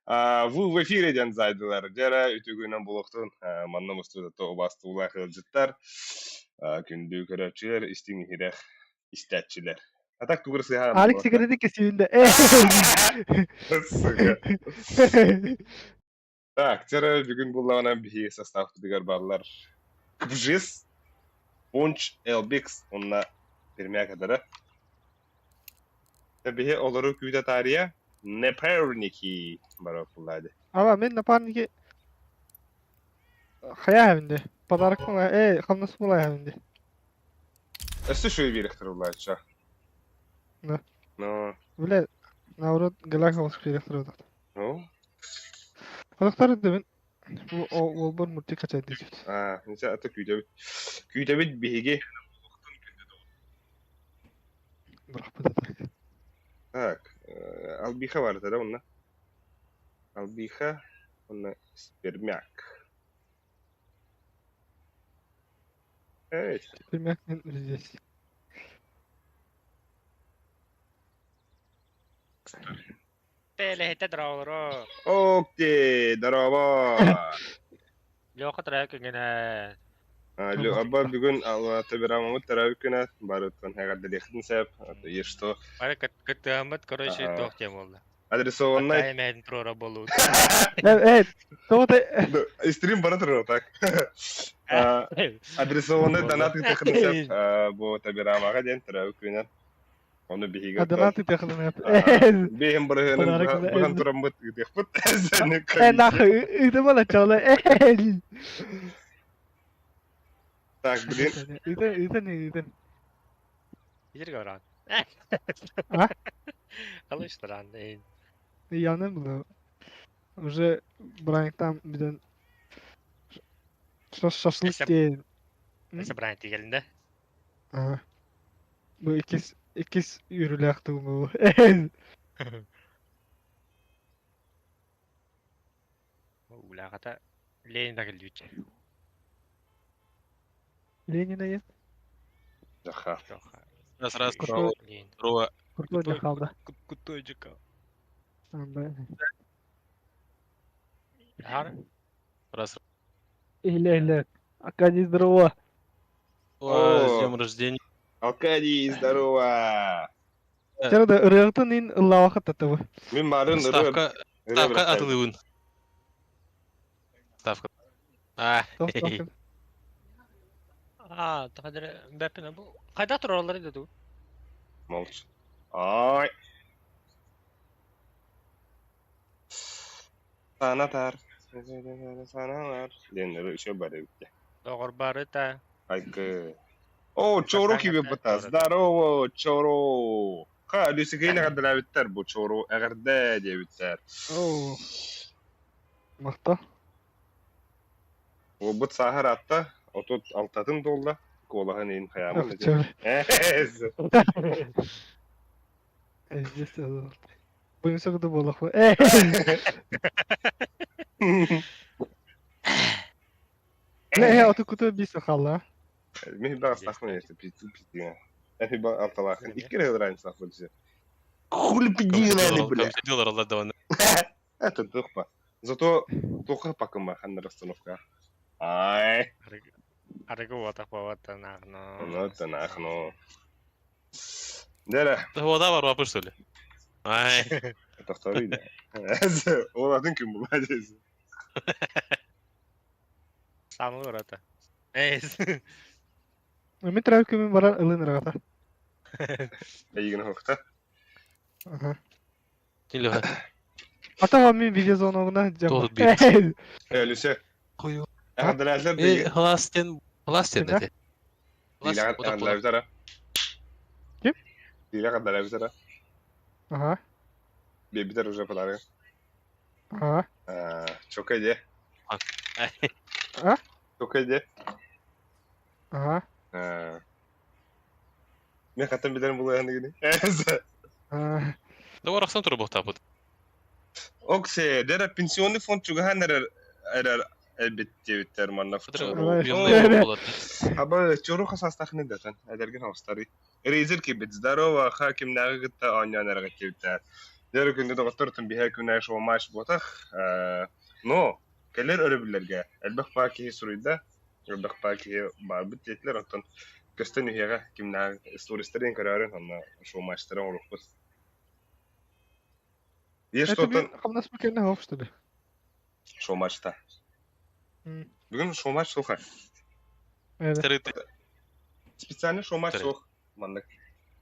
Вы в эфире диэн зайдылар. Дьэрэ үтүгүнэн булуохтун. Манна мустубут убастуулаах ыалдьыттар, күндү көрөөччүлэр, истиҥ иһирэх истээччилэр. А так тугур сыһаан Алик сигареты кесүүндэ. Так, дьэрэ бүгүн буллаҕына биһи составпытыгар бааллар Кбжис, Пунч, Элбикс уонна Пермякадара. Биһи олору күүтэ таарыйа Неперники бараппылаады. Ава мен напарники хайа хэминде. Подарок мала, э, хамнас мала хэминде. Өссө шуй биэрэхтэр улаачча. Да. Ну, Бля, наоборот, галак алыс биэрэхтэр отат. ну, Алыктар дэбин бу уолбар мультик качай десет. а, ниче ата күүтэбит. Күүтэбит биһиги. Бырахпыт атак. Так, Албиха бар да онна. Албиха, онна спермяк. Эй, Спермяк здесь. Телеһитэ дороолоро. Окей, здорово. Леха тырая күҥҥэнэ. Аба бүгүн табирамамыт тарабы күнэ барыттан хэҕэрдэлиэхтин сэп. И что? Бары кыттыаммыт, короче, туох диэн буолла. Адресованный. Атай мэһин туруора буолуут. Э, тоҕо Стрим бара турар так. Адресованный донат ыытыаххытын сөп бу Табирамаҕа диэн төрөөбүт күнүнэн. Ону биһиги Донат ыытыаххытын Биһин бырыһыанын быһан тураммыт ыытыахпыт. Э, нахуй, ыытымала чола. Так, блин. Ыытын, ыытын, ыытын. Итерге баран. А? Алыштыран. Яны было. Уже браниктан биден шашлык диэн. Эсэ браник тигелинде. Ага. Бу иккис иккис үөрүүлээх тугум бу. Улаахата Ленина кэлбит. Ленина я? Жаха. Раз раз Крутой. Здорово. Крутой жахалда. Крутой жака. Раз. Иле иле. Аркадий, здорово. О, с днем рождения. Аркадий, здорово. Чара да ырыаҕытын ин ыллаабакка татабы. Мин барын Ставка, ставка атылыбын. Ставка. А, А, тахадыр бэппин бу. Хайда тураллар иде ду? Молча. Ай. Санатар. Саналар. Диэн еще бар эбит. Доҕор барыта. Айкы. О, Чоро киби быта. Здорово, Чоро. Ха, Люсикейне кадырабиттер бу Чоро эҕэрдэ диэбиттэр. О. Махта. Уолбут сааһар атта, 36-ын туолла. Куолаһын иин хайаамын. Здесь Буюнса кыды буолах. Не, оту куту бис халла. Мин баҕастахпын если пиздец пиздец. Эфи ба алталаахын. Икки эрэ раньше сахбын Хули пидилали, бля. Компьютер алла Это тухпа. Зато туха пакыма ханна расстановка. Ай. Арыгы уотах бабата нахно. Ну, это нахно. Дера. Вода бар вапыр что ли? Ай. Это второй, да. Ол атын ким була здесь. Самый урата. Эй. Мен трав күмүн баран ылын ырагата. Эйигин хохта. Ага. Илюха. Ата вам мен видеозвоногуна Тоже бит. Э, Люся. Кую. Эҕэрдэлээллэр Э, халастен, халастен Кимэ? эти. Халас, ода пода. Эҕэрдэлээбитара. Ким? Диля эҕэрдэлээбитара. Ага. Биэбитер уже подарок. Ага. Чока де. А? Чока де. Ага. Мен хаттан билерим булайан дегени. А. Да барахсан тура бохтапыт. Оксе, дера пенсионный фонд чугахан эрер эрер эбит диэбиттэр манна. Аба чору хасастахны датан. Эдерген хостары. Рейзер кибит. Здорово, хакимнагы гытта оонньоон эрэ кибиттэр. Дьэ күндү доҕоттор, биһэ күнэ шоу-матч буотах. Но кэлэр өрөбүллэргэ элбэх баа киһи суруйда, элбэх баа киһи баарбыт диэтилэр, оттон көстөн үһүөҕэ кимнээх стористарын көрөөрүн, онно шоу-матчтары оҥоруохпут. Есть Это что-то бүгүн хамнаспыт кэннэ суох что ли? шоу-матчта. Бүгүн шоу-матч суох. Это. Специально шоу-матч Второй. суох. Маннык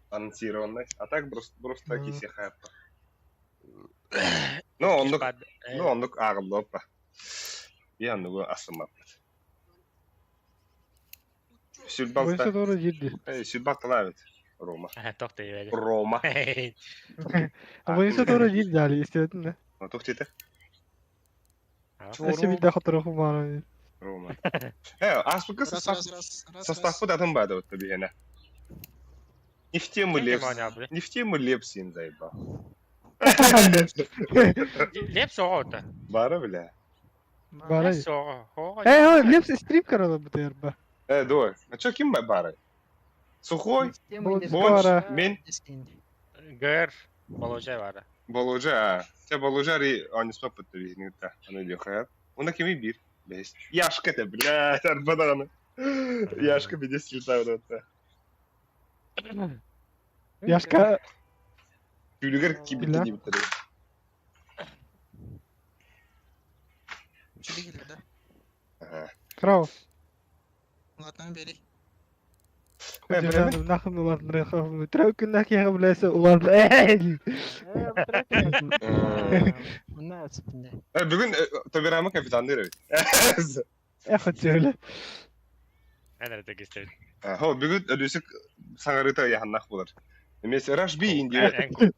анонсированный. А так просто, просто киси хайаппа. Ну, оннук, ну, оннук ааҕыллыаппа. Би оннугу астыммаппыт. Бойса Сүлбалта, doğru girdi. сүлбалталаабыт. Рома. Тох дейбеди. Рома. Бойса doğru girdi Ali istedin de. Тух тиэтэ? Өссө bir хотороху баара. Рома. Ааспыкка Раз, раз, раз, раз, раз. составпыт атын баада бытта биһиэнэ. Не в тему Лепс. Не в тему Лепсин заебал. Лепс оҕо Бара, бля. Бара. Лепс оҕо. Оҕо. Э, Лепс стрим карала бутер ба. Давай. А чё, ким бары? Сухой, Бонч, Бонч, мен, Гэр. Боложай бара. Болужа. а. Те Болужа ри анисма пытты биһинита. Аны диохая. Уна кими бир. Бес. Яшка те, блядь, арбаданы. Яшка биде слетает это. Яшка Күлүгер кибитте Бля. дибиттер. Чили киирдэ, да? Ага. Краус. Ладно, бери. Э, бля, Нахын улар Трәүкүннәк ягы беләсе улар. Э, Мына сыпында. Бүгүн Тобирама капитанды Эх, өтөлө. Эн эрэ кистебит. Хо, бүгүн өлүсүк саңарыта яханнах болар. Эмес Раш би инди.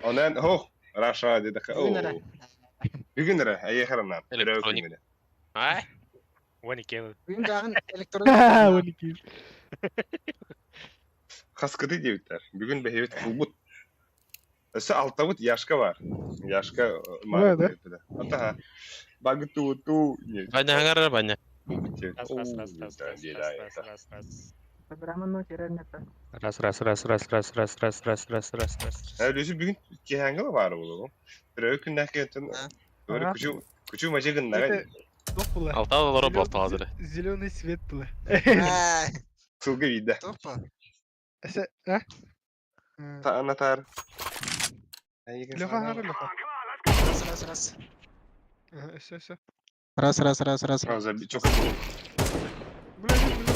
Онан хо, Раша деди. Бүгүн эрэ. Бүгүн эрэ, айхаранан. Электроник. Ай, 12 Бүгүн дагын электронный. 12. Хаскыты диэбиттэр. Бүгүн бэһэбит кулбут. Өссө алтабыт Яшка бар. Яшка Бара, да? Атаха. Багыту ту не. баня хаңарар баня. Раз, раз, раз, раз, раз, раз, раз, раз. Раз, раз, раз, раз, раз, раз, раз, раз, раз, раз, раз. Өсө бүгүн киһээҥҥэ баар буолуо. Төрөөбүт күннээх киһиттэн Ага. күчү күчү мажы гыннара Була. Алта олоро болталадыр. Зеленый свет була. сылгы биидэ. Топа. Эсе, а? Анатар. Леха хара леха. Раз, раз, раз. Эсе, эсе. Раз, раз, раз, раз. Чок. Бля, бля, бля.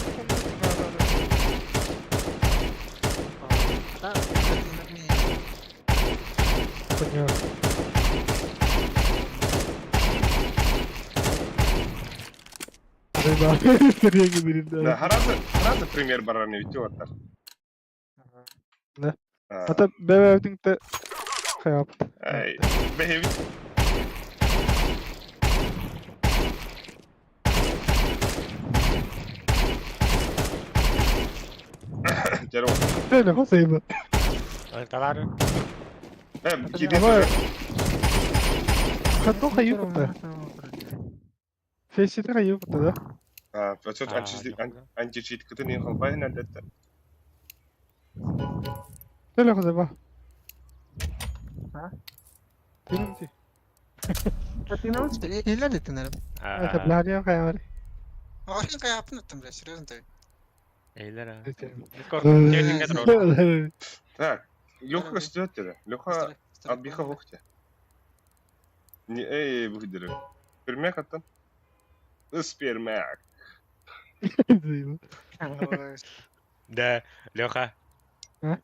Да, кстати, Понял. Да, харазы, харазы пример барар не битти олар. Да. Ата бэбэбитиҥ хайапт. Ай, бэһэбит Жаро. Бэбэ хосайба. Талар. Э, киди. Ама Хатто хайыпта. Фейсите хайыпта да. А, почет античит кытын ин халбайын әлдәттә. Төлө хосайба. А? Тинти. Или ты, наверное. Это блядь, хайвар. Охрен каяпын оттым, бля, серьезно ты. Эйлер. Дискорд. Так, Леха көстөт деді. Леха абиха хохте. Не, эй, бұхдері. Пермяк аттан. Спермяк. Да, Леха. А?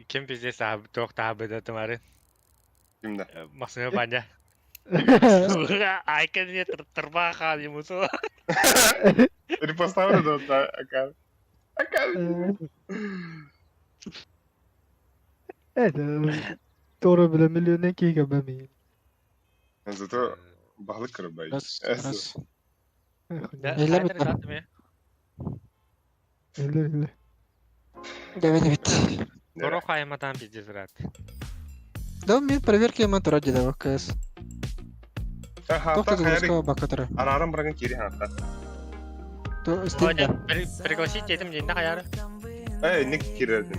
Ким пиздец тоқ табы да тымары. Кимде? Максим баня. Айкын не тұрба қан емусу. Репоставлю да, ака. Ака. Это Doğru bile milyondan ki ben Зато балық кырбай. Раз, раз. Эйлер бітті. Öyle öyle. Давай, давай. Торо қаймадан пиздец рад. Да, мен проверки ема тура деді КС. Аха, Тоқта та хайры. загрузка бакатыра. Арарым барган кири хата. То стенда. Пригласить етім дейін қаяры. Эй, ник кирердин.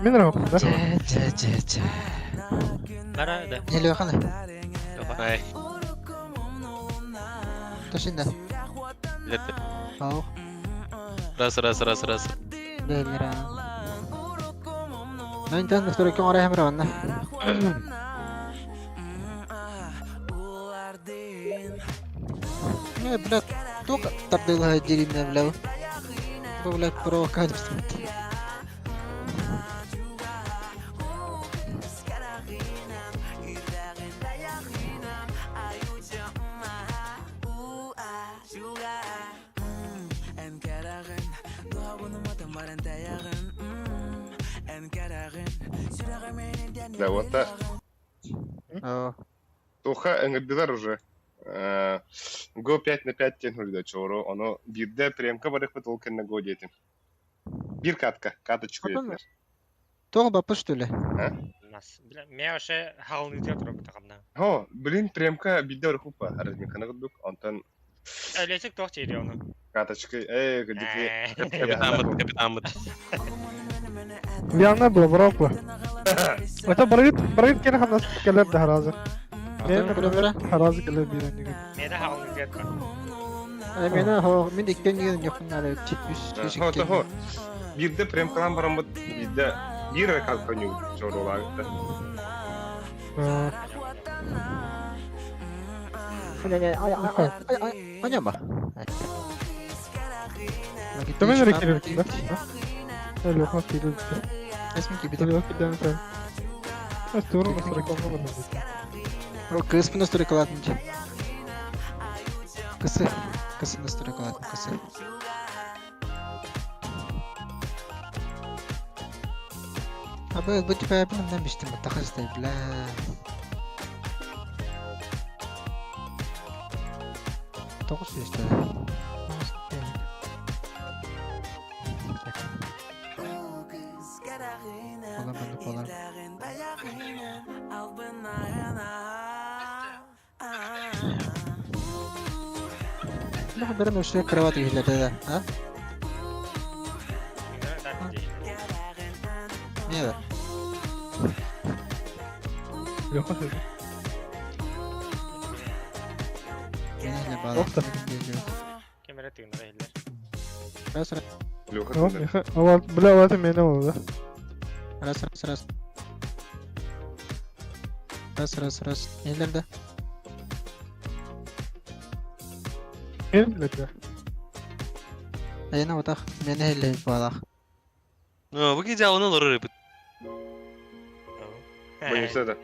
Мин эрэ да? Чэ, чэ, чэ, чэ. Бара да. Нелехана. Ай, Тошинда. лет. Ау. Раз, раз, раз, раз. Бэллера. Нантан настройка оҥоро хэмэр онно. Не, блядь, только тардылаһа деревня, бля. Бу, блядь, провокатор. Да, вот так. Оо. Туха ыҥырдылар уже. Го 5 на 5 диэн да чоро. Ону биирдэ премка барыахпыт ол кэннэ го диэтим. Биир катка, каточку Потом диэтилэр. Тоҕо баппыт что ли? Нас. Бля, мен вообще халныйда турабыт хамна. Хо, блин, премка биирдэ барыхуппа. Разминканы курдук. Онтон Өлесик тоқ чейди оны. каточка, э, кырдьык, Капитаммыт, капитаммыт. Лиана была бропа. Это барыт, барыт кene хамнас келер да харазы. Мен Көрө-көрө. харазы келер биир Мені халныйда тура. Э, мені хо, мен иккен деген жоқпын ары үс Хо, хо. Биирдэ премкалаан бараммыт, биирдэ биир эрэ катка ньуу чоролаабыт. Аня ба. Томин эрэ кирер да? Леха кирер. Эсми кибит. Леха киден. Астуру настройка можно. Кыс настройкалатын же. Кысы. Кысы настройкалатын кысы. Абы бу типа мен биштим тахастай бля. Тоғыз жүз да. Olan bende polar. Ну, берем өшө кровать киһилерде да, а? Не да. Леха. Не бала. Охта. Кемере тыгынара хиллер. Раз, раз, Леха, О, Леха. Ава, бля, это меня было, да? раз, раз, раз. Раз, раз, раз. Нелерде? Мен билет. Айна отах. Мени хелле балах. Ну, вы где оны лоры рыбы. Боюсь да.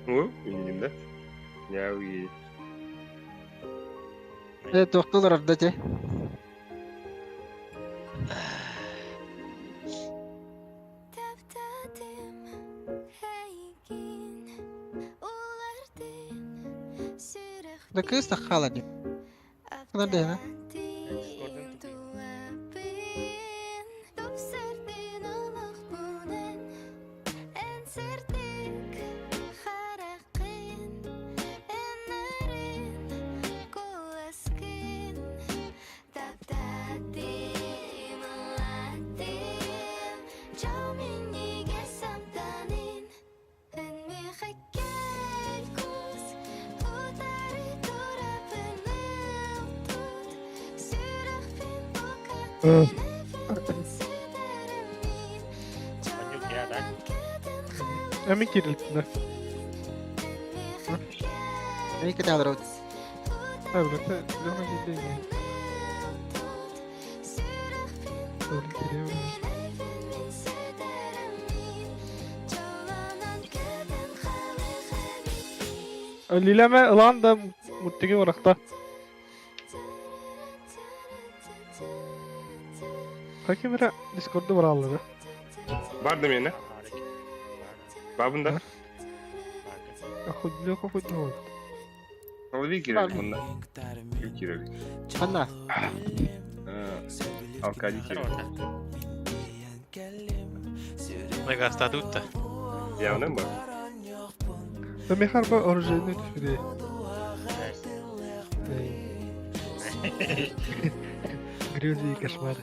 Ну, иннин да. Няуи. Э, тоқтолар арда те. Да кыз тахала ди. Кылар да, Панюк я, да? Эми кирил, да. Мени кете алар. А, бля, Леха кирил. Кирил. Лилеме ылан да муттиги барахта. Хакимера Дискордда бар алды. Бар да мені. Бабында. Ахуд Леха худ не Алви кирил мында. Ким кирил? Ханна. Аркадий кирил. Мега статутта. Явным ба? Да мехар ба оружейный түшүрү. Грёзы и кошмары.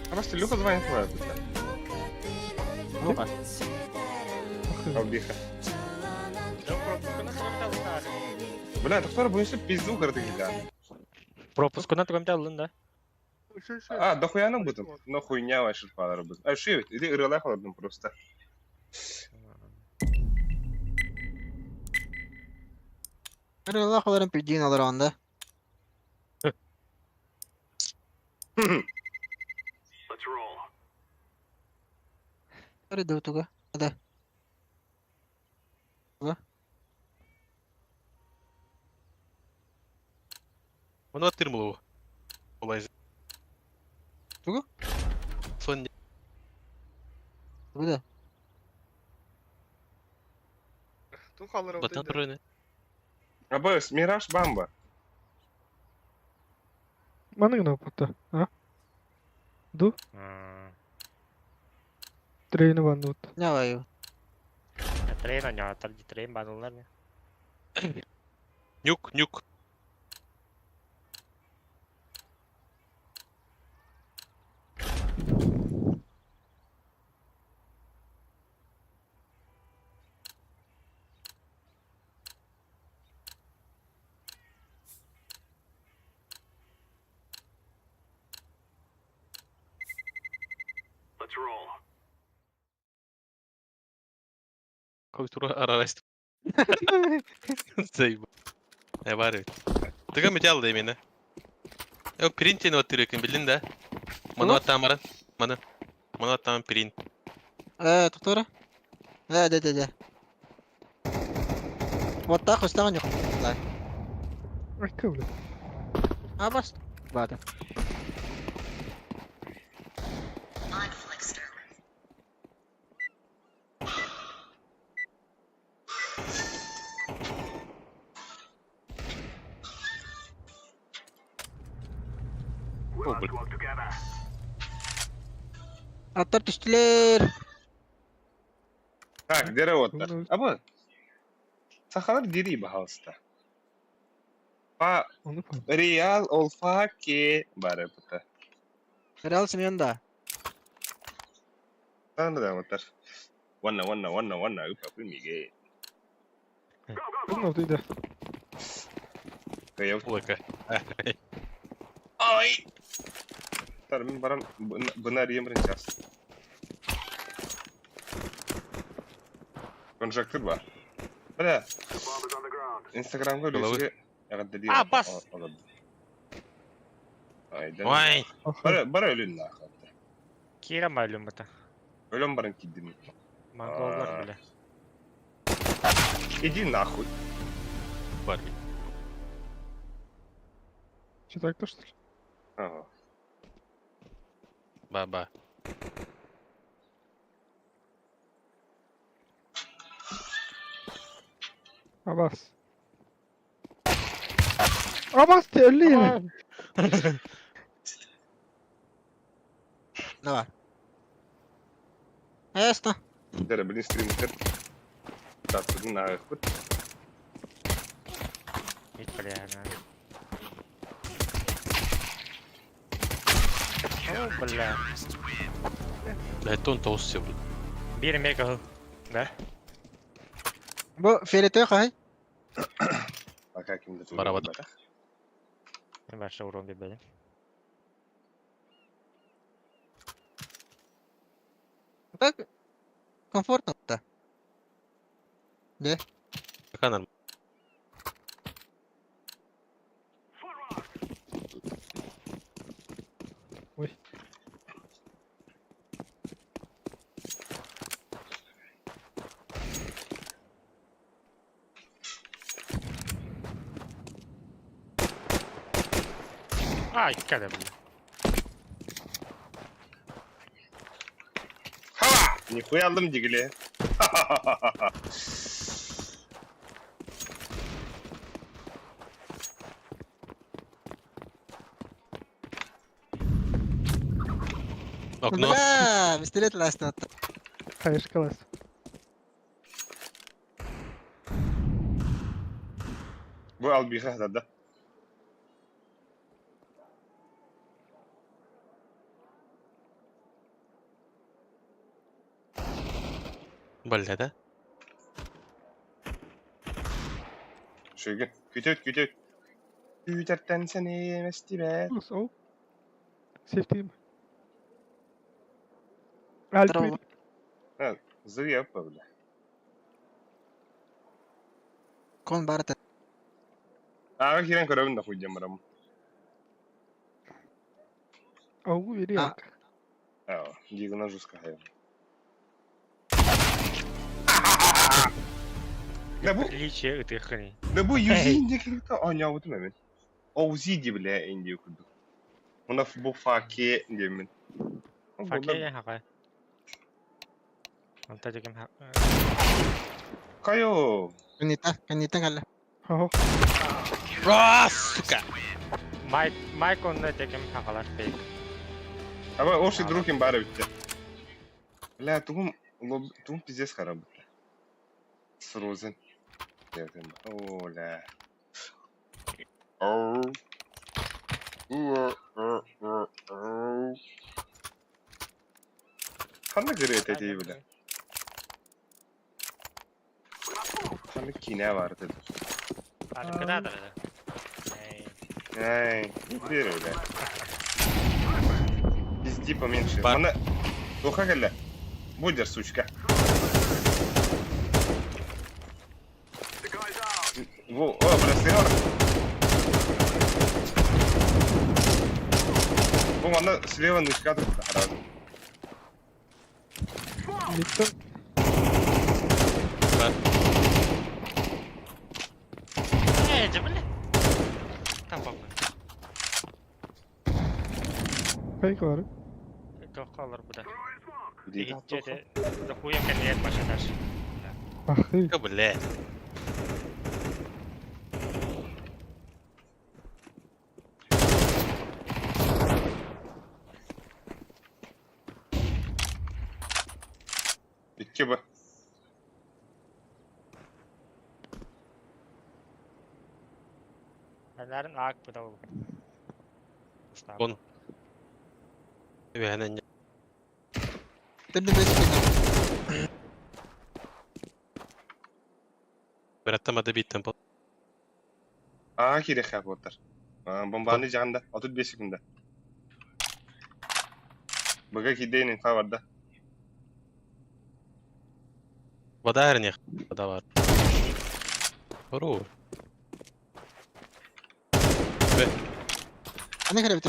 Просто Люха звонит твоя. Ну-ка. Албиха. Бля, доктор, будешь пизду картыгида. Пропускунан тугамта алын да. А, дохуя нам будем? Ну хуйня ваша шпалара будет. А ши, иди ырылах ладно просто. Ырылах олорон пидин олорон да. Ырыды туга. Да. Туга. Оны аттыр булу. Олай. Тугу? Сон Тугу да. батан турыны. Абыс, Мираж Бамба. Маны гына опытта. А? Ду? Трейны банды вот. Давай. Трейн аня, трейн банылар. Нюк, нюк. Культура арараст. Заебал. Не бар. Тыга металл да именно. Э, принтин вот тырыкын билин да. Маны аттан баран. Маны. Маны аттан принт. Доктора? Да, да, да, да. Вот так устан yok. Да. Айка, бля. А бас. Бата. О, блин. Аттар түстүлэр. Так, где работа? Абы. Сахалар дири бахалста. Па Реал олфаке бары пыта. Реал Семен да. Таны да мытар. Ванна, ванна, ванна, ванна, упа, пымиге. Ну, ты да. Улыка. Ай! Тар, мин баран бына риемрин час. Конжектор бар. Бля. Инстаграмга үлүсүгө А, бас! Айдан. Ой! Бара, бара өлүн нахуй. Кира малюм это. Өлөн баран кидим. Монголлар, бля. Иди нахуй. Барби. Че так-то, что ли? Ага. Ба-ба. Абас. Абас ты өлли. Давай. Ясно. Дere, блин, стрим Так, нахуй. Бля, О, бля. Да это он толстый, блин. Бир мега. Да? Бу фиолетовый хай. Пока кимде Барабада. Ваша урон бебе. Так комфортно да. Да. Пока нормально. Ой. Ай, когда, блин. Ха! Нихуя алдым дигиле. Окно. Бля, пистолет ластан. Хаешкалас. Бу албиха хатарда. Бля, да? Шөгүн. Күтөт, күтөт. Күүтэртэн сэниэмэстибэт. Ол. Сефтим. Альпи. Зыря бля. Кон барта. Ага кирен көрөбүн да хуйдем барам. Аугу или А. ак. Аа, дигна жестко хайа. Да бу, Приличие ытыхыни. да бу юзи кирикта аняабытым эмен. Оузи ди бля инди курдук. Уна бу факе диэмин. Факе хака. Онта дегем ха. Кайо. Канита, канита калла. Хо. А, сука! Майк, Майк онна дегем хакалар фейк. Аба оши другим бары битте. Бля, тугум тугум пиздец харап битте. Срозен. О, ля. Оу. Уа, а, а, ау. Ханна кырыт эти, бля. Ханна кине бар dedi. Аркада да. Эй. Ай, бери, бля. Пизди поменьше. Бар. Мана... Духа кэллэ. Будер, сучка. Во, о, бля, сыгар. Бу манна слева нучка тут харап. Миттен. Бар. Эй, бля. Там бабы. Фейк бар. Тохкалар буда. Где? Да хуем кенет башаташ. Ах ты. Ка, бля. Икки б. Аларын ак буда ол. Он. Үһэнэн Тэбди бэс Бираттамады биттен пол. Аа кире хап оттар. Бомбаны жағында 35 секунда. Бага кидейн инфа бар да. Вода эрнех. Вода бар. Ору. Аны кэлэ бит.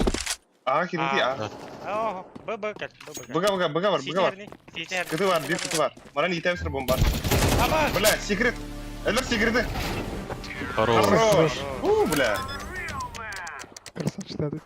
Аа кире а. Оо, б б кэл, б б. Бага бага бага бар, бага бар. Ситерни. Кыты бар, бир кыты бар. Маран итемсир бомба. Аба. Бля, секрет. Элер секреты. Ору. Хорош. У, бля. Красавчик дадут.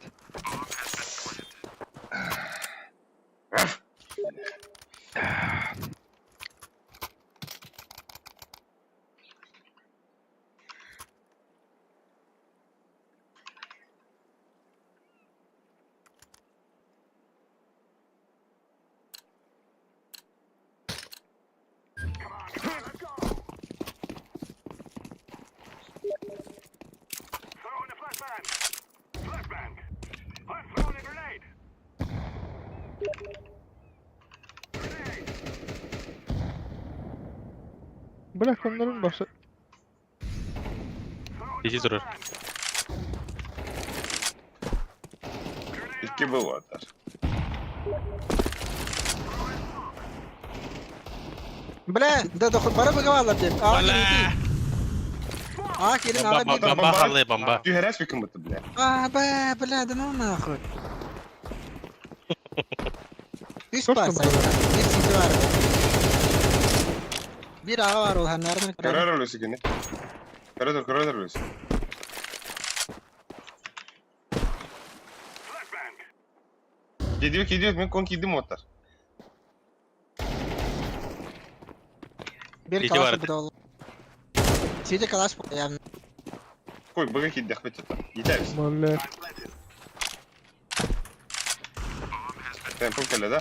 Бля, коннорун башы. Иди турар. Икки б оттар. Бля, да да бара бага валар деп. Аа Бля. Аа кирин аа Бомба, бир. бомба халы, бомба. Түһәрәс бикин бутты, бля. Аа ба, бля, да ну нахуй. Үс Сколько бар было? сайта. Бир сити бар. Бир ага бар ол ханнарын. Көрөр өлөсү кини. Көрөдөр, көрөдөр өлөсү. Кидиyor, кидиyor. Мен кон кидим оттар. Бир Сити калаш бар. буда ол. Сити калаш бу явно. Кой, бага киддэх бит. Итәбез. Бля. Темпл кэллэ да?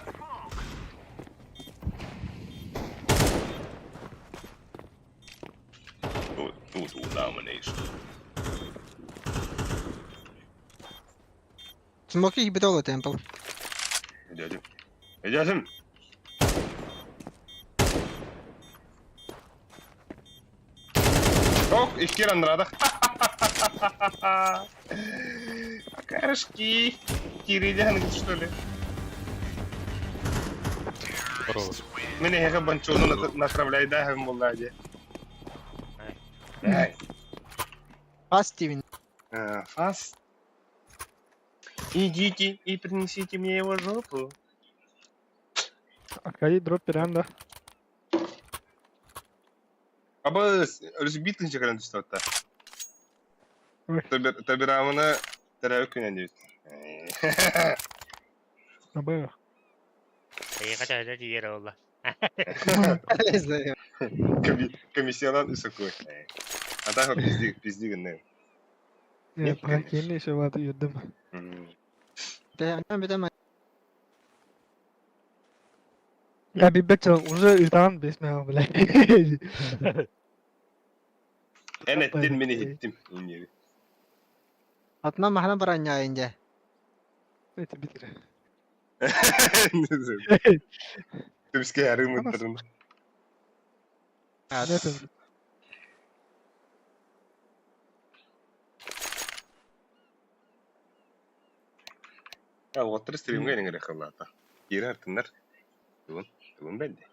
Total domination. Смоки ебет ол темпл. Дядя. Дядя. Ох, икки ранрада. Окарышки. Кириллян, что ли? Мин эһиэхэ банчону направляйдаһым буоллаа дии. Фаст Стивен. Фаст. Идите и принесите мне его жопу. Аркадий дроп перанда. Абы өрүс биир тыһыынча кэлэн түстэ отта. Табирамына төрөөбүт күнэн диэбит. Абы. Эйиэхэ төһөдө тиийэр буолла? Комиссиялан высокой. А так пизди, пизди гынны. Не, прокинь еще ваты юрдым. Я бибечел уже итан бесмел, блядь. Эн эттин мин иһиттим. Иннири. Атынан махана баранньаайын дьэ. Это битир. Түмске арымыттырын. Это Я уоттар стримҥэ эҥэрэ халлаата. Киирэ артыннар. Тугун, тугун бэлди.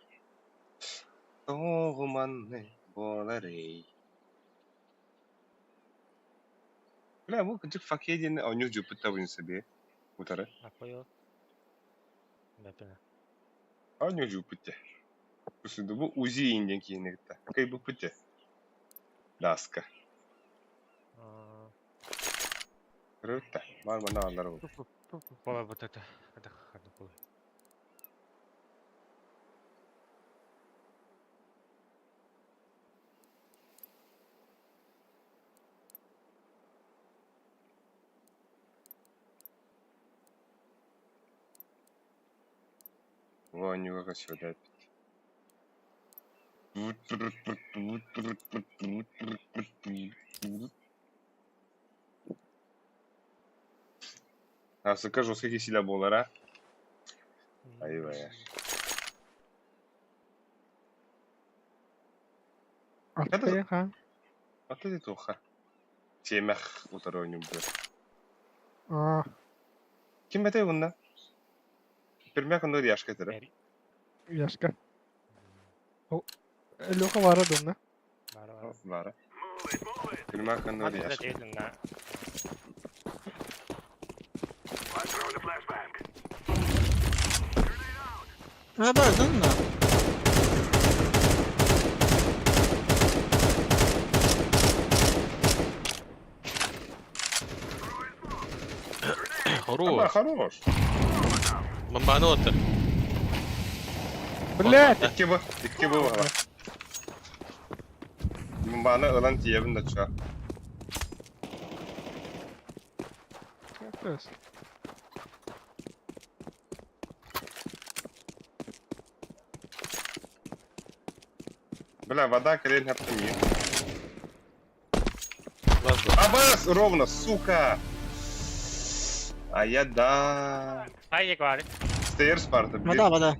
Тоҕуманны буоларый. Бля, бу кырдьык факей диэн оонньуу дьуппут табын себе. Утары. Апойо. Бэппинэ. Оонньуу дьуппут дьэ. Бу бу УЗИ диэн киһини кытта. Кыйбыппыт дьэ. Даска. Көрөбүт да. Баар манна ааллар ол. Бола бутата. Хада бола. Оонньууга көсүөлээт. Асыка жесткий кисиля буолара. Айбая. Аттыха. Аты туха. Сиэмэх утары оонньуубут. А, Ким этэй уонна? Пермяк онно Яшка этэрэ. Яшка. Леха бара донна. Бара бара. Бара. Пермяк онно Аты Яшка. да А, бардын да. Аба, Хорош. хорош. Бомбану оттар. Блять! Икки бу, икки бу баҕа. Бомбаны ылан тиийэбин да чуга. Бля, вода кэлин хаптым Абас, ровно, сука! А я да. Хайдик бар. Стейр Спарта, блин. Вода, вода.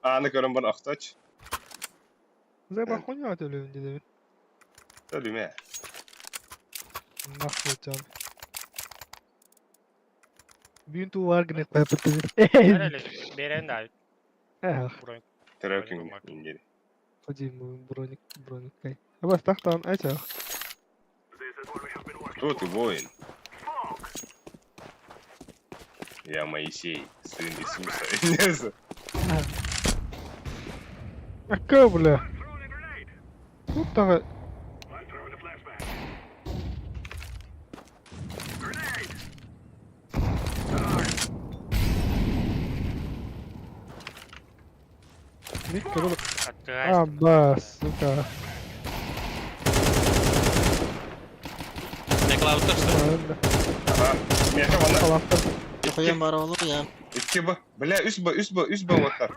Ааны көрөн бар охточ. Зайба хуйня төлөйүн дедебин. Төлүмэ. Нахуй тян. Бүгүн туу бар гынек байпыт. Берен да. Эх, Бронь. Төрөө күн ингери. ходи броник, броник. Абас тахтан айта. Кто ты, воин? Я Моисей, сын Иисуса. Ака, бля. Тут тага. А, ба, сука. Халаабыттар что? Ага. Миэхэ манна. Халааттар. Хуям бар олук я. Икки Б. Бля, үс Б, үс Б, үс Б уоттар.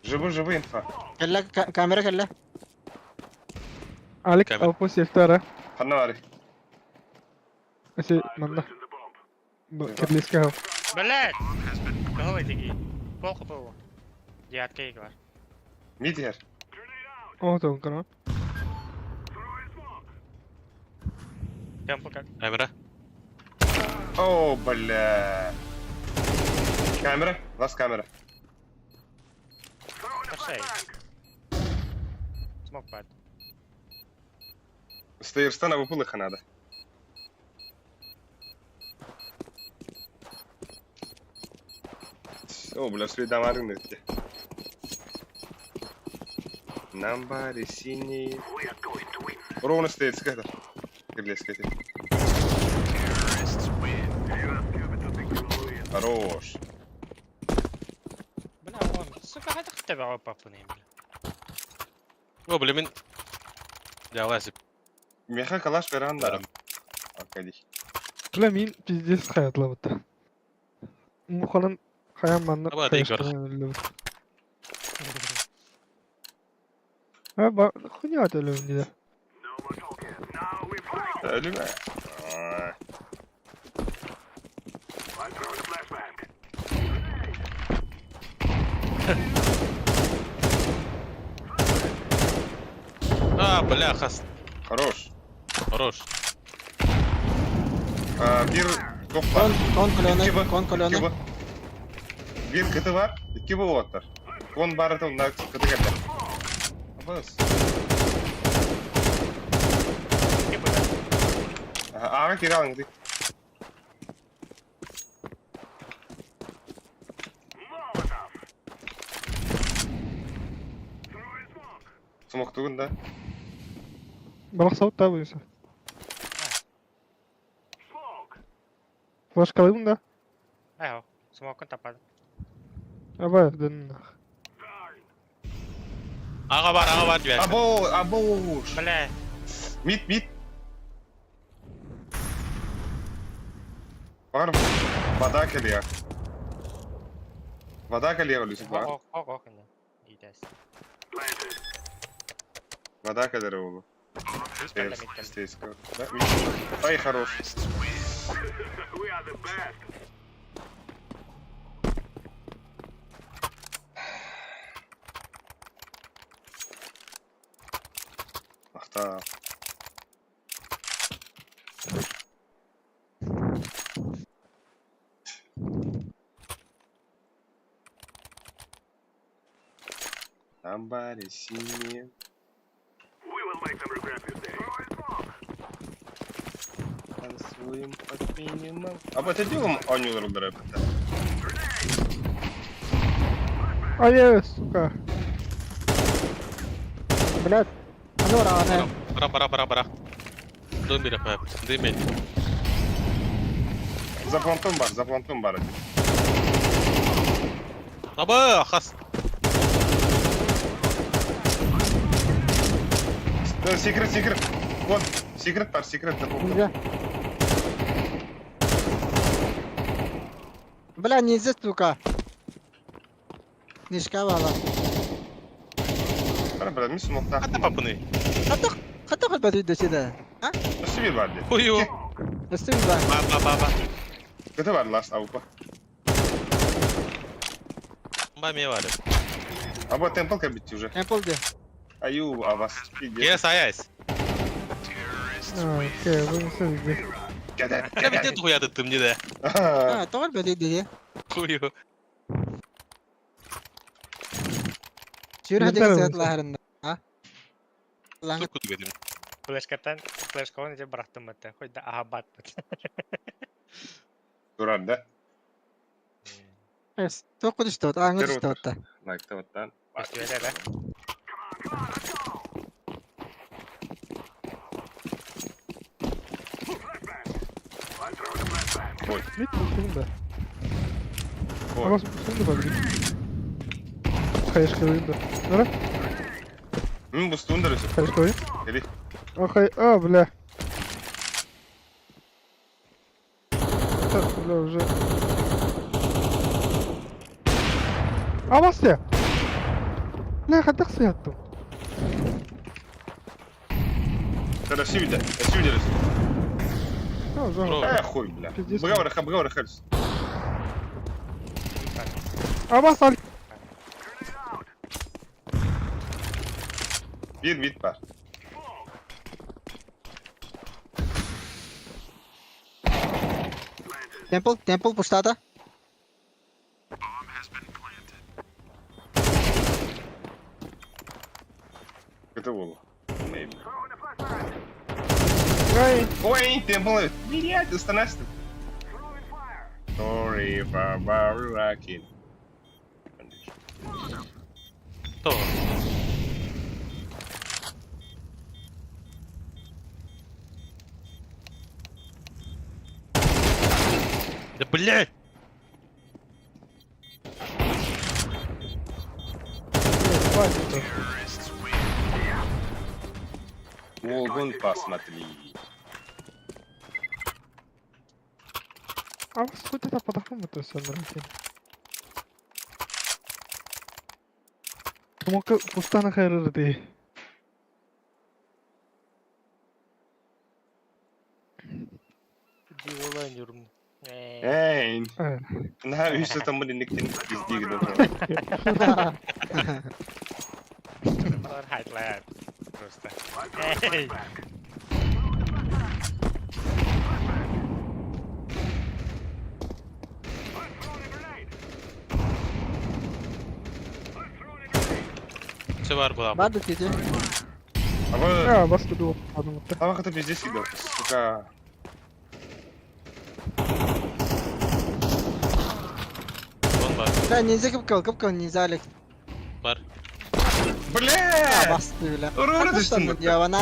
Живы, живы инфа. Кэллэ, камера кэллэ. Алик Камера. алпыс сектора. Ханна бары. Ити манна. Кирлиска хал. Блядь! Кого эти? Плохо было. Девятка игла. Мид иһэр. Оотон кана. Темпл как? Камера. О, бля. Камера, лас камера. Пошей. Смог пад. Стейрстан абы надо. О, бля, следамарын өтте. Нам бары синий. Ровно стоит скатер. Кирлес скатер. Хорош. Бля, он, сука, хотя хотя бы папу не бля. О, бля, мин... Дяласип. Меха калаш веранда. Акади. Бля, мин пиздец хаятла бутта. Муханын хаян манна. Аба, дей көр. Ha bak хуйня өлөм диде. Öyle mi? А, бля, хас. Хорош. Хорош. А, bir top var. Кон, кон İki колёны, bu. кон İki колёны. bu. Bir kıtı var. İki bu otlar. Kon barıtı onlar kıtı geldi. Bas. Ağa geri alın gidin. Смоктугун да. Балак сауыт та буюса. Флешкалыйм да. Ай, смокун тапады. Аба, дын. Ага бар, ага бар, дверь. Або, або. Бля, Мид, мид. Бар. Вода келия. Вода келия өлүсүк бар. ок, ок, ок, ини. Идес. Вода келер оğlu. Үс бля, мид кел. Стейс, Да, мид. Ай, хорош. Ахта. Somebody see me. Танцуем под минимум. А вот это делом Аню рубера Ай, сука. Блядь. Ну, рано. Бара, бара, бара, бара. Дым бери, хап. Дым бери. За плантом бар, за плантом бар. Аба, хас. Секрет, секрет. Вот, секрет бар, секрет за плантом. Нельзя. Бля, нельзя, сука. Нишка бала. Бара, бара, мисс мохта. Хата папыны. Хата, хата хоть бәтүй дөседі. А? Өсі бар де. Хую. Өстім ба. Ба, ба, ба, ба. Кыты бар ласт аупа. Ба, ме бар. Аба темпл кабитти уже. Эмпл де. Аю, авас. Yes, аяйс. Окей, bu nasıl bir Кәдә, Я бит хуя тыттым не да. А, тоғыр бәтүй де. Хую. Сүйір Нельзя хадик болса. сәт А? Лаңы. Тук куту бедим. Флешкаттан, флешка он иде барахтым бат. Хоть да ага бат бат. Турар да. Тоқ күдішті от, аңы Первый түсті отта. Лайкта оттан. Өстүбеле да. Ой, Мид бустун да. ой. Абас бустун да бар. Хаешкалыйм да. Нара? Мин бустун да өсіп. Хаешкалыйм. Кели. Охай, а, бля. Это, бля, уже. Абасте! Бля, хайдах сыһаттым? Өссө виде, өссө виде. Все, уже. Бро. Э, хуй, бля. Пиздец. Быга быга хальс. Абас ал. Bir mid var. Темпл, темпл пустата. Это было. Maybe. Ай, Ой, темпл. Блядь, останавливайся. Sorry for rocking. То. Да блядь! хватит. Волгон посмотри. Абас хоть это подохнул, то все нормально. Тумака пустана хайрыр дии. Дивола ойнуурум. Ээ. Эй, Э, на үс тамын инниктин издигин. Балар хайтлар. Просто. Эй. Все бар была. Барды тете. Аба, Абас туду подумал. аба хата пиздец идет, сука. Он бар. Бля, ниндзя кыпкал, кыпкал ниндзя Алик. Бар. Бля! Басты, бля. Ура, ура, ты что? Явана.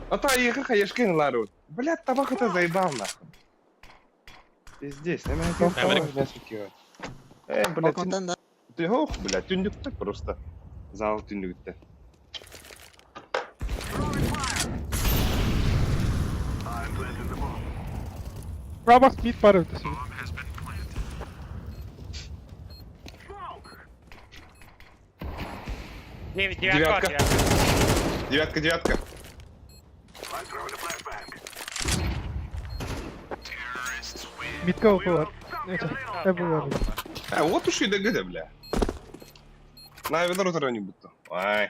А то я как хаешкин лару. Бля, табак это заебал нахуй. Пиздец, на меня Америк. Э, бля, Балконтан да. ты ох, бля, түндүктө просто. Зал түндүктө. Абас мид бар өтөсү. Девять, Девятка. девятка. Девятка, девятка. Мидка околар. Это, э, бар. А, вот уж и ДГД, бля. На, ведро не будто. Ай.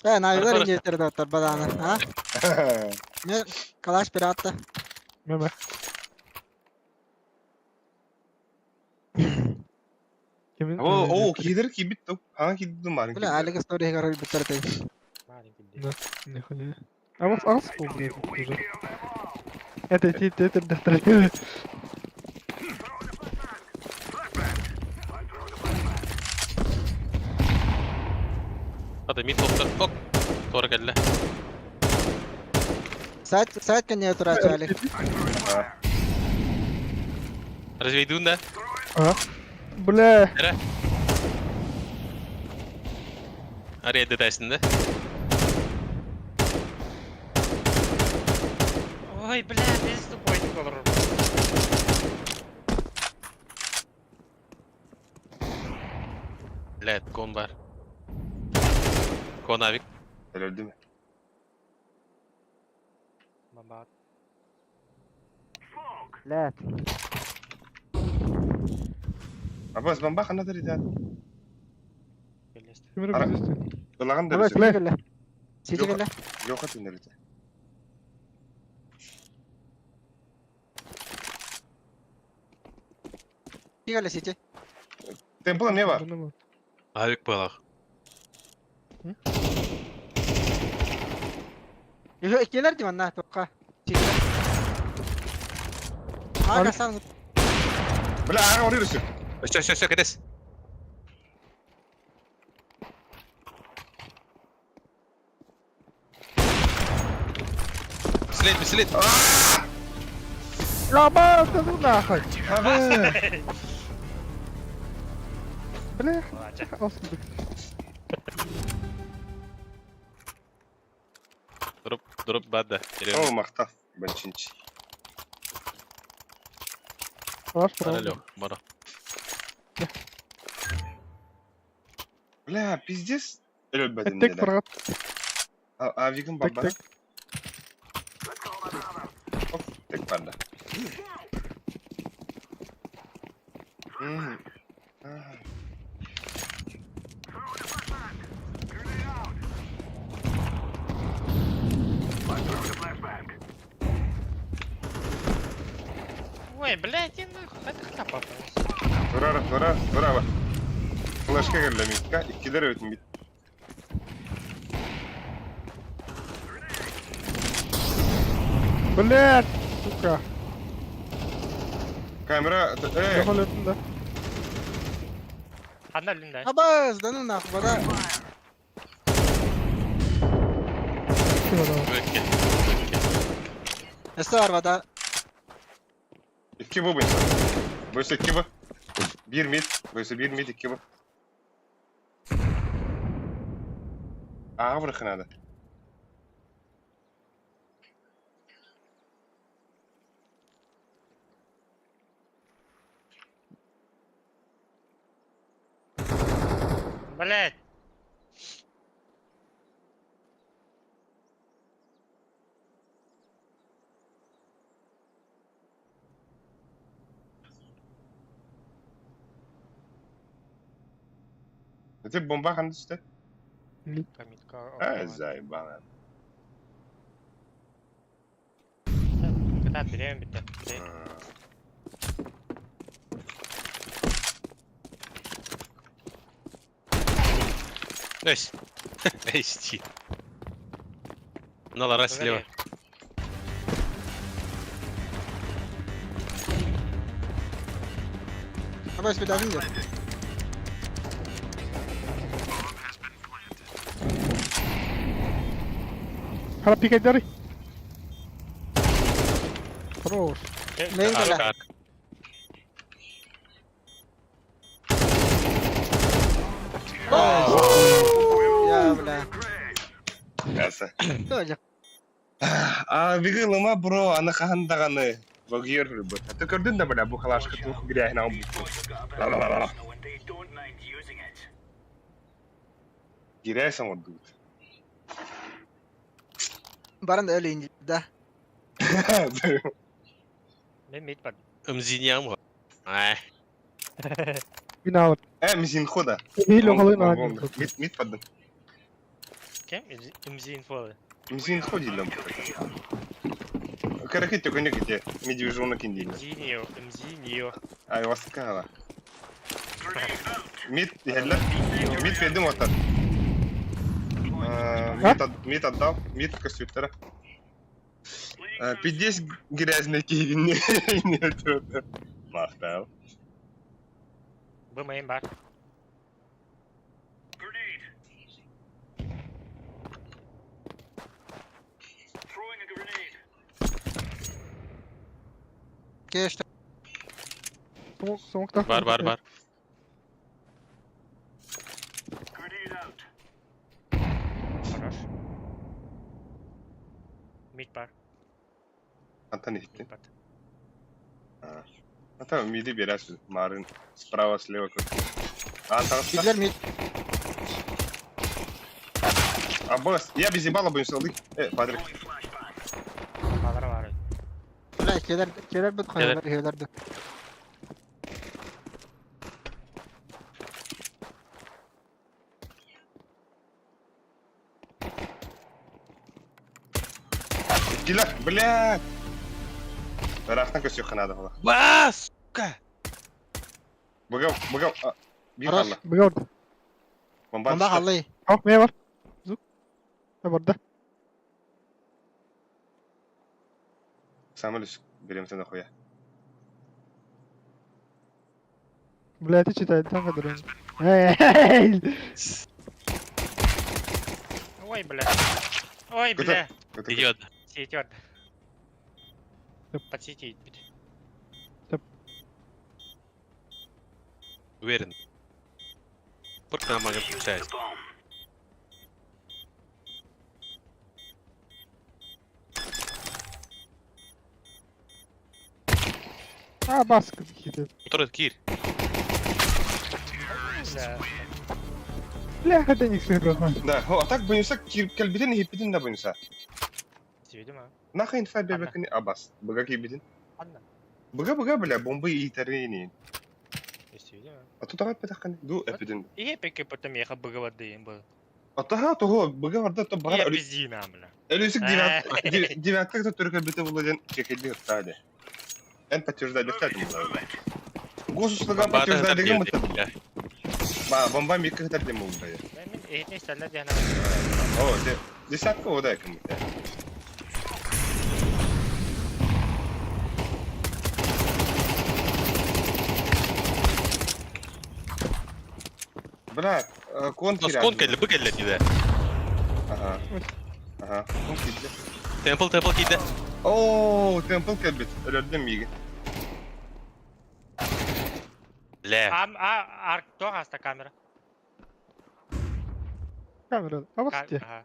Э, на Артур. видео не тердаттар баданы, а? Не, калаш пиратта. Меме. Кимин? О, о, кидер кибит то. А, кидер маленький. Бля, Алик история горой биттердей. Маленький. Да. Нихуя. Абас ас был уже. Это ти ти ти ти. Hadi mid toplar. Hop. Doğru geldi. Сайт, сайт кене турачы Алик. Развейдун да? А? Бля. Araya dersin de. Ой, бля, без тупой олорор. Блядь, кон бар. Кон авик. Öldü mü? Бомба. Бля. Абас бомба хана дәридә. Келесті. Кимин Ара. өтөсү? Ылаган Давай, дәресе. бля. Келе. Сити келе. Yok atın дәресе. Келе сити. Темпл не бар? Авик балах. Еще келер дим анна токка. Сити. Ага, сам. Бля, ага, орырысы. Все, все, все, кедес. След, след. Абас, да ну нахуй. Аба. Бля, Ладно. ас. Дроп, дроп бада. О, мактав, банчинч. Хорош, Бара правда. Лех, бара. Бля, пиздец. Өлбөтүн Тек деді. бырҕат, Авигым тек бабара. тек. Оп, тек барда. М. А. Ой, блядь, иди нахуй, это хляпа. Турар, турар, турар. Флешка кэллэ микка, иккилэр өтүн бит. Блядь, сука. Камера, э, Самолетын да. Ханна өлүн да. Абас, да ну нахуй, вода. Икки вода. Өкке. Өкке. Эссе бар вода. икки бу буйса. Буйса икки бу. Бир мид, буйса бир мид, икки бу. Ааҕа бырахынада. Блядь. Ити бомба ханна түстэ? Камитка. Э, заебала. Кытаат билиэм бүттэ. Эсь. Эсти. На лара слева. Абас, бедавин де. Хара пикайдары. Хорош. Мейн кэлэ. Арка, арка. Я, бля. Яса. Тоже. А вигылыма бро, аны хаһан даҕаны богиер бу. Аты көрдүн да бля, бу халашка тух гряхна бу. Ла-ла-ла-ла. Гиряйсан ордубут. Баран да өлейін да. Мен мид бар. Мзиньям го. Ай. Бина Э, мизин хода. Мил оҕолун аан. Мид мид паддым. Кем? МЗ инфо. Мизин ходи лам. Каракет көне кете. Ми дивизиона киндиле. МЗ нио, МЗ нио. Ай васкала. Мид хелле. Мид федим отар. Мид мид отдал. Мид костюттера. Пиздец грязный киһин. Махтал. Бу мейн бар. Кеш. Смокта. Бар, бар, бар. Хорош. Мид бар. Антон иһиттин. Мид бар. Ата миди берәсіз. Марын справа слева көк. Антон. Бидлер мид. А босс, я без ебала будем салды. Э, Патрик. Балар бар. Бля, келер, келер бит қоялар, келерді. Гилер, блядь. Рахтан көсө ханада була. Ба, сука. Быгав, быгав. Бир Хорош. халла. Быгав. Бомба. Бомба халлы. Ах, мэ бар. Зук. Бар да. Самолет берем сен хуя. Блядь, ты читай, там кадр. Эй! Ой, бля. Ой, бля. Идет. Сетер. Подсетить. Уверен. Порка нам могу включать. А, баска киирдэ. Утары киир. Бля, это не сыграно. Да, о, а так бойынса кэлбитин иһиппитин да бойынса. Сибидим а. Нахуй инфа бэбэкини абас. Быга киирбитин. Анна. Быга-быга, бля, бомба иитэрини. Истибидим а. А тут эппэтэххин ду эппитин. Ihe пеке потом ехал быгавадыйын был. Атаха того быга барда то Я баҕар пиздина, бля. өлүсүк девятка то түркө бүтэ була диэн чекэйди ыттаа Эн подтверждай дехтаатым була. Госуслуга подтверждай деген мытта. Ба, бомба микка хытар дем була. Мен эһитне истэллэр диэн О, десятка ода ким мытта. Бля, кон Кон кэллэ, бу кэллэ диде. Ага. Ага, кон киирдэ. Темпл, темпл киирдэ. Оо, темпл кэлбит. Өлөрдүм миигин. Лэ. Ам а арк то хаста камера. Камера. А вот где? Ага.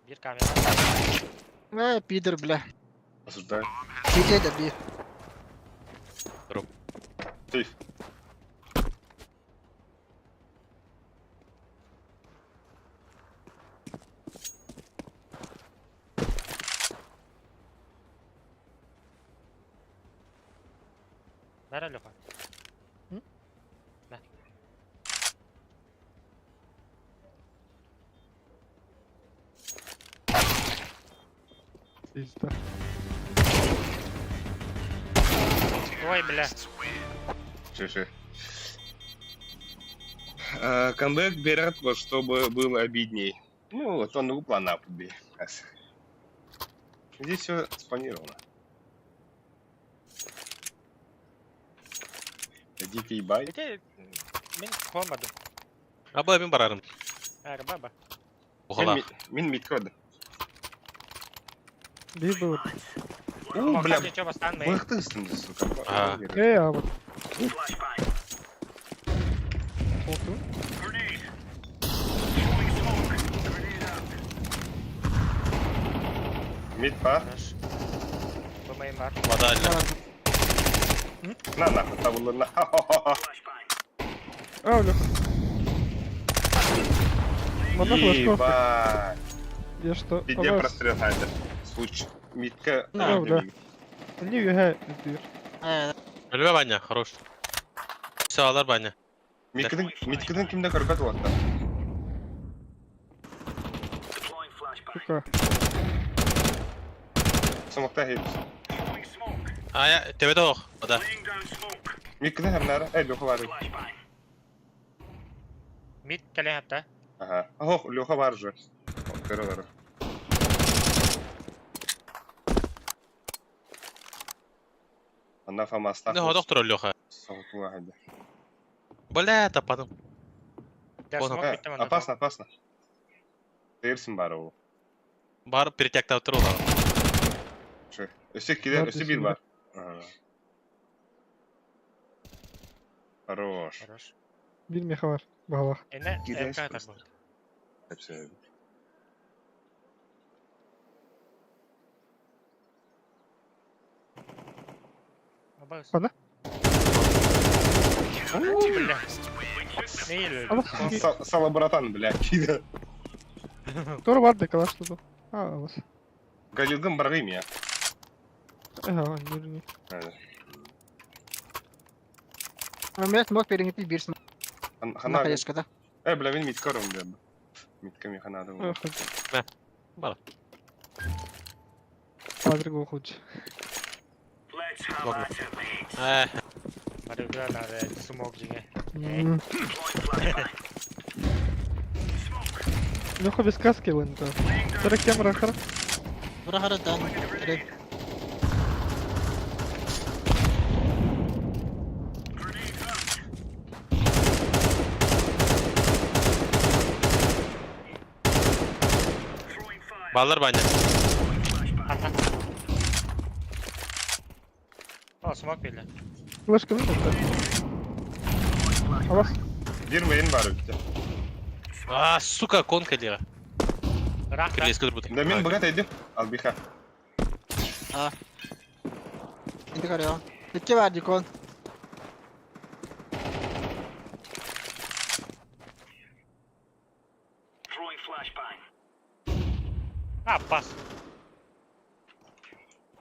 Бир камера. Э, пидор, бля. Осуждаю. Иди да би. Сейф. Нара Леха. На. Пизда. Ой, бля. Ши-ши. Камбэк берет, вот, чтобы было обидней. Ну, вот он плана побей. Здесь все спланировано. Дикий бай. Ити мин комаду. Аба мин барарым. Ара баба. Ухала. Мин миткод. Би был. У, бля, Чё бастан мы? быхтыстым, сука. А. Э, а вот. Оту. Мид па. Бу моим бар. Вода алла. На нахуй, табылына. А, Леха. Манна флешка. Ебать. Я что? Пиде прострел хайдер. Случай. Митка. Да, да. Не юхэ дыр. Э, Өлбө баня, хорош. Все, алар баня. Миткадан Миткадан кимде көрбөт уатта. Сука. Смокта хейт. А я тебе ох. Вода. Миткадан хернара. Эй, Леха бар. Мид кэлэн хапта. Ага. Ох, Леха бар же. Көрө бар. Анна фамаста. Не доктор Леха. Соғытуға хайда. Бля, тападым. Да, Понял. смок Э, битте манна. Опасно, опасно. Тырсың бар ол. Бар перетяктап тур олар. Чö. Өсө килер, Бар өсө бир десең бар. Ага. Хорош. Хорош. Бир меха бар. Бағалақ. Эне Кидаешь МК просто. тарбы. Әпсе. Абас. Ана? Бля. Нейл. Ана. Сало братан, бля, кида. Тура бар да калаш тут. А, вас. Галилдың баргы я. Ага, не не. У меня смог перенести бирсен. На Хана. хаешка, да? Э, бля, мен митка орым, бля. Митка ми хана да. Бар. Патрик ухуч. Э, Барыга надо смок жиңе. Леха без каски лента. Тара камера хара. Бра да. Реп. Баллар баня. Ата. О, смок билле. Флешка ну да. А вас? Бир мейн бар битте. А, сука, конка дела. Рах. Кирилл, скажи, Да мен богат айды. Албиха. А. Инди көрөҕүн. Икки бар дикон. А, пас.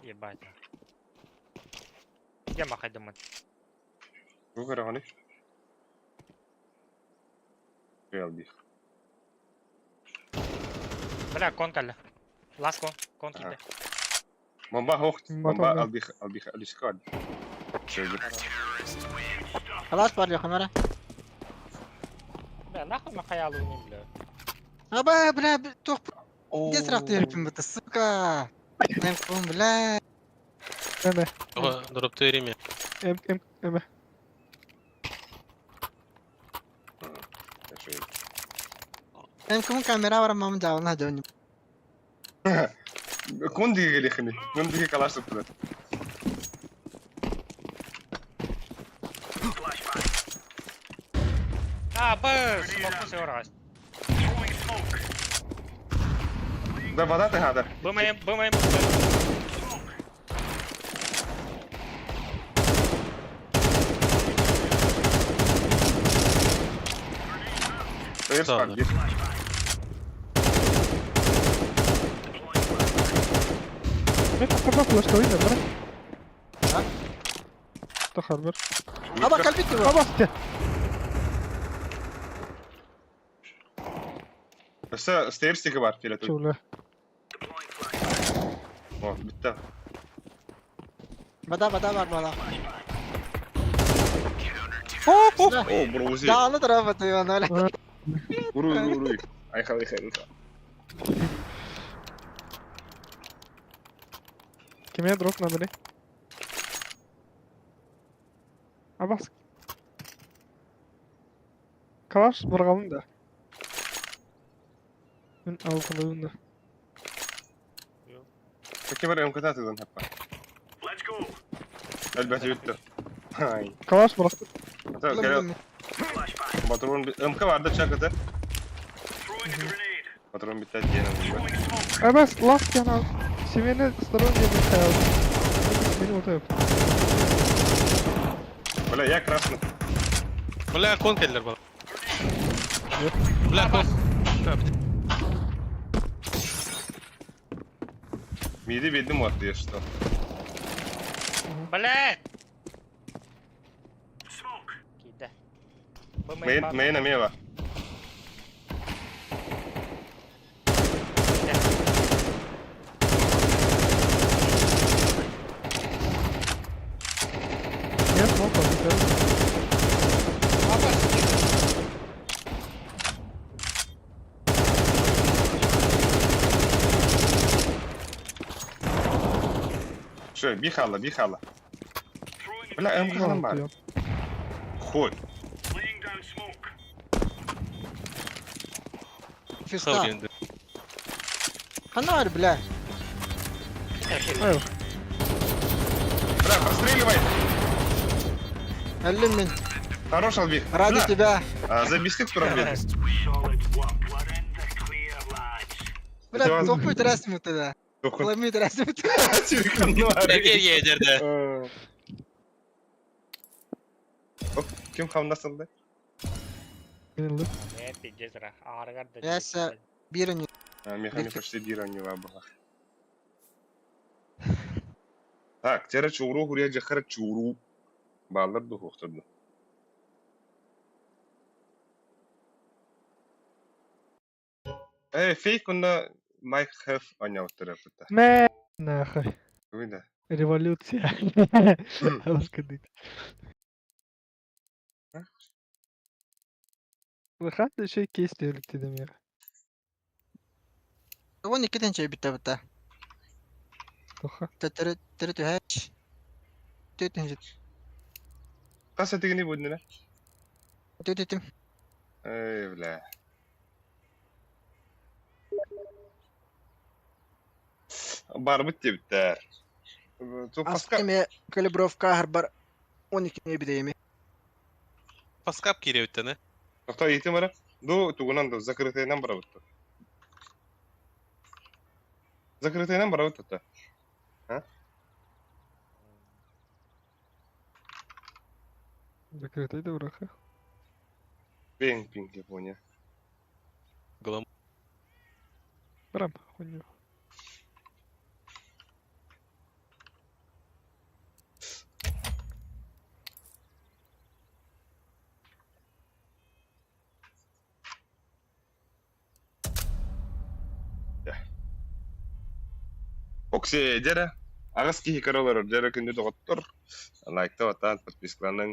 Ебать. Где махайдымын? Бу көрөҕүнүй? Албих. Бля, кон кэллэ. Лас кон. Кон киирдэ. Бомба хоох. Бомба Батон. албих албих алишка. Халас бар камера. Бля, нахуй махаялуунум, бля. Аба, бля, туох где сразу терпим это, сука. Мен бля. Эме. Ого, дропты берейм я. Эм эм эме. Мен кум камера бар мам жабына жабын. Кон диге келехини. Кон диге калашып турат. А, б, смоку сеорас. Да вода ты хада. Бымаем, бымаем. Эр Да, спар. Мен тахарба флешка ойна, бра. Тахарбар. Аба калбит его. Абасты. Өссө стейрстиги бар фиолетовый. Чула. О, битте. Бада бада бар бада. О, брузи. Дааны трапа ты оны. Уруй, уруй, уруй. Айха, айха, айха. Кеме дроп надо ли? Абас. Калаш баргалын да. Мен алкалыбын да. Таки бар МКТ тыдан хаппа. Элбәте битте. Ай. Калаш барасты. Так, кел. Патрон МК бар да чакыты. Патрон битте диен. Абас, ласт яна. Семени сторонний Михаил. Мени вот Бля, я красный. Бля, кон келдер бала. Бля, кон. Миди бедим вот я что. Бля! Киирдэ. Бымаем. Мейн мейн амева. Нет, смог, Что, бихала, бихала. Бля, МК нам бар. Хуй. Фиста. Ханар, бля. Бля, простреливай. Әллим мен. Хорош, Албих. Ради Бля, тебя. А, забистик туран бит. Бля, топы трясмы тогда. Лами трясмы. Егерде. Ким хамнасылды? Э, пиздец, ра. Аргар да. Яся. Бирни. Механи почти бира не была. Так, тера чуру хурия жахара чуру. Баллар духухтырды. Э, фейк онда Майк Хэф аняуттыра пыта. Мэ, нахуй. Выда. Революция. Алашкадык. Выхат еще кейс дедим я. Вон иккитен чай битте битте. Тоха. Тетери тери түһәч. Төтен Каса тигини буднина? Төтетим. Эй, бля. Бар бит диптер. Ту паска Аскеме калибровка харбар 12 не бидеме. Паскап кире өттен, э? Тохто итим бара. Ду тугунан ду закрытыйнан бара бутты. Закрытыйнан бара бутты. А? Закрытый да быраха. Пинг, пинг, Япония. Голом. Барам, хуйню. Оксиэ, дьэрэ, аҕыс киһи көрө олорор, дьэрэ күндү доҕоттор, лайкта баттаан, подпискаланыҥ,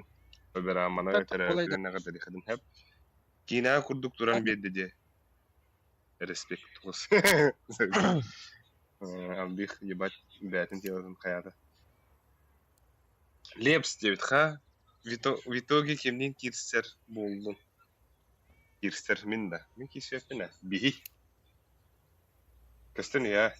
программаны төрөөбүтүнэн эҕэрдэлиэххитин сөп. Киинэҕэ курдук туран биэрдэ диэ. Респект тугус. Албих ебать бэйэтин телотун хайаата. Лепс диэбит ха. В итоге кимниин киирсэр буоллун? Киирсэр мин да. Мин киирсиэхпин ээ. Биһи. Көстөн ийээ.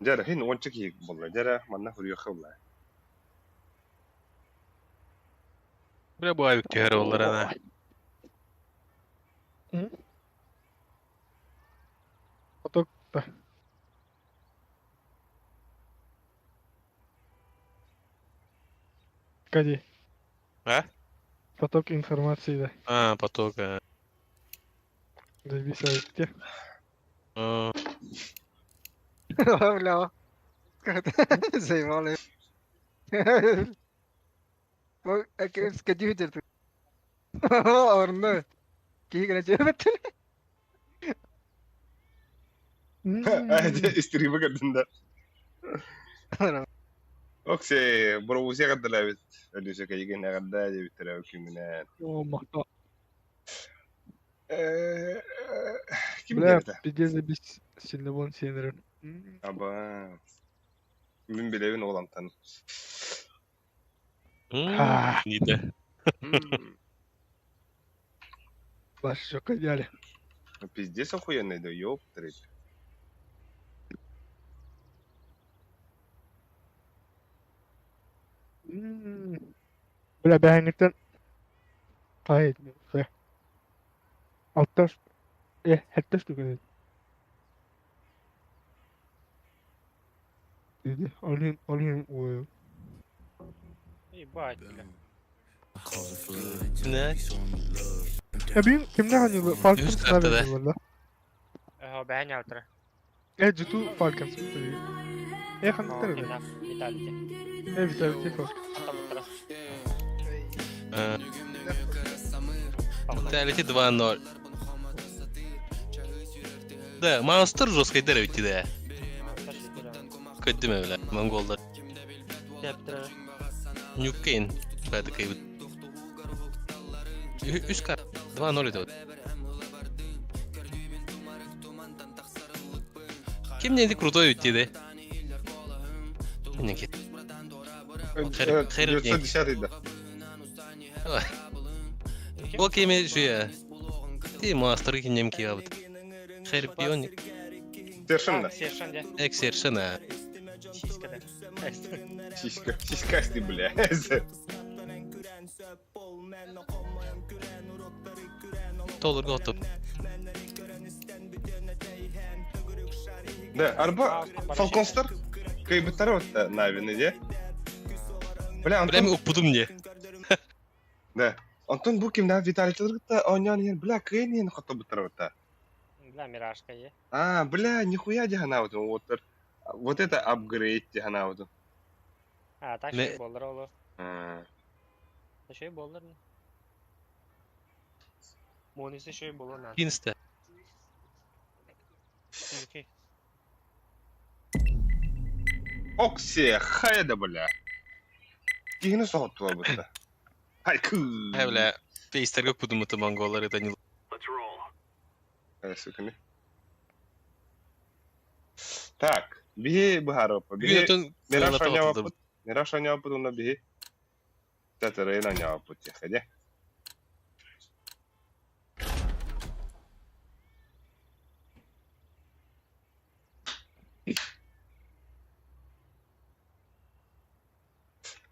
Дьэ эрэ, иһин уонча киһи буолла. Дьэ эрэ, манна суруйуохха буолла. Бля бу авик түһэр оллар ана. Поток да. Погоди. А? Поток информации, да. А, поток. А. Заебись, авик, где? А, Бля. Заебали. Скадьютер. Орны. Киһи гына чөбөттөр. Истриба көрдүн да. Оксе, броузе гадалабит. Өлүсө кайгын агада дебиттер күнгүнэн. О, махта. Ким Бля, диэбитэ? пиздец, заебись, сильно вон сенерин. Аба. Мин билэбин ол антан. Не да. Ваш идеале. Пиздец охуенный да, ёптрыть. Бля, бэһэҥҥиттэн Ай, алта сэттэ штука Олин, олин, ой. Ебать, бля. Не? Я бүгүн кимнээх оонньуулар? Falcons Үс карта да. оонньуулар да? Э, бэһэн алтыра. Э, G2 Falcons. Э, ханныктар эбит? Vitality. Э, Vitality Falcons. Аттамыттара. Vitality 2-0. Да, Monster жесткой деревити да. Көттүм бля, монголдар. Нюкейн. Такая вот. Үс карт. 2-0 это вот. Ким не крутой уйти, да? Не Хер- 910 да. Ол кеме жүйе. Ти мастер кинем киябыт. Херпионик. Совершенно. Совершенно. Эксершена. Сиська, да. Сиська. Сиськастый, бля. Толыр готов. Да, арба Фалконстар кайбыттар вот Навины, де? Бля, Бля, Антон, мен укпудум не. да. Антон бу ким да Виталий онян ен, бля, кыйын хото буттар вот. Бля, миражка е. А, бля, нихуя дихана вот вот. Вот это апгрейд дихана вот. А, так Не- шей боллар олу. А, Шей боллар. Монисы шей боллар на. Инста. Окей. Оксе, хайда, бля. Кихини соғыттыла бұтта. Хайку. Хэ, бля, пейстерге укпудум это монголлар это не Сука, не. Так, биһи быһаарыппа. Биһи Мираж оонньообоппут. Мираж оонньообоппут уонна биһи Татарин оонньообоппут диэххэ дии.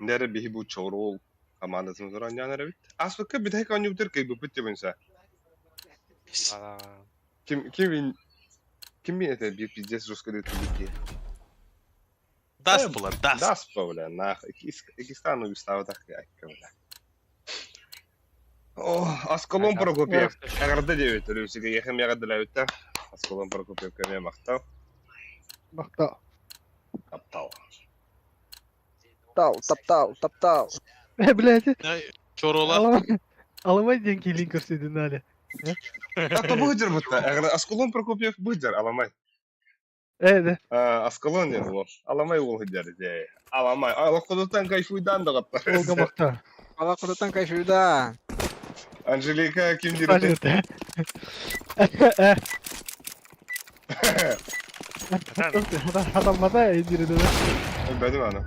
Нэрэ биһи бу чоруол командатын оонньоон эрэбит. Ааспыкка бүтэһик оонньуубутугар кыайбыппыт диэбин сэ. Ким ким ким это биир пиздец жестко дытылбыт киһи. Даст була, даст. Даст бля, нах. Икистан уйустаабатах айка бля. О, Аскалон Прокопьев. Эҕэрдэ диэбит Өрүсүгэ ехем эҕэрдэлээбиттэр. Аскалон Прокопьевка эмиэ махтал. Махтал. Таптал. Таптал, таптал, таптал. Э, блядь. Чоруола. Аламай диэн киилин көрсүдүн али. Ата быһдьар бутта. Аскалон Прокопьев быһдьар аламай. Э, да. Аскалон диэн уол. Аламай уол сылдьар дии. Аламай. Олоххутуттан кайфуйдаан доҕоттор. Уолга махтал. Олоххутуттан кайфуйдаан. Анжелика ким диир этэй? Хатаммата диир этэ. Бэдим аны.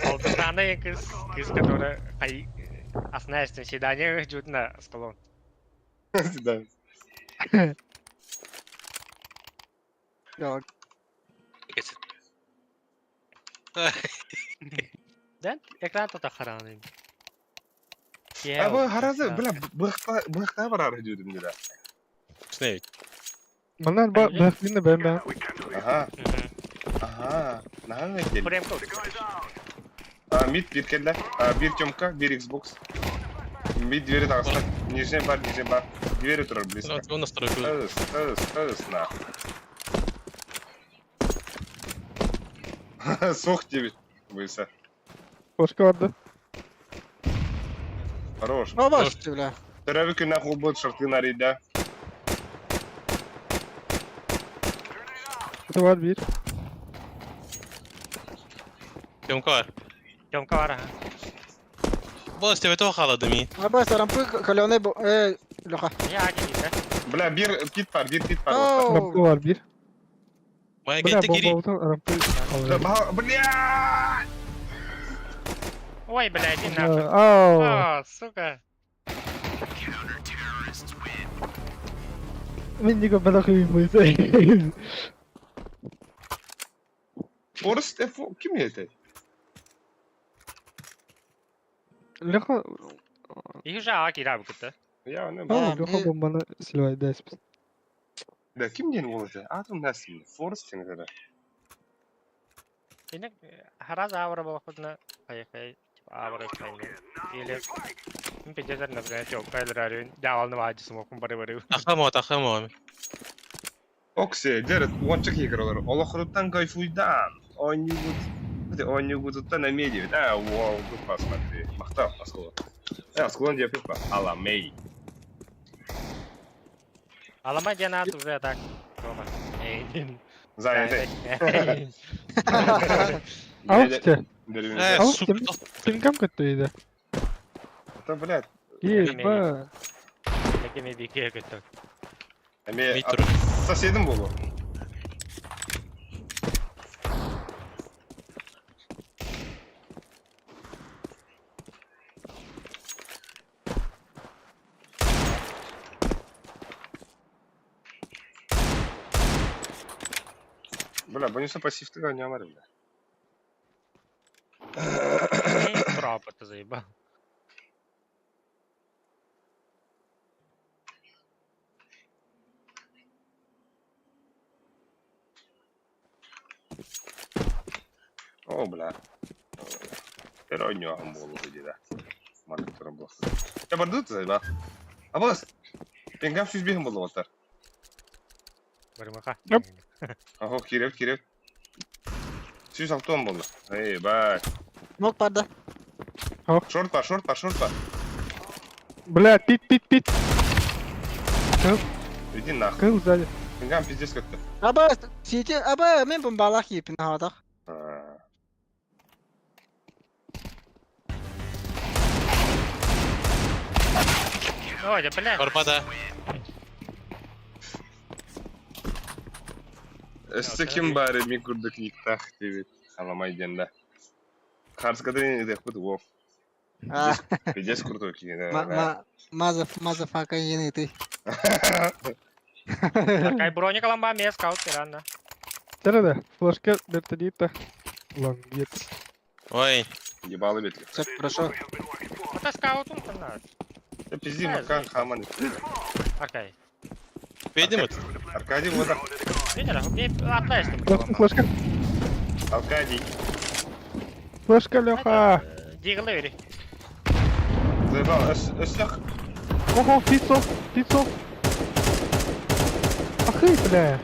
Алтыстаана кыз, кыз, которая основная свидание ждут на столом. Да. Да, экран тут охраны. А бу харазы, бля, быхта барар дедим дила. Снейк. Манан ба быхтын бэм бэм. Аха. Аха. Наһаа кел. Прям А, мид бир кэллэ. А, бир Тёмка, бир Xbox. Мид двери таҕыста. Нижний бар, нижний бар. Двери турар близко. Он настройку. Ыс, ыс, ыс, на. Суох диэбит. Быйса. Кошка барды. Хорош. Обаш, бля. Төрөбү күннэх уолбут шортын арыйда. Это бар бир. Тёмка бар. Тёмка бар, ага. Бос тебе того халадым и. Абас, рампы каленый бу... Э, Леха. Я один, да? Бля, бир кит бар, бир кит бар. Рампы бар бир. Моя Бля, гетте бомба кири. утан рампы. Бля! Ой, бля, иди нахуй. Ау. О, сука. Мин нико бэлэх юм быйса. Орыс ким это? Леха Их же аки да букта. Я не А, Леха бомбаны сливай дайспис. Да ким диэн уол этэ? Аатын насын. Форест диэн этэ. Ини хараас аавара болохпутуна хайхай типа аавара хайны. Или пиздец например, Тёмка или дьаалны ваадьы смокун бары бары. Тахам тахам. Оксе, дьэ, уонча киһи көрөлөр. Олоххутуттан кайфуйдаан. Оонньуугут оонньуугутуттан эмиэ диэбит. Аа, уол, посмотри. Махтал, осколок. Э, осколон диэппит ба. Аламей. Аламай диэн аат уже так. Дома. Эй. Занятый. Алсте. Э, Алыс сука. Пингам көттөйдө. Это, блядь, Еба. Такими бике көттө. эме Митр. соседим болу. Бля, бонуса пассивтыга не бля. Пропа ты заебал. О, бля. Пероньо болу да. Маннык туран буолла. Я бардыт заебал. Абас. Пингам сүз биһин болу батар. Барымаха. Оп. Ахо, киреп, киреп. Сүз алтон болду. Эй, бай. Мог пада. Шорт бар, шорт бар, шорт бар. Бля, пит пит пит. Иди нахуй. Кыл сзади. Пингам пиздец как-то. Аба, сити, аба, мен бомбалах епин хадах. А. Ой, да бля. Барбада. Өссө ким баары мин курдук никтах диэбит. Аламай диэн да. Харскатын идэхпит уол. А, Пиздец крутой киһи. ма, ма, маза, мазафака ени ты. Такай броник аламба мен скаут тирана. Тереде. Флешка вертолета. Лангет. Ой, Ебало бетли. Все, хорошо. Это скаутум канал. Да пизди, Макан, хаман. Аркай. бэйдим Аркадий, вот так. Видишь, убей, отдай, что Флешка, флешка. Аркадий. Флешка, Леха. Дигл бери. Заебал, өссөх. Ого, пиццу, пиццу. Ахы, бля.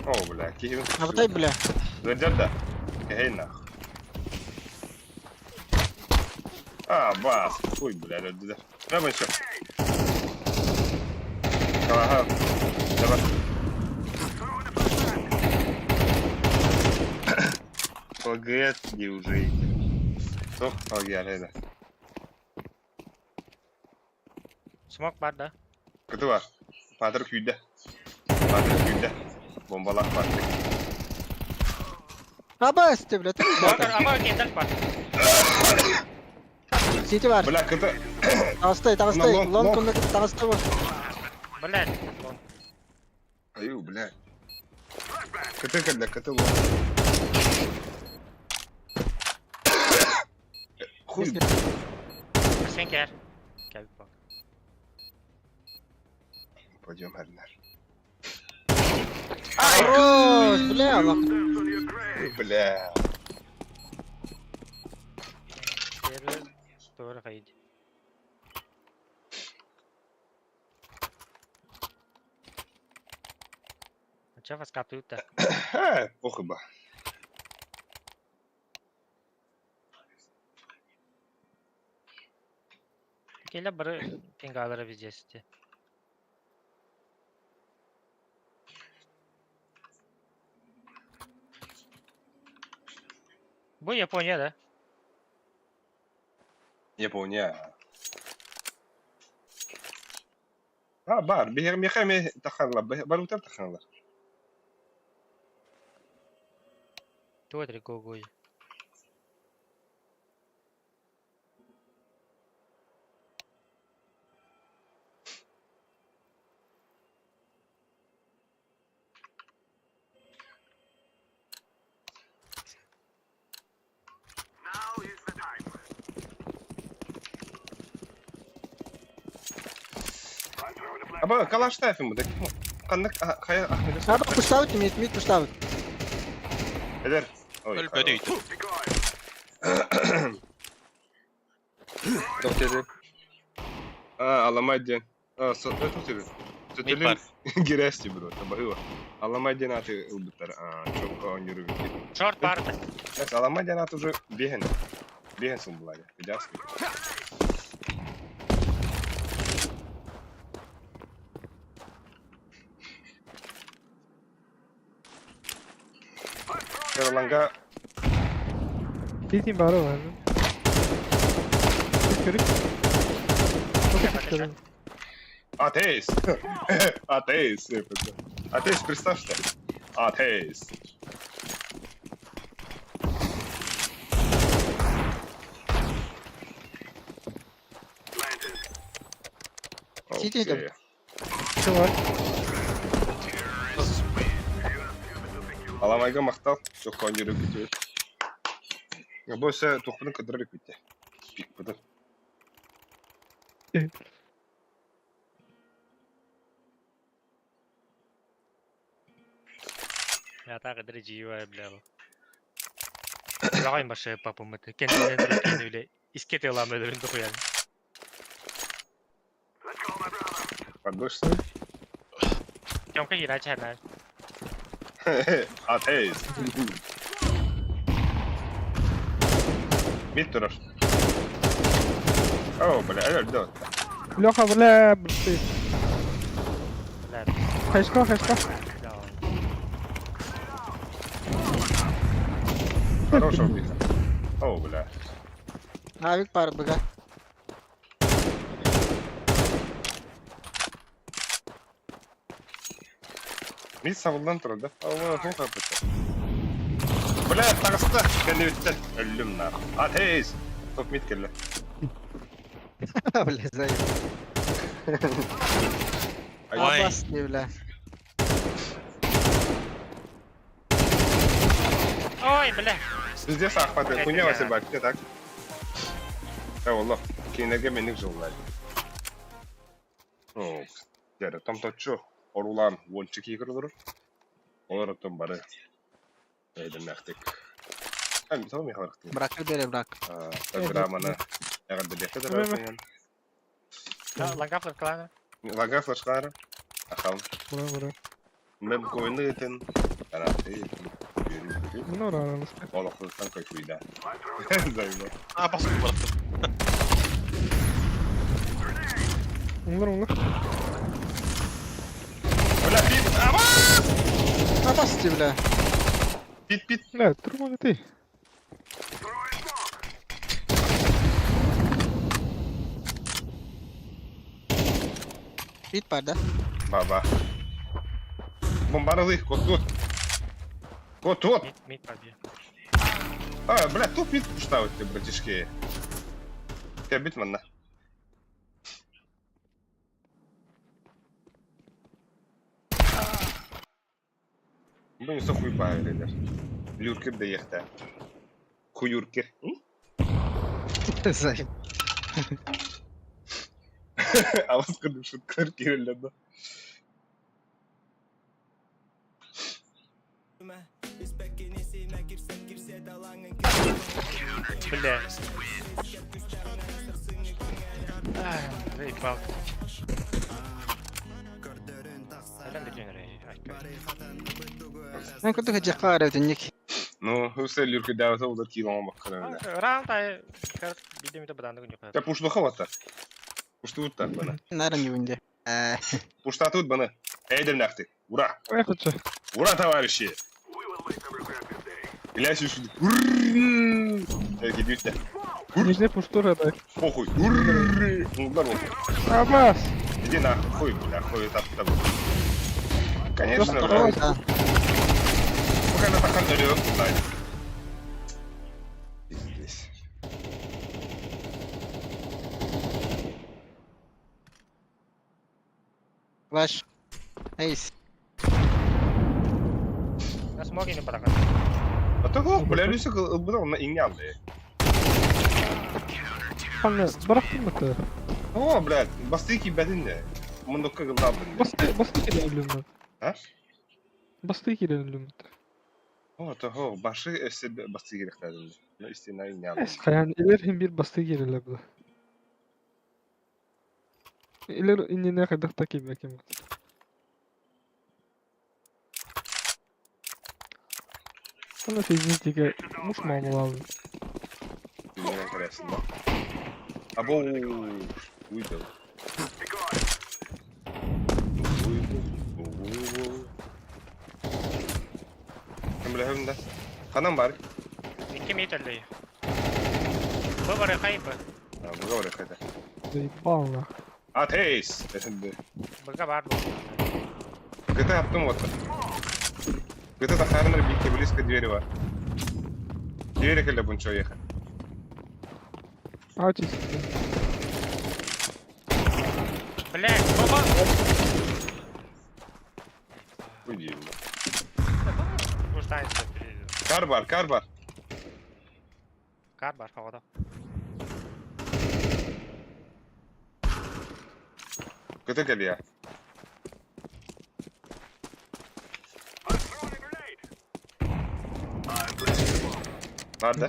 О, бля, киһим. Абытай, бля. Зайдет, да? Кehей нах. А, бас. Хуй, бля, да, да. Давай еще. Ага. Давай. ЛГС не уже идти. Сох, ЛГ, да. Смок бар да. Кыты бар. Патыр күйді. Патыр күйді. Бомбалақ патыр. Аба, ты, бля, ты Аба, кендер бар. Сити бар. Бля, кыты. Тағыстай, тағыстай. Лонг, Лонг лонг. комната тағыстай бар. Блядь. Лонг. Аю, бля. Кыты кәлді, кыты лонг. Хуй. Сен кер. Кел бак. Пойдем, Арнар. Хорош, бля, лох. Бля. Doğru haydi. Чего скаптуют-то? Ха, похуй ба. Келе бір пингалары везде. Bu Япония, да? Япония. А, бар, бихер мехаме таханла, бар утар таханла. Туотри гогой. Аба, калаш тафим, да. Каннык хая ахмед. Аба, пуштаут, мид, мид пуштаут. Эдер. Ой. Өлбөрүйт. Доктор. А, аламайден. А, со, это тебе. Мид бар. Герести, бро, табаһыва. Аламайден аты ылбыттар. А, чокка онюру. Шорт бар. Эс аламайден аты уже бehen. Бehen сум булади. Видяски. Ланга Сити бары бар. Көрүк. Атеист! Атеист! Атеист, представь что. Атеист. Сити идем. Окей. Чувак. Аламайга мақтал, жоқ конжыры күтіп. Бойса тоқпының кыдыры күтті. Пик бұды. Я так идреживая, бля. Лагайм башы папам это. Kendine öyle isket yalan ödürün dokuyan. Подошься. Тёмка херача на. Атеист. Мид турар. О, бля, алло, да. Леха, бля, ты. Бля, Хайшка, хайшка. да. Хорошего биха. О, бля. Авик пар быга. Мид сабылдан турар, да? О, хуха бітті. Бля, тағысты. Кәне бітті. Өлім нахуй. Атеист. Топ мид келді. Бля, заеб. Ой. Опасный, бля. Ой, бля. Везде саахпаты, хуйня Васильбакте, так? Э, олох, кинилэргэ мэник дьыллар. Оо, дьэ, томточчу орулаан уонча киһи олорор. Олор оттон бары эйдэмнээхтик. Тоҕо миэхэ барахтыы? Бракка бере брак. Программаны эҕэрдэлиэххэ дөрөөн. Лага флешкалана. Лага флешкалара. Ахал. Бура бура. Мен коины ытын. Тараты. Ну рано. Олохтан кайфуйда. Займа. А, басып барахтым. Уңлар уңлар. Бля, пит! Ама! Абасти, бля. Пит, пит! Бля, турманы ты. Бит бар да? Ба-ба. Бомбарылы, кот тут. Кот тут! Мид, мид побе. А, бля, тут мид пуштавы ты, братишки. Тебя бит манна. Бу не хуй баар Люркер да ехта. Хуюркер. Займ. Алас кырдым шуткалар киреллер да. Бля. Заебал. Мен курдук жакка карап ник. Ну, все люркер да, ол да килома баккарында. Раунд ай, бидемите баданды күн Та пушлуха вата. Пуштуутта бана. Нарын юнде. Пуштатут бана. Эйдем нахты. Ура! Ой, хочу. Ура, товарищи! Иляси сюда. Ура! Кидюся. Нижний пуштура да. Похуй. Ура! Ну, здорово. Абас! Иди нахуй, хуй, бля, хуй, тап, тап. Конечно, Здорово. бля. Пока на тахан дорёк, знать. Здесь. Ваш. Эйс. На смоги не баракат. А то бля, люсик был на инялы. Ханна, барахтым бата. О, блядь, бастыки бәдинде. Мундукка гылдабын. Басты, басты кирен үлүмөт. А? Басты кирен үлүмөт. О, того, башы эсе басты керектәдин. Ну, истина инялы. Эс хаян илер хим бир басты киреле бу. Илер инне кайдак таки бекем. Ана физики муш мамалалы. Мне интересно. Або уйду. Уйду. Кем биле Ханам бар. 2 метр ли. Выборы хайпы. А, выговоры хайда. Заебал нах. Атейс! Быга бар. ГТ аптым вот. ГТ тахарнер битте близко дерева. Дерево или бунчо ехать. Атис. Блядь, баба. Уйди. Уштайся. Карбар, карбар. Кар бар, походу. ГТ кэлия. Бар да?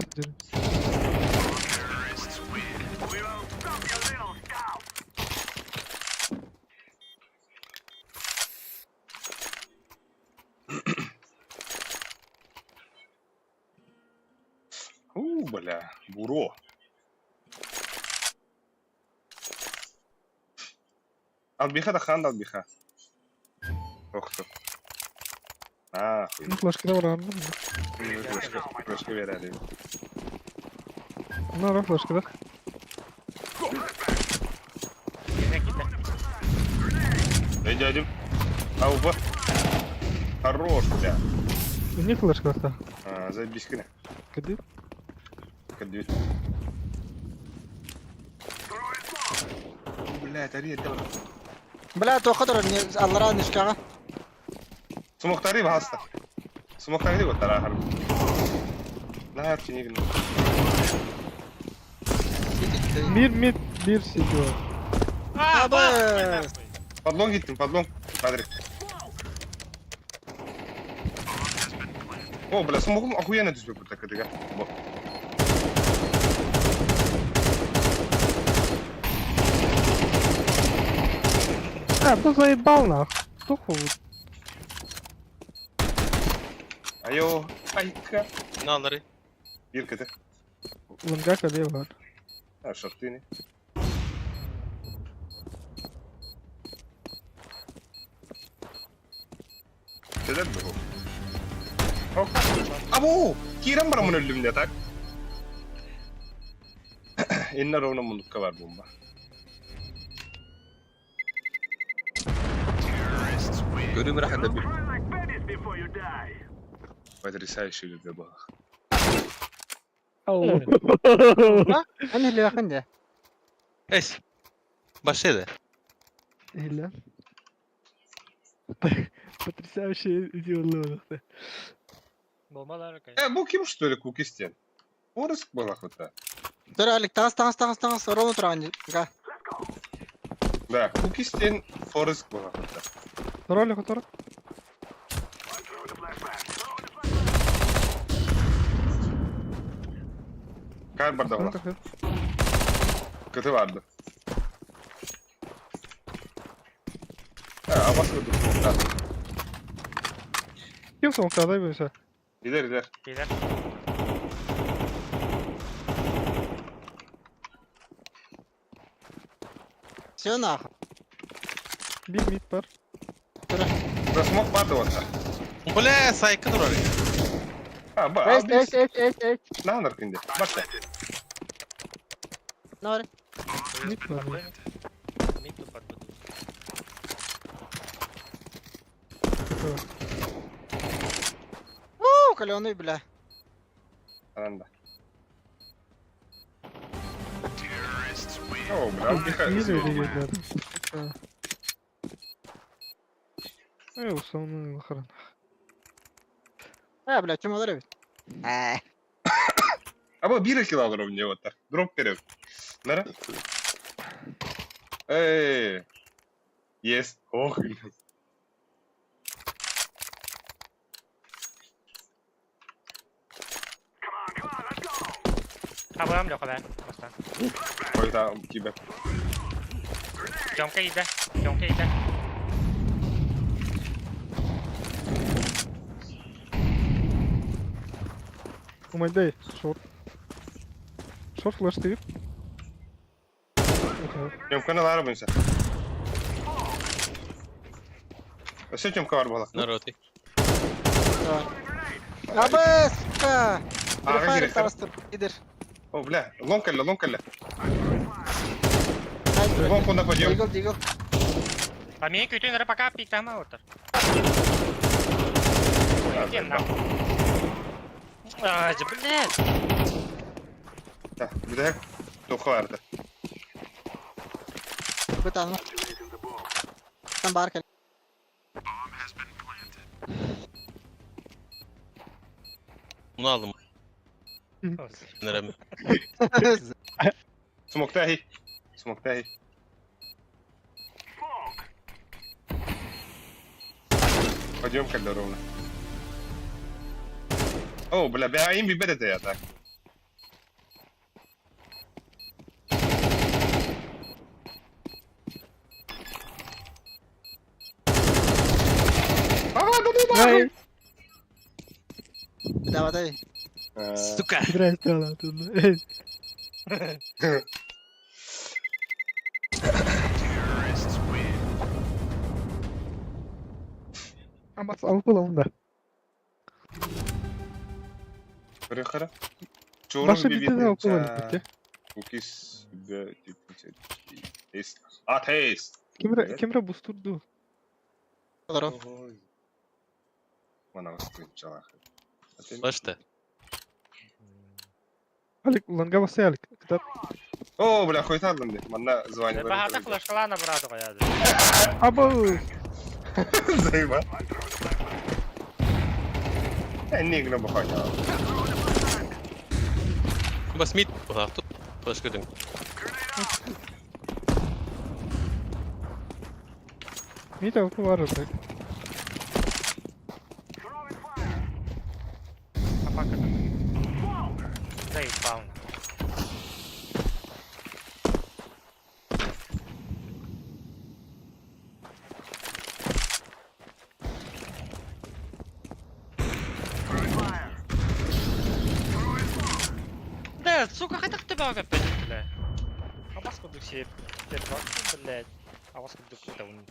У, бля, буро. Албиха да хан албиха. Ох ты. Нахуй. Ну, флешка да барам. Флешка, флешка верали. Ну, ра флешка да. Эй, дядя. Ау, вот. Хорош, бля. Не флешка да. А, заебись, кына. Кади? Кади. Блядь, ари, это... Бля, тоқыдыр, аллара нишкаға. Смоктары баста. Смоктары вот тарахар. Наһаа чинигин. Bir mid, bir city var. Аба! Подлон gittim, подлон. Патрик. О, бля, смогу охуенно түспөт так кытыга. Бо. А, кто заебал нах? Кто хуй? Айо, айка. Ne alır? Bir кыты. Лонга кале var. А, шортыны. Neden bu? Hop. Abo! Кирен бар mun öldüm так. Инна ровно мундукка бар бомба. Görüm rahat bir. Потрясающий любви была. Эн хиле бакын да. Es. Başlaydı. Hile. Потрясающий идеология. Bombalar okey. Э, бу ким что ли кукистен? Орыск была хута. Тур Алик, тагыс, тагыс, тагыс, тагыс, ровно тураган. Га. Да, кукистен Фореск была хута. Роли который? Кар бардавла. Кыты барды. А, абас көдүк смокта. Ким смокта böyle? Илер, илер. Beyler. Все нахуй. Bir mid var. Да смок барды вот. Бля, сайкın rol. А, ба, Эс, эс, эс, эс, эс. Нанар кинде. Башта. Нор. Mid var. Mid tupatladı. У, каленый, бля. Ананда. О, бля, отдыхаю. Mid öyle girdiler. Ey usanın охрана. Э, бля, чем алар бит? Э. Аба бир кило алыр мне вот так. Дроп берем. Нара? Эй. Есть. Ох. Абам лёха да. Баста. Ой, там тебя. Тёмка иди. Тёмка иди. Умайдай, шорт. Шорт флеш ты. Тёмканы лары буйса. Өсө Тёмка бар бала. Народ. Аба, сука. Ага, Префайр керек. тагыстыр. Идер. О, бля, лонг эле, лонг эле. Лонг онда подъем. Дигл, дигл. А мен күтін пока пиктама отыр. А, Ой, нахуй. А, блядь. Да, бля, тоқы барды. Бытан. Там бар кел. Bunu aldım. Nerem. Смокта хи. Смокта хи. Пойдем когда ровно. О, бля, бля, им бибет я так. А, да, да, да. Эй, Давай, дай. Сука. здрасте, ладно. Эй, Ama sağlıklı lan da. Қара. Başka bir tane okul var bitti. Кукис, Атеист. Кемре, кемре бустурду. Здоров. Мана восприимчалах. Başta. Алик, ланга басай Алик. Кытат. О, бля, хуйталдым деп. Манна звание. Бахата флешкалана браты қояды. Аба. Зайба. Э, не гна баханя. Бас мид быһаахтык флешка дүн. Мид алты бар orada. Капака. Заебал. Да, сука, хотя бы тебя опять, бля. А вас кудык себе, блядь. А вас кудык куда он.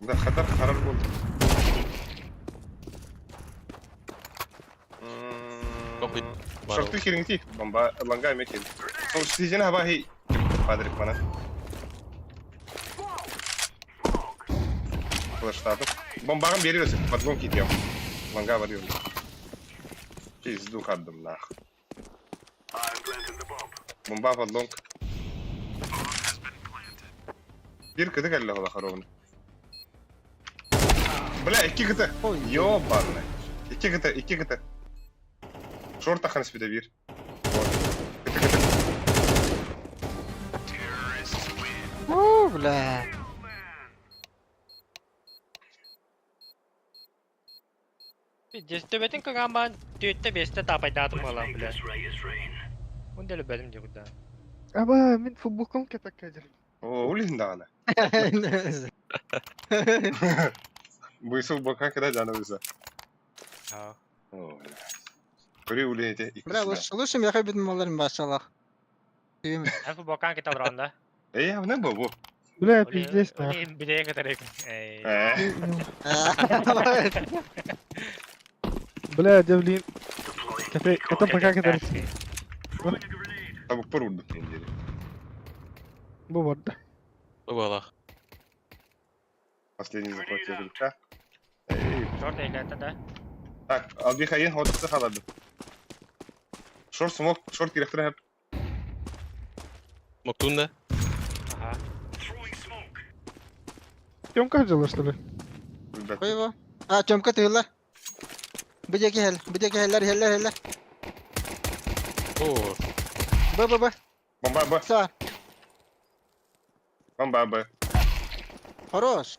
Да, хатар харар болды. Копы. Шорты хирингти, бомба ланга мекин. Сол сижен хаба хи падрик мана. Флештатов. Бомбагын бериyorsun, подлон китем. Ланга барıyorum. Пизду хаддым нах. Бомба подлон. Bir кыты кэллэ хола хоровна. Бля, икки кыты. Ёбаный. Икки кыты, икки кыты. Шорт тахан спиде бир. Вот. Кыты кыты. Уу, бля. Пиздец, төбөтүн кыгаан түөттэ биэстэ таапайдаатым буолан, бля. Ундэлэ бэлим дьугда. Аба, мин футболкам кепекке О, улин дагана. Быйсыл бока кыда жаны быйса. Аа. О, бля. Көрі улин эте. Бля, лучше, лучше меха бит маларым башалах. Түйім. Эн футболкаан ките олорон да. Эй, а не бу бу. Бля, пиздец нах. Билее кытарык. Эй. Э. Бля, Девлин. Кафе, это пока кадар. Табык пыр урдук мен дери. Бу барда. Бу Последний заплатил ключа. Эй. Шорт эйлэтэ да. Так, албихайын хотты халады. Шорт смок, шорт керектір хеп. Моктун да. Аха. Тёмка жила, что ли? Қой его. А, Тёмка тыйла. Бидеки хел, бидеки хеллер, хеллер, хеллер. О, Б, Б, Б. Бомба Б, Са. бомба Б. Хорош.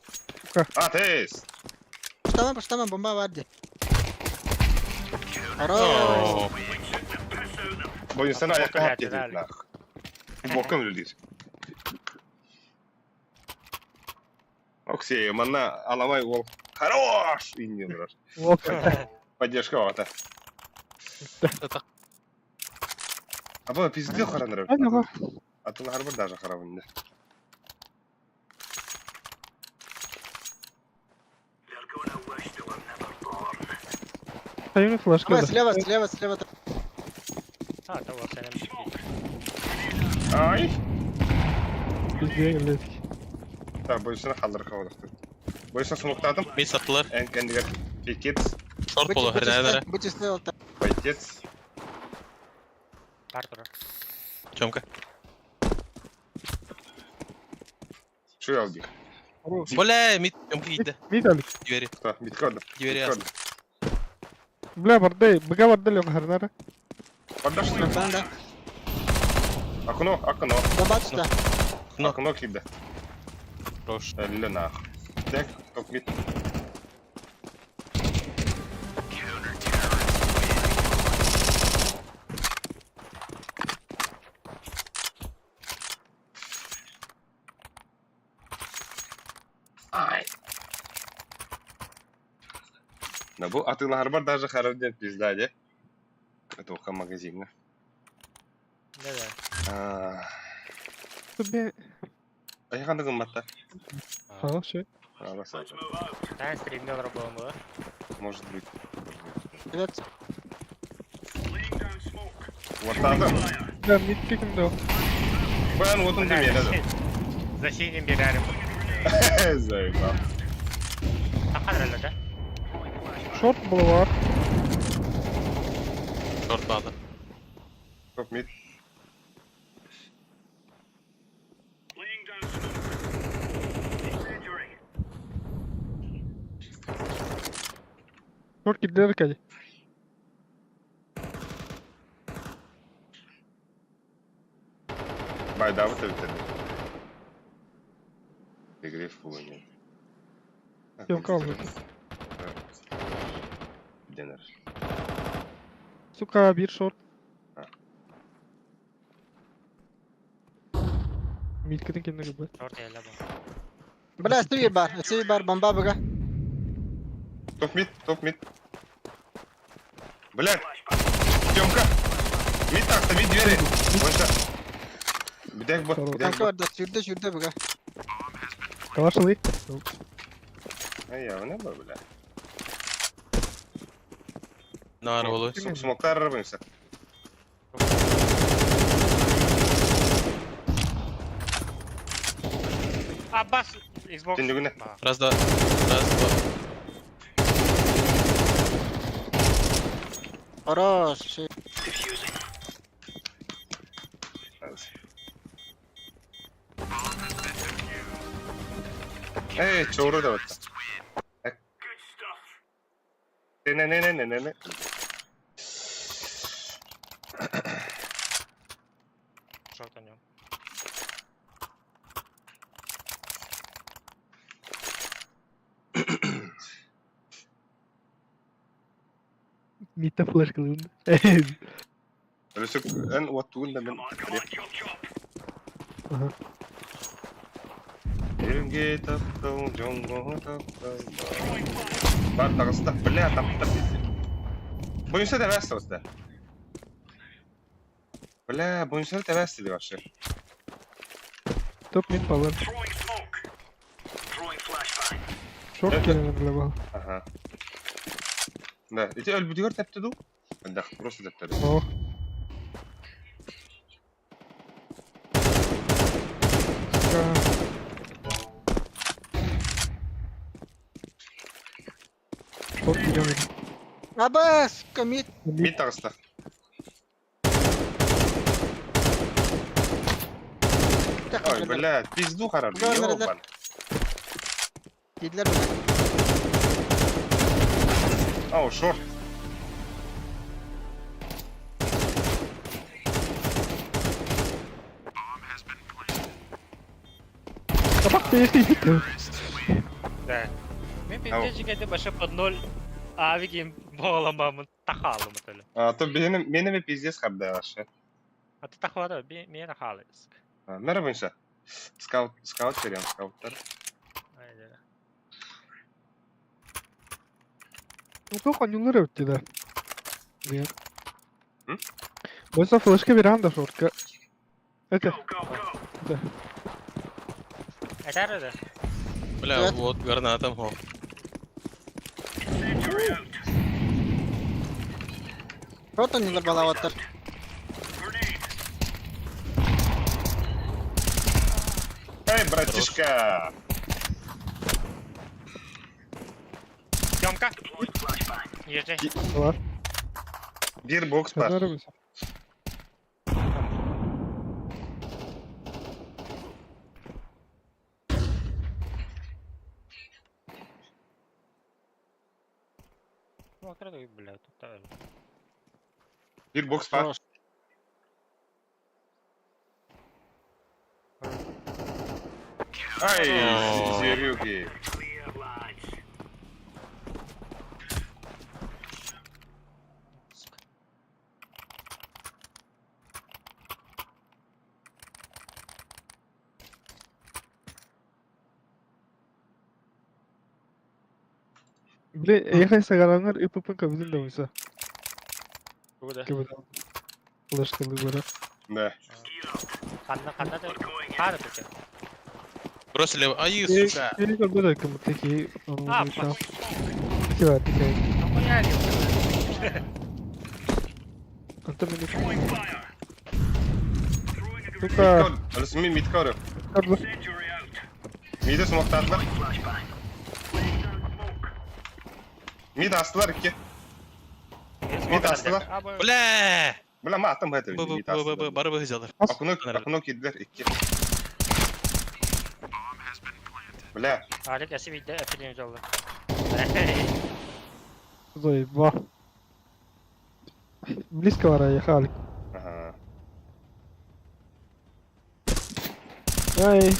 Атеис! Пуштама, пуштама, бомба варди. Хорош. О, Бойынсana ayakta hap Блядь, yedik helal. nah. Боком үлдир. Оксей, манна аламай ол. Хорош! Иннен Вот. Поддержка ата. Это А бұл пизде қараныр. Ага. Атын харбыр даже қарабын. Тайны флешка. Давай, слева, слева, слева. А, того сенем. Ай! Пиздец, блядь. Так, бойынсана қалдыр қабылдақты. Бойынсана смоктадым. мид саттылар. Ән кәндігер фекет, Шорт болу хернәләре. Бычы слева. байтец. Бар турар. Чомка. Шуй албих. Хорош. Бля, мид чомка китте. Мид алик. Двери, Кто? Бит көрді. двери Көрді. Бля, барды, быга барды лёг харнара. Бардаш. Банда. Окно, окно. Бомба сюда. Ну. Окно киді. Хорош. Әлі нах. Так, топ мид. Ай. Да бұл атылар бар даже харабден пизда, де. Это уха магазинна. Да да. А, Тебе. я қандай қымбатта? Хорошо. Аласа. Тань стримде олорор буолан була. Может быть. Привет. Ортады. Бля, мид кикнул. Бен отын демеді. За синим берәрим. Заебал. Тахар да? Шорт булар. Шорт бады. Топ мид. Шорт кидер кәди. Айдаабыт эбиттэр. Дегрев буолан. Съемка албыт. Дэнэр. Сука, биир шорт. Миткатын кэннэ гыбыт. Шорт эле бу. Бля, сиби бар, сиби бар, бомба быга. Топ мид, топ мид. Блядь! Тёмка! Мид так, мид двери! Бойся. Бүтэк бот, бүтэк Танка бот. барда, сүрдэ, сүрдэ быга. Калашылы. Эй, я не был, бля. Нар болу. Смоктар рыбымся. Аббас, Xbox. Түннүгүнэ. Ба. Раз, два. Раз, два. Хорош. Эй, чоуру да батта. Не-не-не-не-не-не. Шорт о нем. Митта флешкалын. Өлөсөк эн уоттугун да мен Аха. Эрге таптал, жоңго таптал. Бар таҕыста, бля, таптар пиздец. Бойынша тэбээс таҕыста. Бля, бойынша тэбээс диye вообще. Топ мид балар. Шорт келен бля бал. Ага. Да, ити өлбүтүгэр тэптэ дуу? Да, просто тэптэ. О. Сука. Шорт идем. Аба, сука, мид. Мид таҕыста. Ой, бля, пизду харар. Көрдүлэр. Ёбан. Дидлер быга. Ау, шорт. Табак ты Да. Мен Ау. пиздец жигеде баша под ноль. Авигим боламамын тахалым өтөлі. А, то бени мени пиздец харда вообще. А ты тахалады, мен тахалы. Мэр бойынша. Скаут, скаут берем, скауттар. Ну как они өтті да. Нет. М? Бойса флешка берем да шортка. Это. Этәрі да. Бля, вот гранатом. Хо. Шорт онньулар балаваттар. Эй, братишка! Тёмка. Езжай. Бар. Бир бокс бар. Казарыбыз. Ну, открыто, бля, тут та- Бир бокс бар. Хорош. Ай, О. зверюги. Сука. Бля, ехай сагараннар ИПП кабзин да бойса. Куда? Кабзин. Флешкалы бара. Да. Ханна, ханна да. Хара тут. Бросили. Ай, сука. Или как бы кому такие. А, пас. Тива, такая. Ну, я не Антон меня. Сука. Мидка, мид мидка өрө. Карла. Миди смоктадылар. Мид астылар икки. Мид астылар. Бля! Бля, ма атым хэт Б, б, мид б, б, б, астылар. бары быһыжалар. Окно, окно кирдилер икки. Бля, Алик, әсі виде әпілен жолы. Заеба. Близко вара ехали. ага. Ай,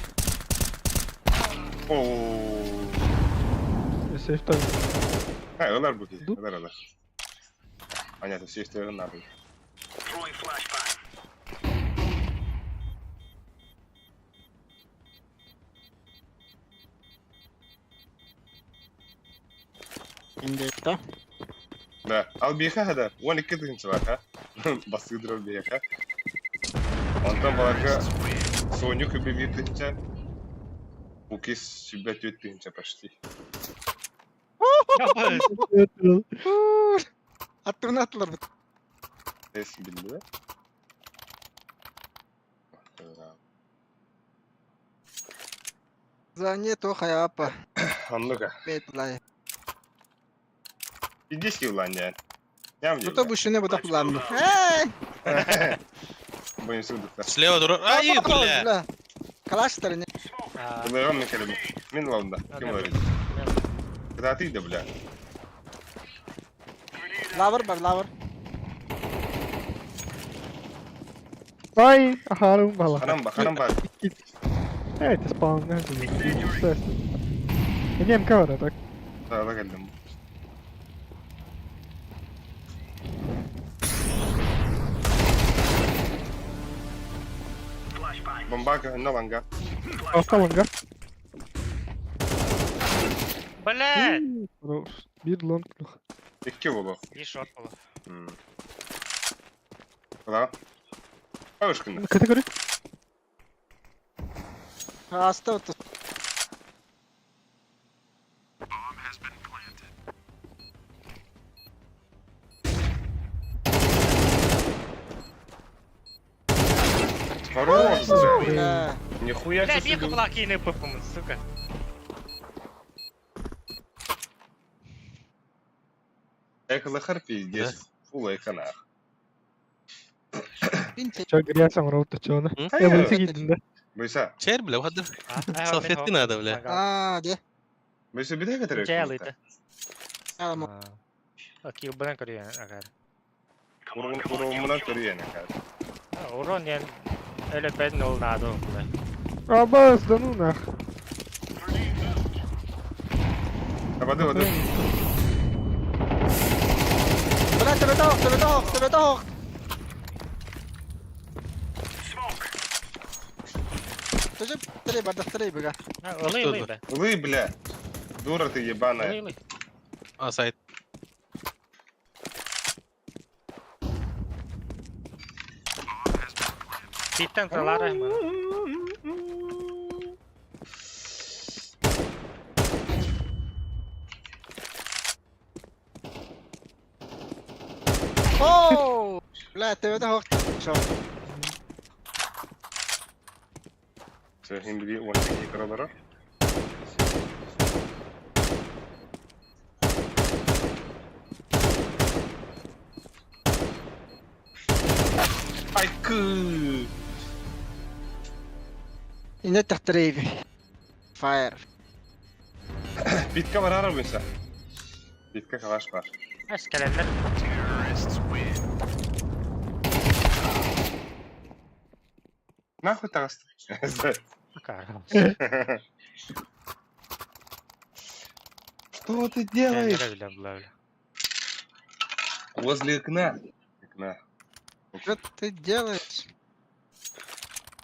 Оо. сейфтан. Ha, ылар бу киһи, Ду- ылар ылар. Понятно, сейфтерин надо. Индекта. Да, ал биэхэ хада, 12 тыһыынчалаах ха. Бастыгыдыр ол биэхэ. Онтон баларга Соню күбү 1 тыһыынча, Укис 24 тыһыынча почти. Аттыбына аттылар бит. Эс биллибэ. Звание то хайапа. Оннука. Бэт лай. Индийский улан диэн. Ням Бута бу шуне бута планны. Эй! Бойын сылдыктар. Слева дура. Ай, бля. Бля. Калаш не. Ылыгам мен келем. Мен лаунда. Ким олар? Кытаатый да, бля. Лавр бар, лавр. Ай, ахарым бала. Ханам ба, ханам ба. Evet, spawn nerede? Ini MK var так. Саала келдим. Бомба көһүннэ ланга. Алта ланга. Бля! Bir long. Икки болу. И шот было. Куда? Бабушкина. Категория. Аста вот. Хорош же. Бля. Нихуя Бля, себе. бега была кины пыпым, сука. Эколохар пиздец. Фул эконах. Çok грязь амрау тачона. Я bu gittim de. Быса. Чер, бля, уходи. Салфетки надо, бля. А, де. Быса бите кетер. Чайлы-то. Аламо. Кил бынан көрүйен агар. Урун урунмунан көрүйен акар. Урон ден өлө бен ол надо, бля. Абас, да ну нах. Абады бады. Бля, тебе тох, тебе тох, тебе тох. Тоже три барда, три бега. Ылый, ылый, бля. Улы, бля. Дура ты ебаная. Ылый, ылый. А, сайт. Биттен кралары. Оу! Бля, тебе тох. Шо? Все, им били 12 кралара. Ай, кы. Ине тахтырейби. Fire. Битка бар ара быса. Битка калаш бар. Эскелендер. Нахуй тагысты. Что ты делаешь? Бля, бля, бля. Возле окна. Окна. Что ты делаешь?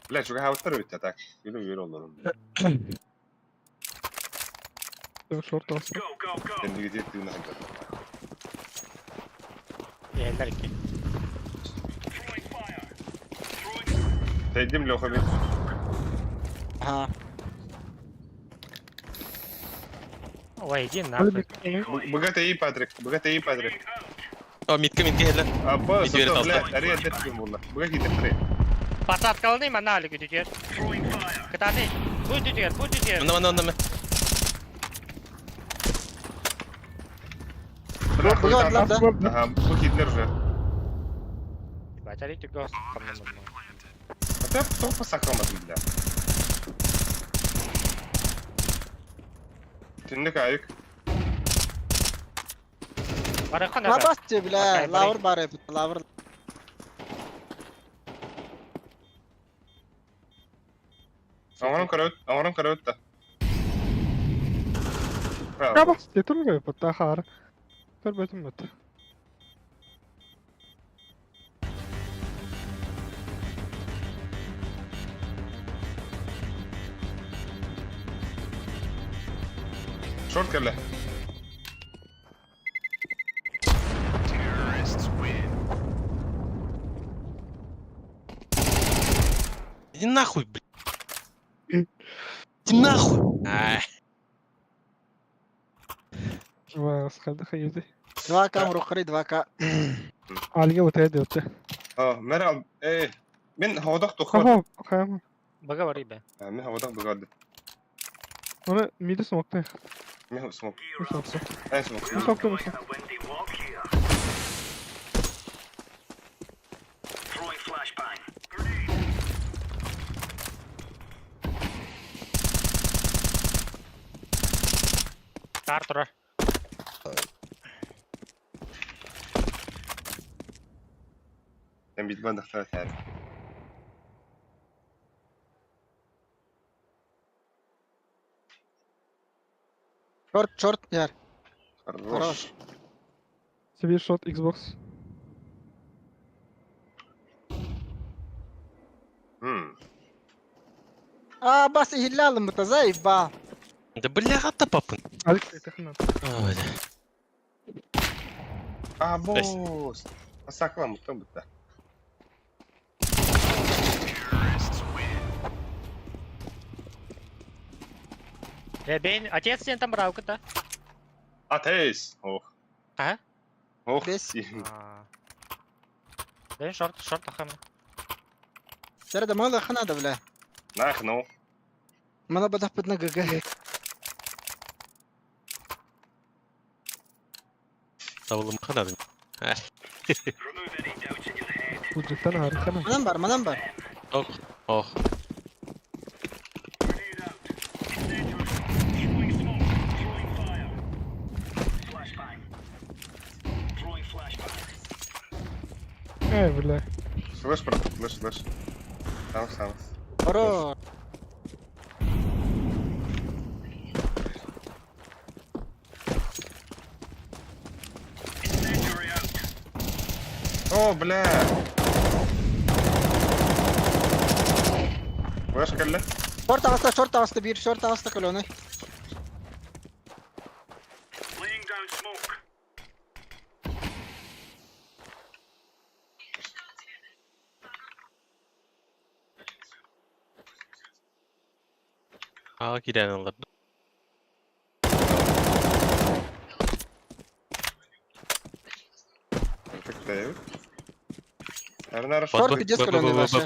Бля, чуга хавтар бит так. Күлүм үөр олорум. Шорт алса. Кендиги тиет тыына ханжар. Елдер ки. Тайдим Леха бит. Ага. Ой, иди нахуй. Богатый и Патрик, богатый и Патрик. О, митка, митка, хелле. Апа, Мит берет сото, бля, алса. ария деттим була. Богатый деттри. Посадкалны манали күтүтер. Кытаны. Бу түтер, бу түтер. Мына, мына, мына. Бля, бля, да. Ага, бу кидлер же. Батари түгө камнамын. А ты кто посакамадым, бля. Түндүк айык. Баракан Лабас те, бля, Окей, лавр бар, лавр. Оҥорон көрөбүт, оҥорон көрөбүт да. Каба, титул бутта хаар. Көрбөтүм бут. Шорт кэллэ. Иди нахуй, блядь. Иди нахуй. Ай. Хайды. 2К уруккары 2К. Алга утая диэбитэ. А, мэр э мин хоҕодох тухар. Хаа, хаа. Бага бе. Мин хоҕодох быгарды. Оны миди смоктай. Мин смок. Смокта. Эн смок. Смокта мусо. Тар турар. Эн билбэн дахтар этэр. Шорт, шорт, яр. Хорош. Себе шот Xbox. М. А, бас иһиллэ алыммыта, заебал. Да бляха та папын. Алекс это Ой, да. А, босс. Асакла мутан бутта. Э, бейн, отец сен там брал да? Атейс. Ох. А? Ох. Бес. Бейн шорт, шорт ахам. Сэрэ да мало хана да бля. Нах, ну. Мана бадах бытна ГГ. Табылым ханадым. Буджеттан harika. Манан бар, манан бар. Ох, ох. Э, бля. Слышь, брат, слышь, слышь. Сам, сам. Хорош. О, бля. Флеш кэллэ. Шорт аҕыста, шорт аҕыста, биир шорт аҕыста көлөнөй. Aa giren alır. Так, Арнара Шорт пиздец көлөнөй вообще.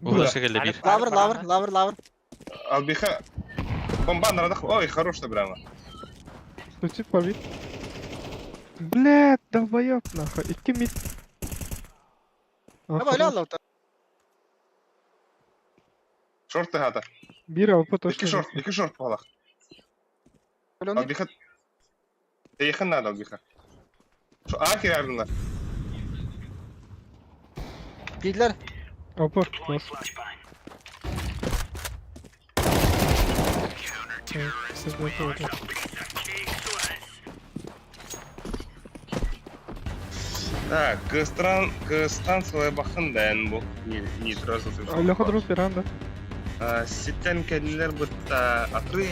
Флешка келді бір. Лавр, лавр, лавр, лавр. Албиха. Бомба нарадах. Ой, хорош ты прямо. Стучит по вид. Бля, долбоёб нахуй. Икки мид. Аба өлө алла. Шорт ты хата. Бир АВП Икки точно. шорт, икки шорт балах. Көлөнөй. Албиха. Тейхин надо албиха. Шо а кирардынlar. Кийлер. АВП. Класс. Так, кыстран, кыстан сылай бахын дән бу. Не, не сразу ты. Леха дроп веранда. Ситтен кәлилер бутта атры.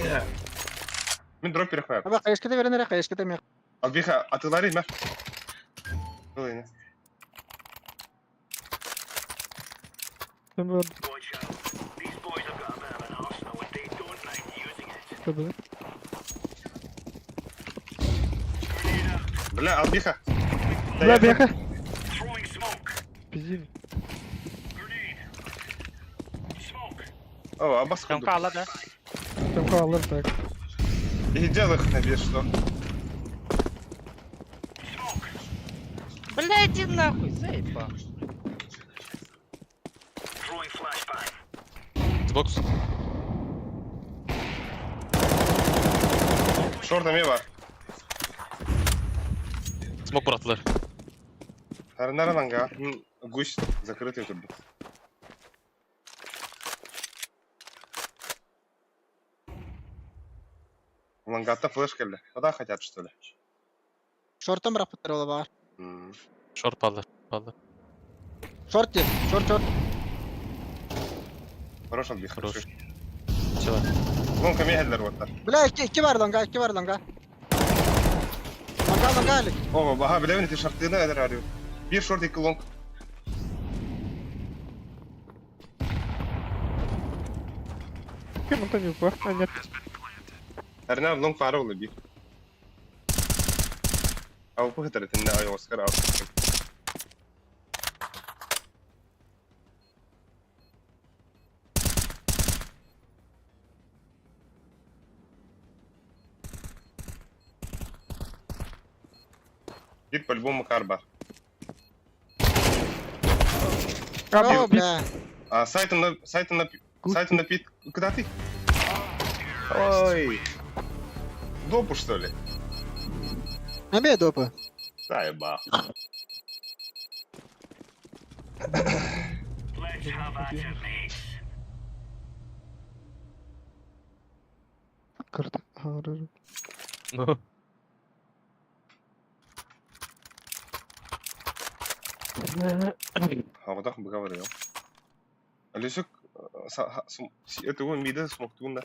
Мин дроп перехват. Аба кайышкыда беренер, кайышкыда мен. Албиха, атылары ма? Ой, Там был. Что Бля, Албиха. Бля, беха. Пиздин. О, абас Тонка алла да. Там алыр так. И делах на вес что. Бля, иди нахуй, заебал. Xbox. Шорт эме бар. Смок бıraktılar. Арнара ланга. Гусь закрытый тут. Лонгата флеш кэллэ. Куда хотят, что ли? Шортан бырахпыттар ол баар. М. Шорт баллар. Баллар. Шорт диэн. Шорт шорт. Хорош алби, Хорош. хорошо. Все. Лонг эмиэ уоттар. Бля, икки, икки бар лонга, икки бар лонга. Лонга, лонга Алик. О, баха, билэбин ити шартыына эдэр арыы. Биир шорт икки лонг. Ким онтон юпа? А, нет. Эрнар лонг пара буолла биир. Алпы хытар итиннэ ай Оскар алпы. Биир по-любому кар бар. А, О, бит, бит. бля. А сайтом на сайтом на пит. Куда ты? Ой. Допу, что ли? Набей допы. Заебал. Карта. А, рыжий. Ну. Аҕатах быга барыам. Алисек это мида смоктуун да.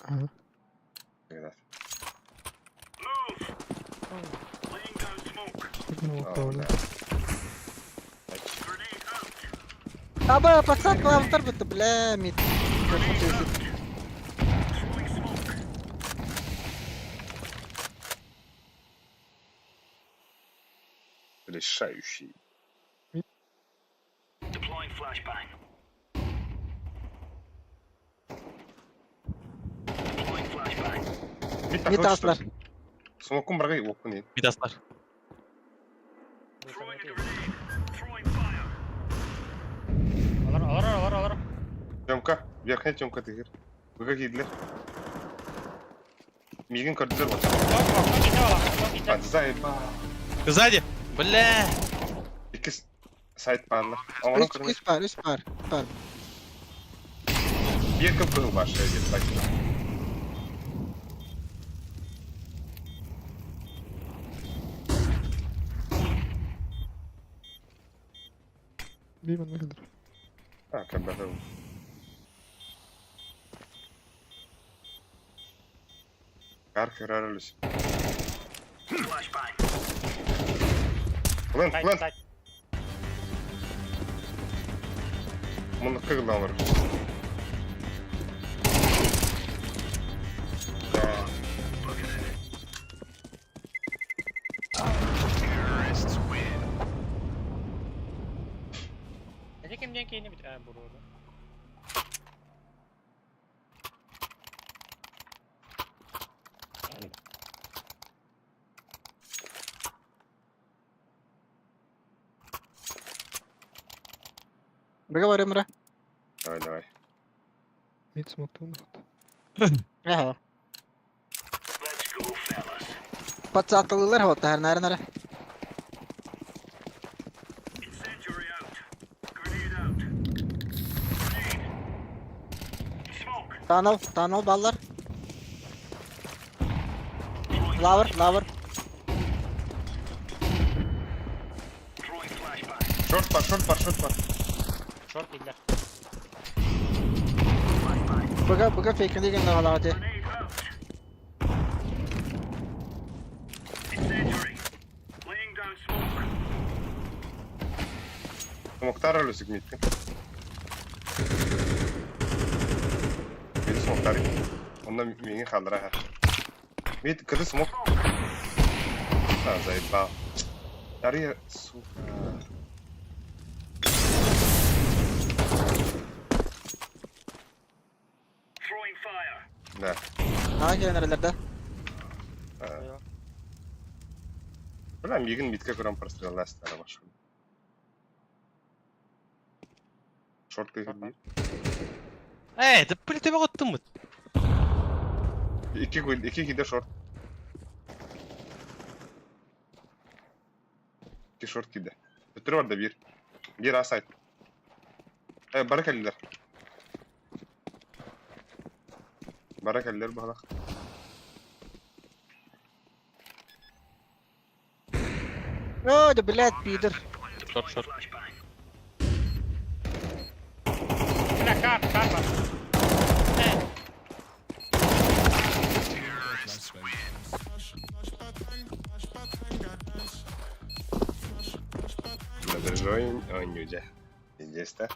Ага. Ну, А, да. Аба, пацан, клавтар бітті, бля, мид. Решающий. Мид Мид тахлар. аслар. Смокун баргай окун. Мидаслар. Алар, алар, алар, алар. Тёмка, верхняя Тёмка тыгыр. Вы кидлер. Мигин көрдүлөр вот. Алар, А, заебал. Сзади. Бля. Икки сайт баалар. Оҥорон Үс, көрүҥ. үс бар, үс бар. Бар. Биир кып кыһыл баар шайгер сайт. Бимон выглядит. А, как бы это. Кар көрөрүлүс. Плент, Сайт, плент. сайт. Муну кыгыл алыр. Эти кимден кейини бит буруду. Быга барым ра. Давай, давай. Мид смоктуун. Ага. Пацатылылар вот, нар нар. Танал, танал баллар. Лавр, лавр. Шорт бар, шорт бар, шорт бар. Шорт идлер. Быга, быга фейкин деген лагалага Смоктар өлүсүк митти. Мид смоктар. Онда миңин халдыра. Мид кыды смок. А, заебал. Дарья, сука. Да. А, келенерлер А. Бля, мигин мидке көрөн прострелластара башка. Шорт кыйгыр Эй, да блин, тебе оттым. Икки гол, икки киде шорт. Икки шорт киде. Өтөрү бар да бир. Бир асайт. Э, бары кэллилер. Бара кэллэр баһылах. О, да блядь, пидор. Шорт, шорт. Бля, кар, карма. Надержой оонньуу дьэ. Пиздец да.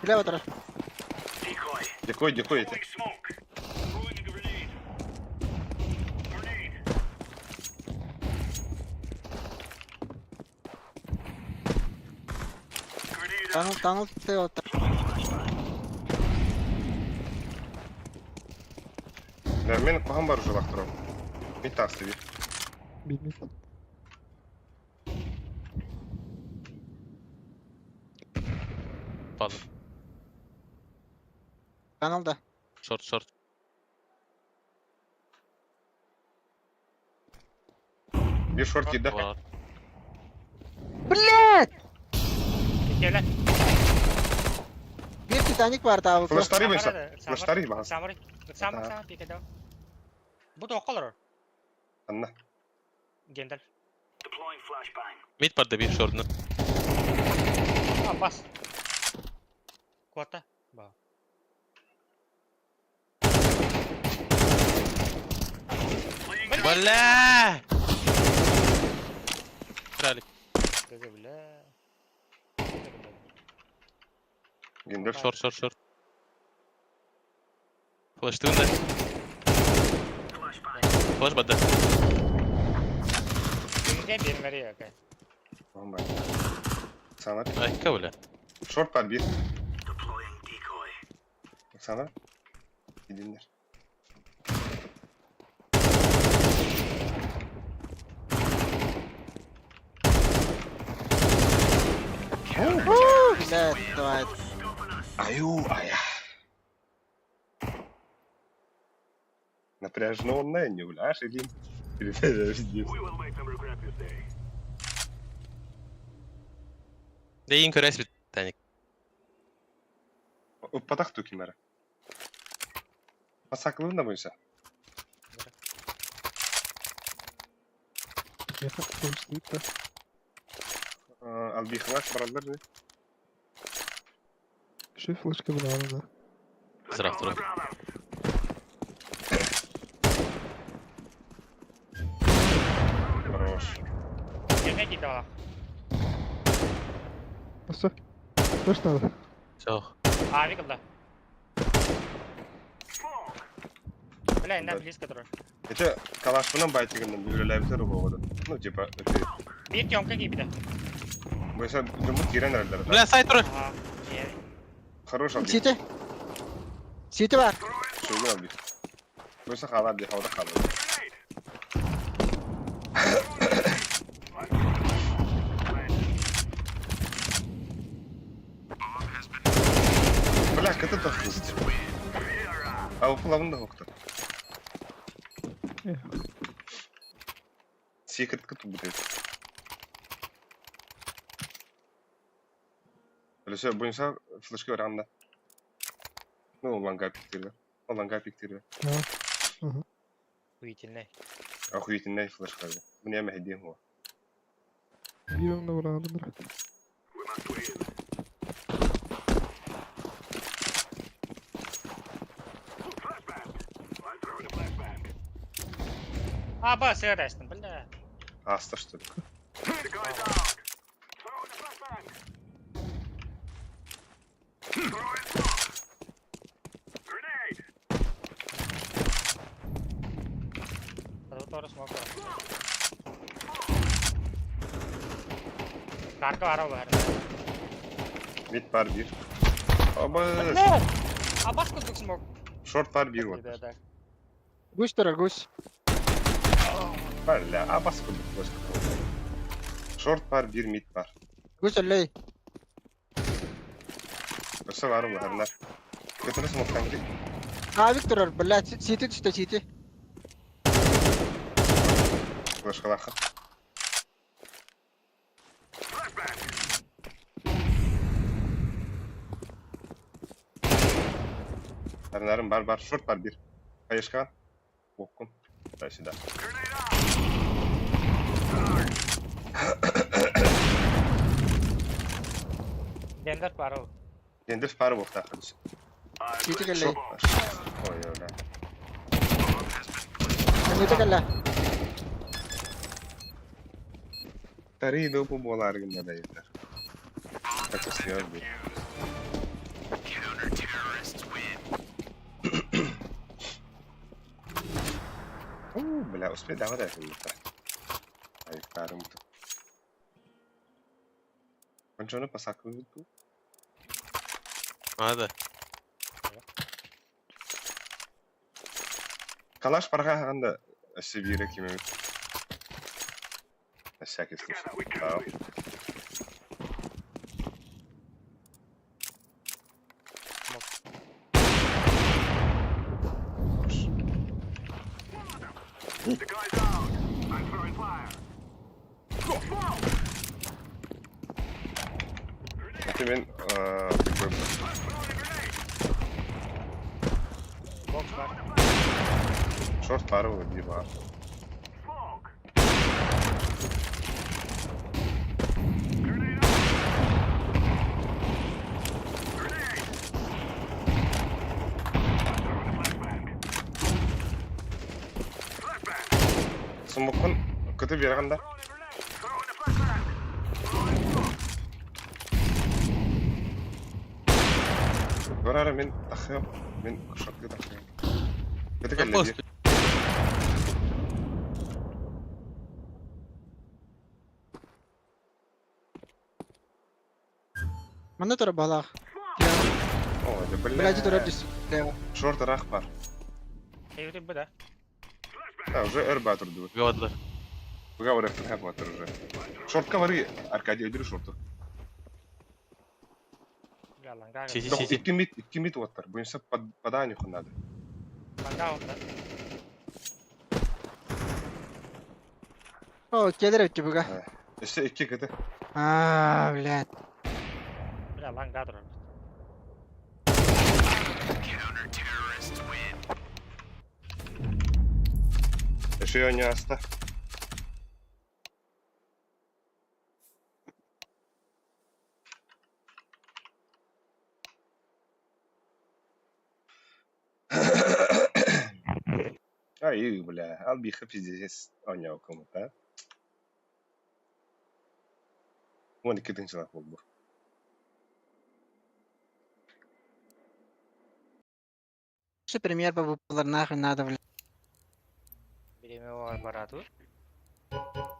Бля, вот раз. Дякой, дякой это. Tunnel, tunnel, ты вот. Мен куһаҕан бар ужалаах турар. Мин таастыбы. Билбит. Пазл. Tunnel да. Шорт, шорт. Биир шорт киирдэ. Бар. Блядь! Келе. Биир Титаник бар таабыт. Флештары быйса. Флештары баҕас. Самары. Самар сама пикеде. Бу тоққалар. Анна. Гендал. Мид бар да биир шордуна. А, бас. Кварта. Ба. Бля! Кралик. Бля. Гендер Шорт, шорт, шорт. Флештыын да. Флеш бада. Бирге бермери яка. Сана. Айка, бля. Шорт бар биир. Сана. Идиннер. Блядь, давай. Аю, ая. Напряженная, не бля, Ширин. Пиздец. Дейин көрәс бит, Таник. Ыппатах ту кимэрэ. Масакылын да бойса. Меха стоит да. Албихлаш бараллар не? Еще флешка была, да. Здравствуй. Хорош. Генге ките бала. Ну все. Флеш надо. Все. Ави кылда. Бля, инна близко турар. Это калашпынан байтыгынан үлеләбитер болду. Ну, типа, это Бир тёмка кийбите. бойса жумут кирен эрелер. Бля, сайт тур. Ага. Хорош албих. Сити. Сити бар. Шөгін албих. Бойса хала албих, хала хала. Бля, кыты тохтуст. А упылабын да хокту. Секрет кыту будет. Все, бойынша флешка барғанда. Ну, ланга пиктирді. Ланга пиктирді. Хуительный. Охуительный флешка. Мне мәһдин хуа. Биир онно бараалар. А, ба, сыграйстын, бля. Аста, что ли? Подготовил смог. Карка бара бар. Мид бар бир. Аба, Абас курдук смог. шорт бар бир вот. Да, да. Гусь турар, гусь. Бля, абас курдук флешка. Шорт бар бир, мид бар. Гусь өллөй. Өссө баар улаһарнар. Көтөрө смоктан кит. Авик турар, блядь, сити түстэ сити. Флешкалаахха. Тарнарым бар бар, шорт бар бир. Хаешкаҕа. Уоккун. Дай сюда. Дендер пара ол. Дендер пара буолтаах эбит. Сити кэллэ. Ой, ой, Сити кэллэ. Тарыы допу буолаары гынна да ыйытар. Так успел быть. Уу, бля, успей давай дай минута. Айыктарым. Кончону пасакы ту. Надо. Калаш парга хаганда өссө биирэ кимэбит. На всякий случай. Да. Ити мин Бокс бар. Шорт бары диир баар. Суммуккун кыты биэрэҕин да? Көр эрэ мин тахсыам, мин шортка тахсыам. Кыты кэллэ дии. Манна турар баҕалаах. О, это Блядь, турар бля. дис. Лево. Шорт ыраах бар. Эйбити бу да. Да, уже өр баатырдыбыт. Говордылар. Быга барыахтын хэп батыр уже. Шортка бары, Аркадий өйдүр шорту. Бля, ланга. Си, си, Дох, си, си. икки мид, икки мид уоттар. Буюнса поданюху надо. Ланга онда. О, келер өттү буга. Өссө икки кыты. Аа, блядь. Бля, ланга турар. Өссө оонньуу аста. Ай, бля, албиха пиздец оонньооккумут, а? 12 тыһыынчалаах буолбут. Что премьер по нахуй надо, блядь. Бириэмэ оҕор бараатыбыт.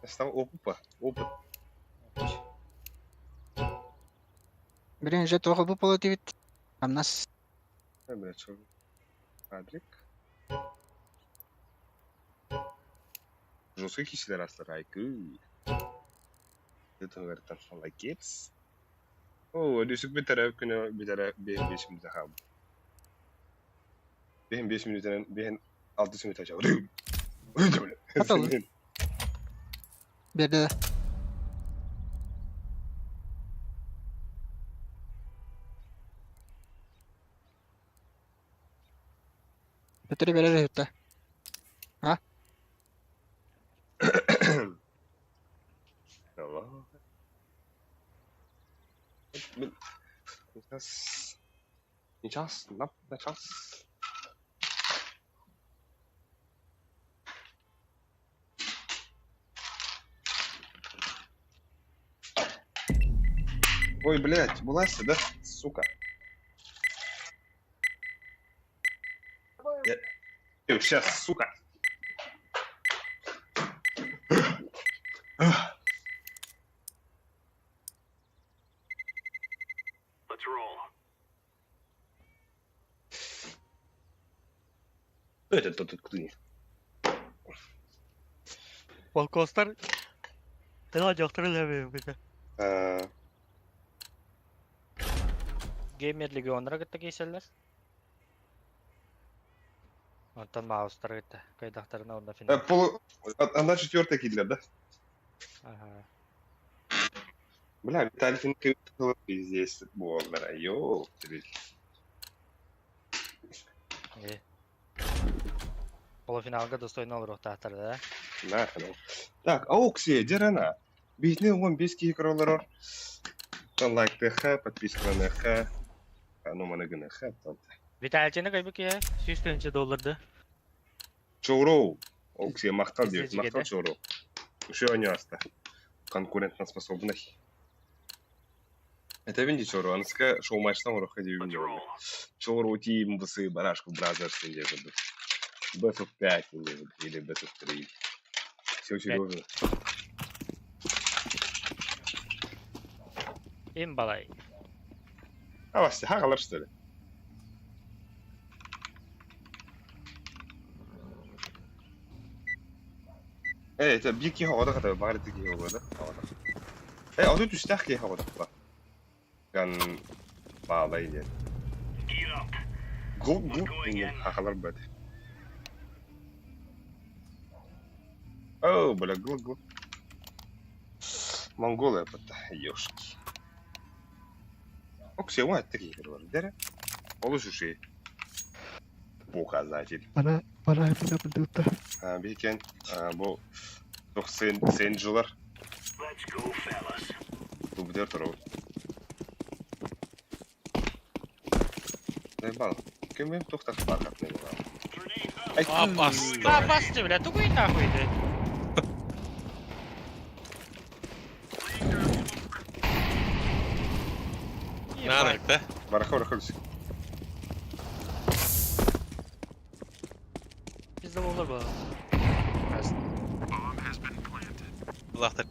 Стал опыта, опыт. Блин, же тоҕо бу полотивит. Амнас. Ай, бля, чё? Адрик. Жесткий киселер астар, айкы. Это говорит, там лайкец. О, Люсик бүтэрэ күнэ бүтэрэ биэһин биэс мүнүүтэ хаалбыт. Биэһин биэс мүнүүтэнэн биэһин алтыс мүнүүтэ ачабыт. Аталы. Биэрдэ да. Төтөрү берер үһүттэ. А? Allah. Мин Сейчас. Сейчас, на, на час. Ой, блядь, вылазь, да, сука. Я... Сейчас, сука. Это тут кто не. Волкостар. Тыла дьохтор лэбэ бите. Геймер Легионнара кытта киирсэллэр. Онтон Маустары кытта кыайдахтарына уонна финал. Полу... Она четвертая киллер, да? Ага. Бля, Виталий пиздец буоллара, ёптри. Э. Полуфиналга достойно олоруохтаахтар да? Нахрен. Так, Ауксия, дьэ Биһини 15 киһи көрө олорор. Лайктыха, подпискаланыха, аны маны гыныха. Витальчины кайбы киһи 100 тыһыынча долларды. Чоуру. Ауксия махтал Пиздец диэбит, махтал жигede. Чоуру. Еще не аста. Конкурентоспособный. Это винди Чоуру, аныска шоу матчтан урохха диэбин дьоҕурга. Чоуру Team vs Барашков Brothers диэн курдук. Best of 5 или Best of 3. Все серьезно. Им балай. А Вася, хагалар что ли? Э, это биир киһи оҕото хата баҕар ити киһи буолуо да оҕото. Э, отут үстээх киһи оҕото Ган баалай диэн. Гул гул диэн хахалар бат. О, бля, гул гул. Монголия бата, ёшки. Оксия, уон этте киһи бар. Дэрэ. Олус үчүгэй. Показатель. Бана бана билдutta. Биһикен бу туох сен дьылар. Тубутер туробут. Заебал. Ким туох тахпаакат не буолар. Апас. А, басты, бля, тугуй нахуй, да. Наанак да? Бараха бараха Пизда болар ба. Лахтар.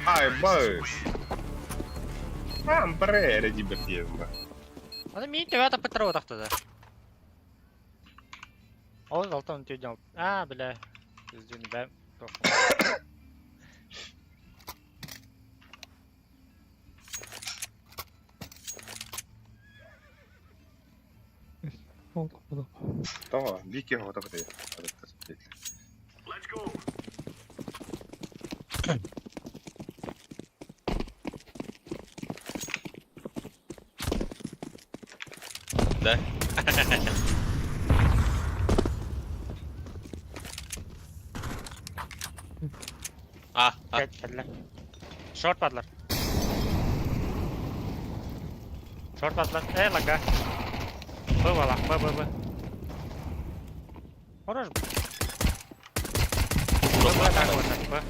Ай, быс. Амбре, divertirme. Аны мин төбө таппыттар отахтада. Ол алтан түйден. А, бля. Пиздюн бә. Tamam, bir kere havada kadar. Да. А, а. Кэллэ. Шорт бадлар. Шорт бадлар. Э, лага. Б бала, Б, Б, Б. Хорош. Б, Б, так вот, Б.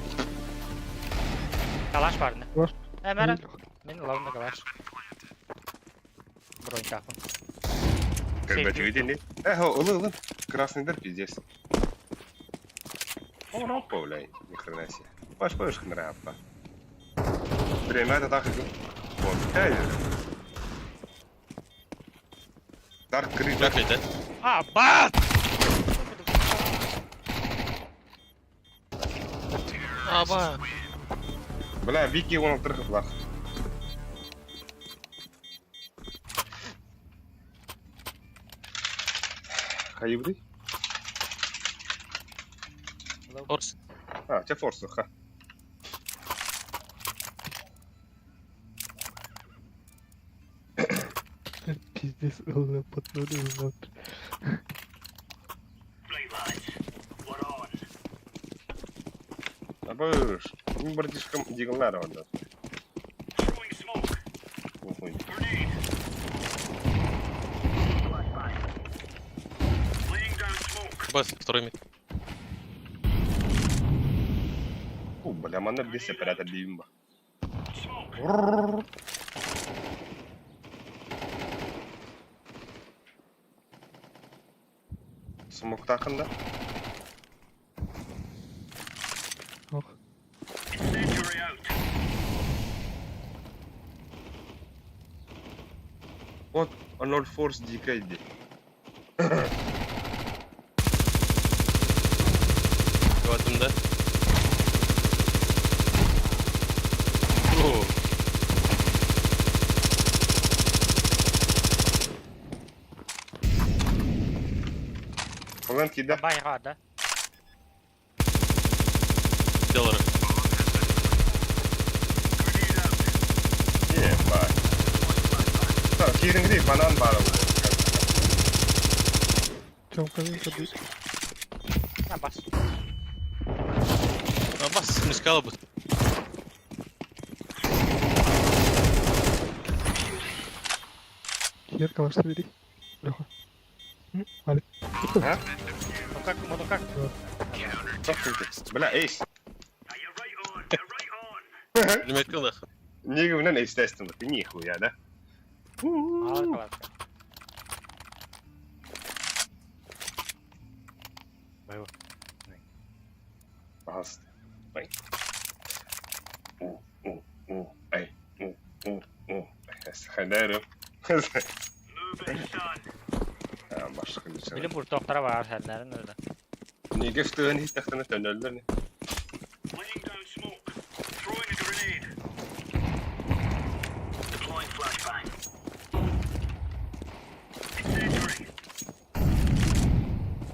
Калаш бар не? Бар. Э, мәрі. Мен лавында калаш. Бронь тахын. Когда ты видели? Эх, улы, улы. Красный дар пиздец. О, рампа, блядь, ни хрена себе. Ваш помнишь, рампа. Время это так и... Вот, пять. Дарк Крит. Выключи, да? А, бат! Аба. Бля, Вики он отрыхлах. Хайбрид? Орс. А, тебя форсу, ха. Пиздец, ылла подноды внутрь. Абыш, ну братишкам диглара он Охуй. Бас, второй мид. О, бля, манна без оператор бимба. Смок тақында. Ох. Вот, 0 force DKD. да? О, Онон киирдэ. Байга да. Доллары. Ебать. Так, киириҥ банан баара буолуо. Тёмка, ходи. На бас. А бас, не сказал бы. Хер калаш собери. Леха. Али. А? Ну как, ну как? Бля, эйс. Пулемет кылах. Нигүнэн эйстэстин. Нихуя, да? Ал калаш. Байва. Пожалуйста. Ай. У, у, у, ай, у, у, у. Хайдару. Башка Билим буртоқтара бар сәлләрин öyle. Неге втыгын хиттахтана төнөллөр не?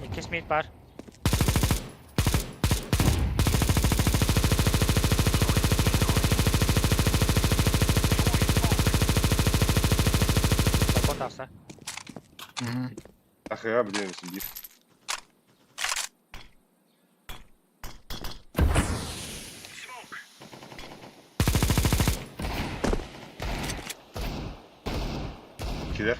Икки смит бар. Балкон тахса. Ахыга билен бир. Килер.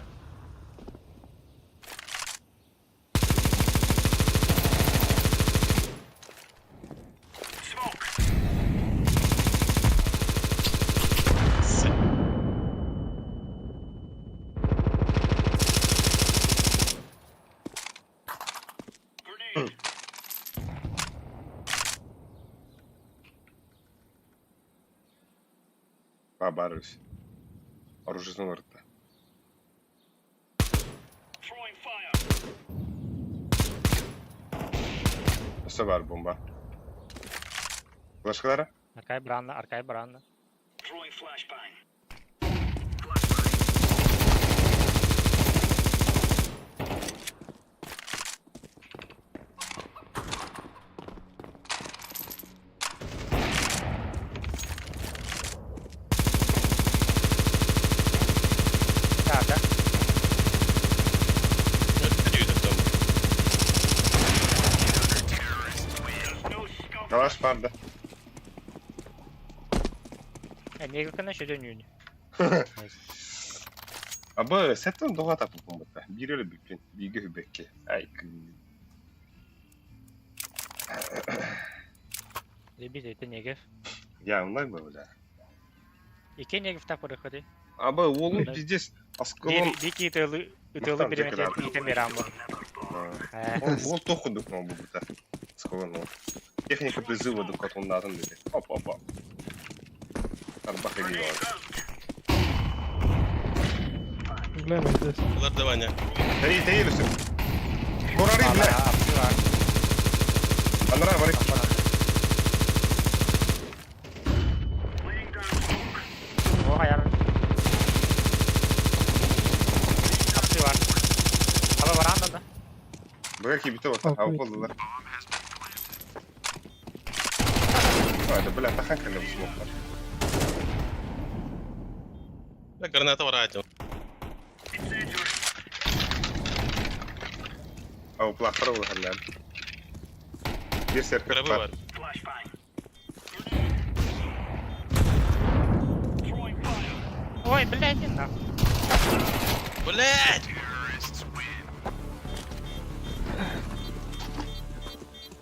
Ба барыш. Оружие рта. Өссө бар бомба. Флешкалара? Аркай бранна, аркай бранна. Так, да? Калаш бар да. Неге кына шөдөн үйүн. Абы сеттен доға тапып бомбата. Бир эле бүппүн. Биге хүбекке. Ай. Ребит, это Негев. Я онлайн был, бля. Ики Негев так проходи. Абы олу пиздец. Аскалон. Дики ытылы ытылы биремете итемирам бу. Ол тохудук мол бу Аскалон. Техника призыва дукат он натын деди. Опа опа. Арбах иди. Бля, мы здесь. Улар да Ваня. Три, три, все. Бурари, бля. Анра, бары. О, аяр. Апсы бар. Аба баранда да. Быга кибите вот. А уколдылар. А, это, бля, тахан кэлэ смоктар. Бля, граната бар атым. А уплахтар ол харлар. Бир серкер Грабы бар. бар. Ой, блядь, иди нахуй. Блядь!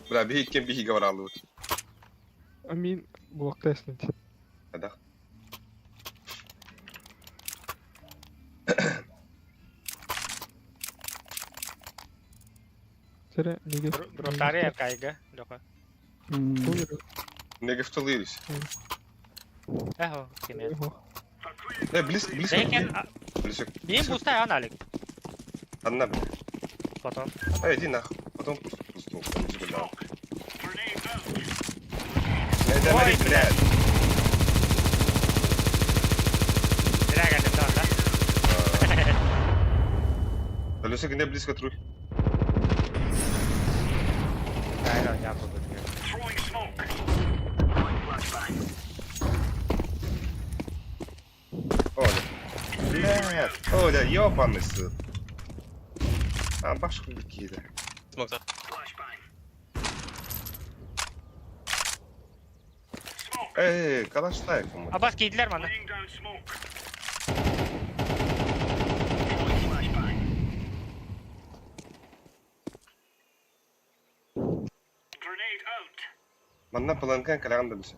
Бля, биһи кем биһиге баралыбыт. Амин блок тестнуть. Да. Сире Негев. Ротари аркайга. Леха. Неге втылырись. Эхо, кеме. Э, близ, близ. Лекин, Близ. бин бустай аналик. Одна, бля. Потом. Эй, иди нахуй. Потом пусть пусту. Ой, блядь. Зря кэллим да онно. Алеша, где близко труй. Кайра, я буду. Оля. Блядь. Оля, ёбаный сын. А, башку кида. Смокта. Эй, калаштай кому. Абас кийдилэр манна. Манна планкан каляган да бise.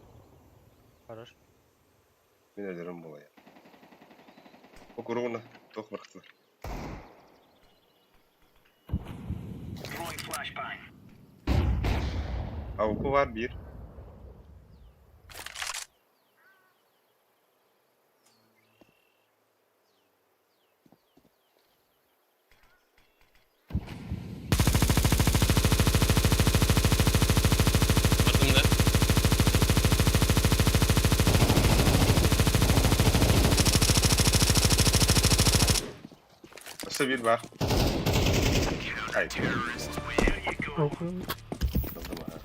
Хорош. Мин өлөрүм буолайа. Окуругуна туох барахтылар. Ауку бар биир. Бардым да. Өссө биир баар. Ай. Ыллым аха.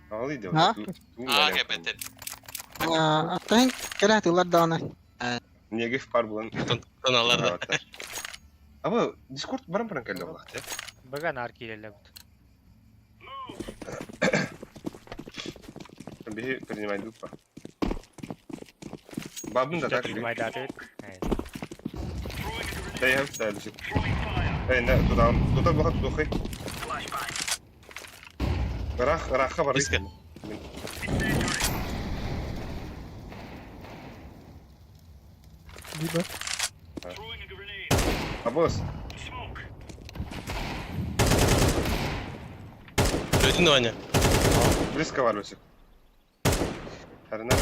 Аҕалый А? Аа, кэпэтэр. Аттан кэлэ тыллар даҕаны. Негев пар булан. Тоналар да. Аба, Дискорд баран баран кэллэ булах те. Быга нар киирэллэр бут. Биһи принимай дуппа. Бабын да так. Принимайдаатыбыт. Да я да лежит. Эй, на туда, туда буха тудухай. Рах, раха бар. Близко. Либо. Абос, Өтүн Ваня. близко валюсик. Харина.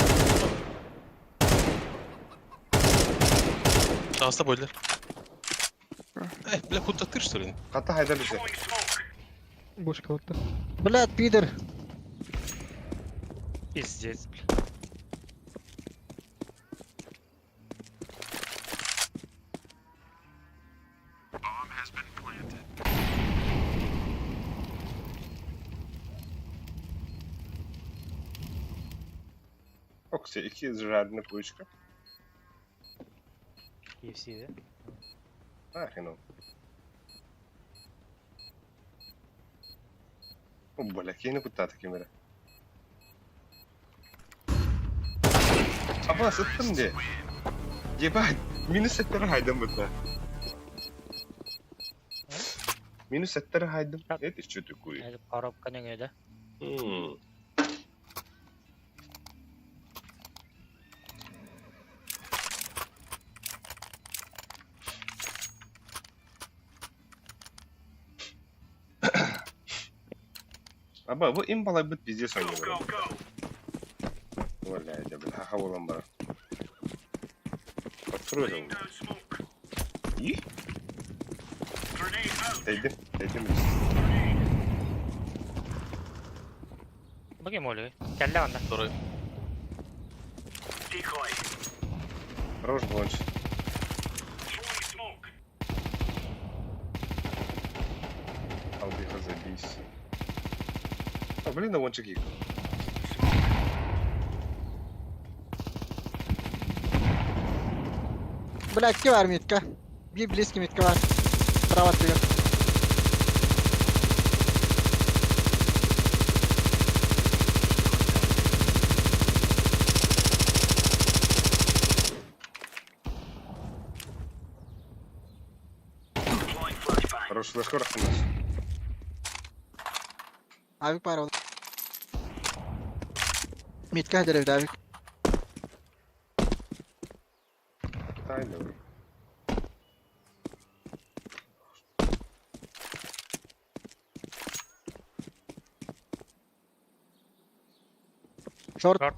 Таҕыста бойлар. Э, бля, куттатыр что ли? Хата хайда лежит. Бочка вот так. Блядь, пидор. Пиздец, бля. Окси, iki жадный пучка. KFC да? Нахрен. О, бля, кини куттата кимere. Абас, ыттым де. Ебать, минус сеттер хайдым бутта. Минус сеттер хайдым. Это что такое? Это коробка нөҥүө да? Аба, бу им балай бит пиздец ойнур. Бля, я бля, ха болан бар. Открой И? Тейдим, тейдим. Бу ким өлүгүй? Кэллэ онно. Второй. Хорош блонч. Албиха забейся. А, блин, на вончик их. Блядь, икки бар мидка. Биир близкий мидка бар. Право түгэр. Хорош флешка рахмас. Авик бар ол. Мидка деревде авик. Тайна. Шорт. Шорт.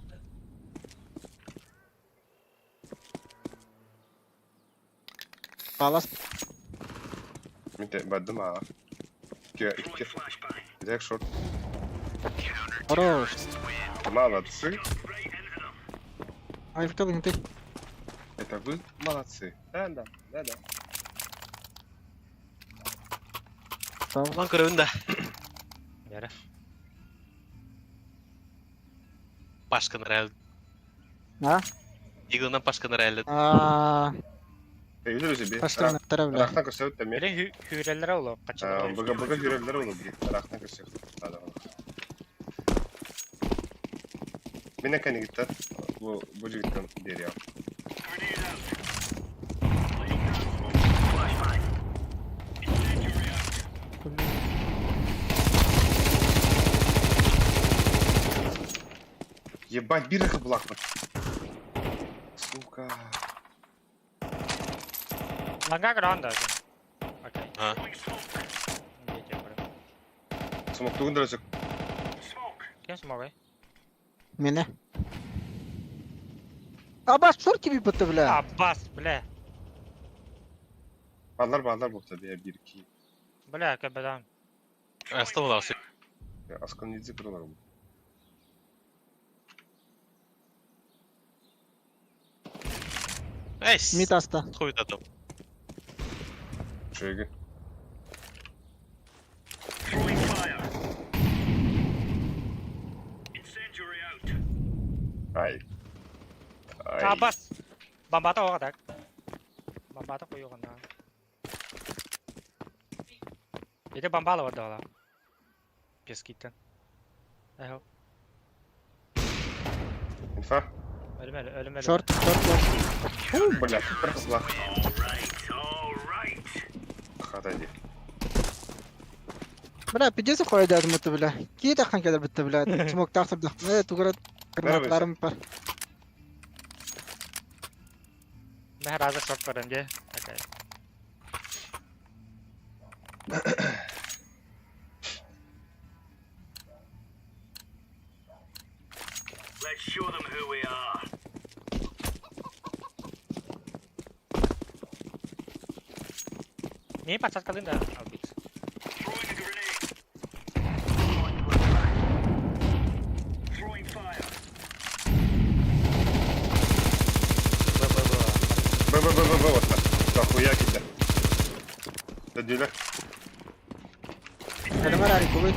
Палас. Мин те бардым ааҕа. Икки, икки. Итак, шорт. Хорош. Молодцы. Ай, кто ты? Это вы молодцы. Да, да, да, да. Lan көрөбүн да. Бәрі. Пашканы эрэл. А? Иглынан Пашканы эрэл. А, Өйдөр өзі бе. Пашканы бля. Рахтан көрсөт тәме. Бері хүрелері олы, қачылар. Быга быга жүрелер олы бе. Рахтан көрсөт. Ада. Мен кәнегиттер. Бу бу жигиттен берия. Ебать, бир булакмын. Сука. Ланга гранда. Окей. А. Смоктугун дөрөсөк. Кем смогай? Меня. Абас, шор тебе быты, бля. Аббас, бля. Баллар баллар болса бе бир ки. Бля, кабадан. Астамалар сөп. Аскан нидзи кырылар бу. Эйс. Мид аста. Хуй татым. Шөйгү. Ай. Ай. Аббас. Бомбата оға так. Бомбата қойуғанда. Ете бомбалы бар дала. Пескиттен. Эхо. Инфа. Өлім әлі, өлім әлі. Шорт, шорт, шорт. Бля, бір қызла. Хата ди. Бля, пиздец хуй дядым быты, бля. Кие таххан келер бітті, бля. Смок тахтыр да. Э, тугара гранаталарым бар. Мен разы шорт көрем де. Окей. Не подсадка да, Албикс. Б, Б, Б. Б Б Б Б Б вот. Нахуя киде. Деділе. Өлімер әрі көбей.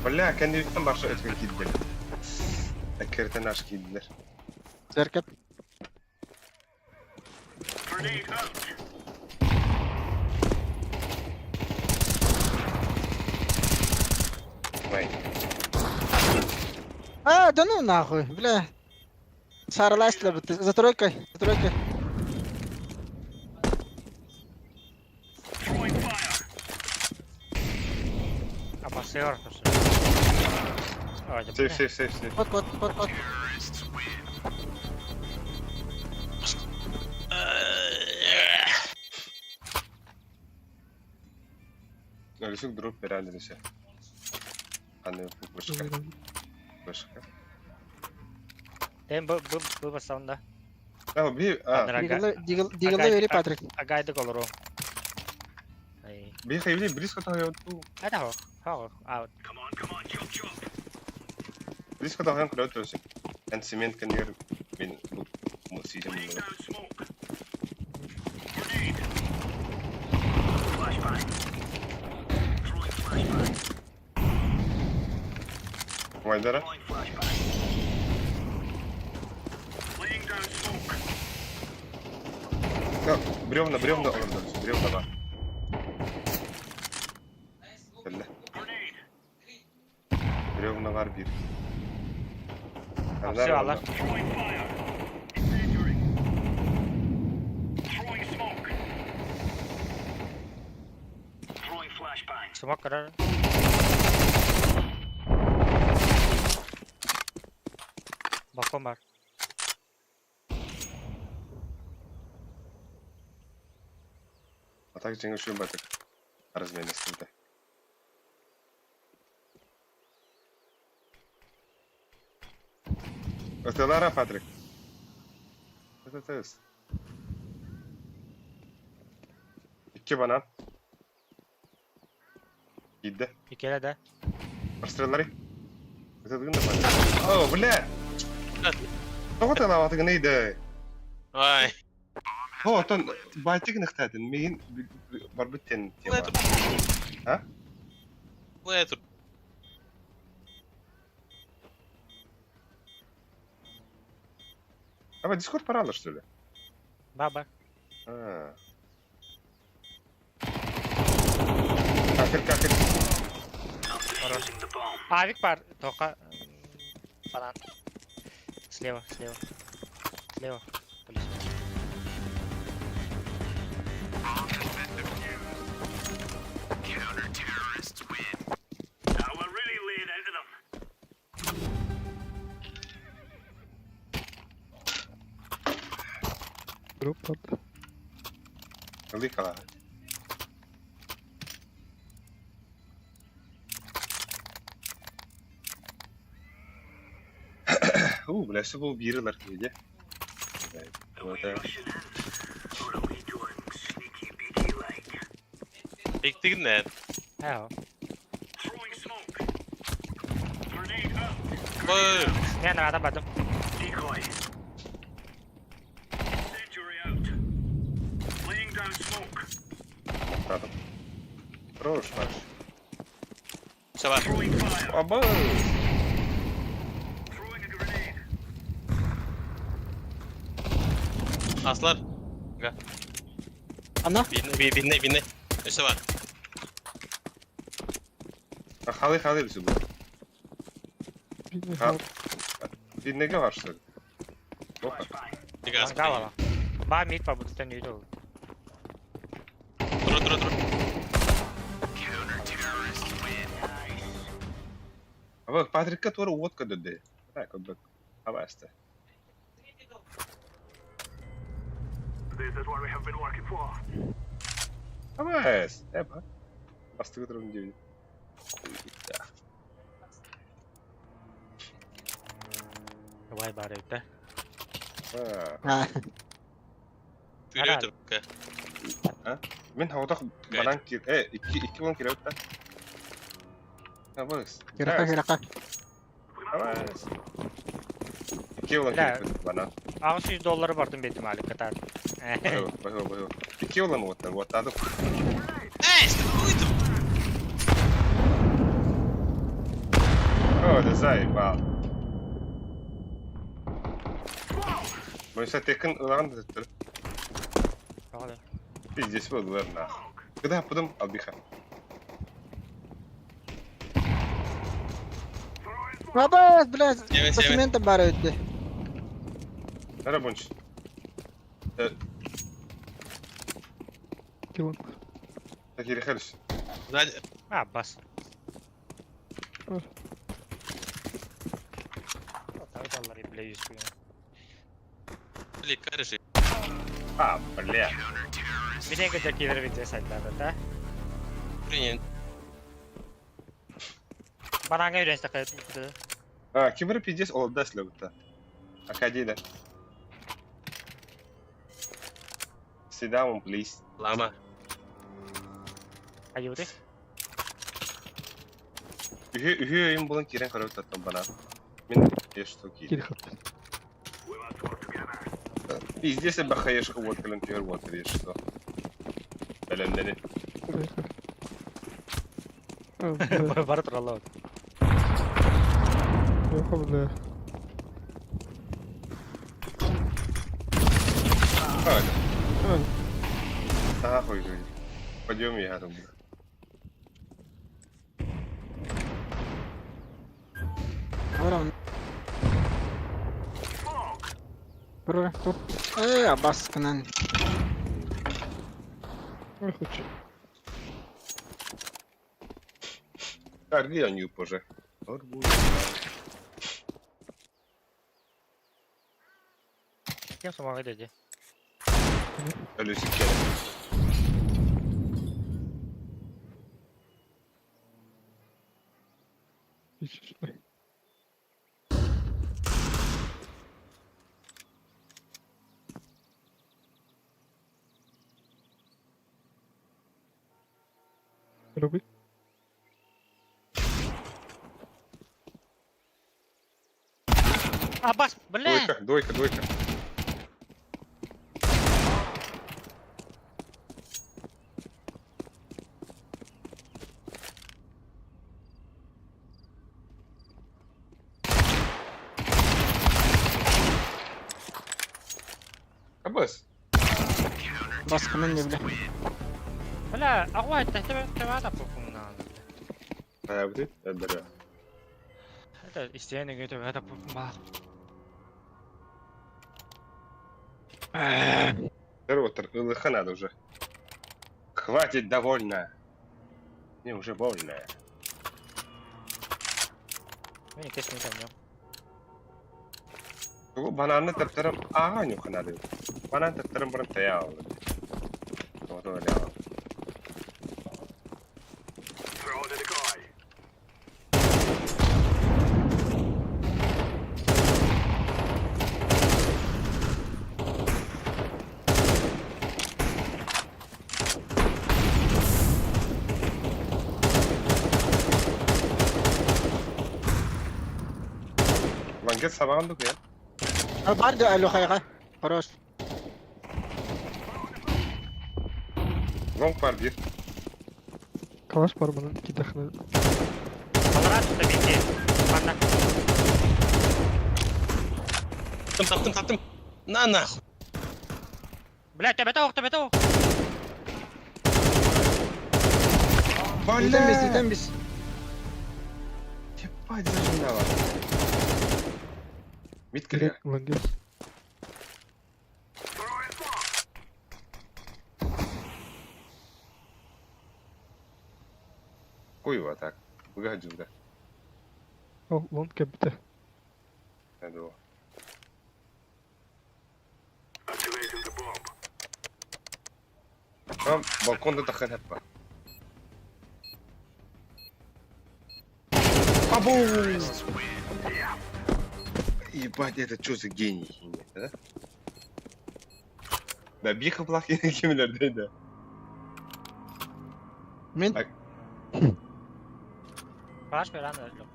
Бля, кәндебіттен башы өткен киддер. Әккертен аш киддер. Зеркет. Май. А, да ну нахуй, бля. Сарылайсыздар бітті. За тройкой, за тройкой. Аббасы бар. Сейф, сейф, сейф, сейф. Вот, вот, вот, вот. Өлісік дроп берәлі десе. Қандай вышка. Вышка. Тем б б б бассаунда. А, би, а, Дигл, дигл бери, Патрик. Агайды колору. Ай. би хайли близко тағайын ту. Это хо. Хо, аут. Близко тағайын күләт өсі. Ән цемент кәндер мен бұл сейдем бұны. Майдара. Бревна, бревна олордор, бревна бар. Кэллэ. Бревна бар бир. Все, алар. Смок карар. Балкон бар. А так жеңе үшін батыр. Размен естілді. Өтелара, Патрик. Это. Икки банан. Киирдэ. Иккиэлэ да. Простреллары. Ытыдыгын да баар. О, бля! Тоҕо тылаабатыгыный да? Ай. О, оттон байтик ныхтаатын. Миигин барбыт тен тема. А? Летер. А Дискорд паралла, что ли? Баба. А. Кахер, кахер. Авик бар, только банан. Слева, слева. Слева. Полис. Группа. Ылыы Уу, бля, все был биир ылар киһи дьэ. Иктигин нэ. Ээ. Бой. Мен рада бардым. Радом. Хорош, наш. Саба. Аба! Аслар. Ана? Бинне, бинне, бинне. Өссө бар. Халы халы бису бу. Биннеге бар что ли? Газ. Гавала. Ба мид по будто не иду. Тура, тура, тура. Аба Патрикка тура уот көдөрдө. Так, көбөк. Аба эсте. Аба эс. Эба. Бастыгы турун диби. Вай бар эбит А. Түрө түркө. Мен хавдах банан кир. Э, икки икки болон киребит да. Аба эс. Кирака, кирака. Аба эс. Икки болон Бля. киребит банан. 600 доллары бардым бедим али катар. Бахы, бахы, бахы. Икки болон уоттар, уоттадым. Эй, что будет? О, да заебал. Бойса текин ылаан да төттөр. Пиздец болдулар нах. Когда потом албиха. Аба, блядь, Семен, семен. документы бар өтті. Нара бонч. Килон. Так ирехелиш. Сзади. А, бас. Доллары, бля, 100 хуйня. Бли, карыши. А, бля. Билен көтө килер видео сайтларда да. Принят. Бананга үйренсе кайып. А, кимбер пиздец олда слебта. Акадида. Sit down, please. Лама. Аюды. Үһү үһү өйүм булан кирен көрөп таттым бана. Мен ешто ки. Кири хат. Пиздец бахаешка вот кэлэн түһэр вот ешто. Бэлэмнэри. Бар туралла. Бля. А, Ага, хуй хуй. Пойдем я там. Барам. Тур, тур. Эй, абас кынан. Ой, хочу. Арги они позже. Арбуз. Кем сумага деди? Алюсик келе. Гробы. Абас, бля! Двойка, двойка, двойка. Абас. Баска мен бля. Бля, аҕа тэбэ таппыппын Хайабыты? Элбэре. Это истиэн өгө тэбэ таппыппын баар. Ротор, ылыха надо уже. Хватит, довольно. Мне уже больно. Мин кэс мин Тугу бананы тэптэрэн ааҕа ньуха надо. Банан тэптэрэн баран тэйэ аҕалла. Тоҕото өлө аҕал. Лангет сабаҕан дук я. А бар да алло хайга. Хорош. Лонг бар bir. Калаш бар bunun iki дахны. Алара тута бити. Манна. Таптым, таптым, таптым. На нахуй. Бля, тэбэтэ ох, тэбэтэ ох. Итен бис, итен бис. Ебать, зажимала. Мид кэлэ. Лангет. Хуево так. Выгодил, да. О, лонг кэбитэ. Я думал. Там балконда тахын хаппа. Абу! Ебать, это что за гений, да? Да, биха плах кемелер да. Мин Так. Калаш беран өллүм.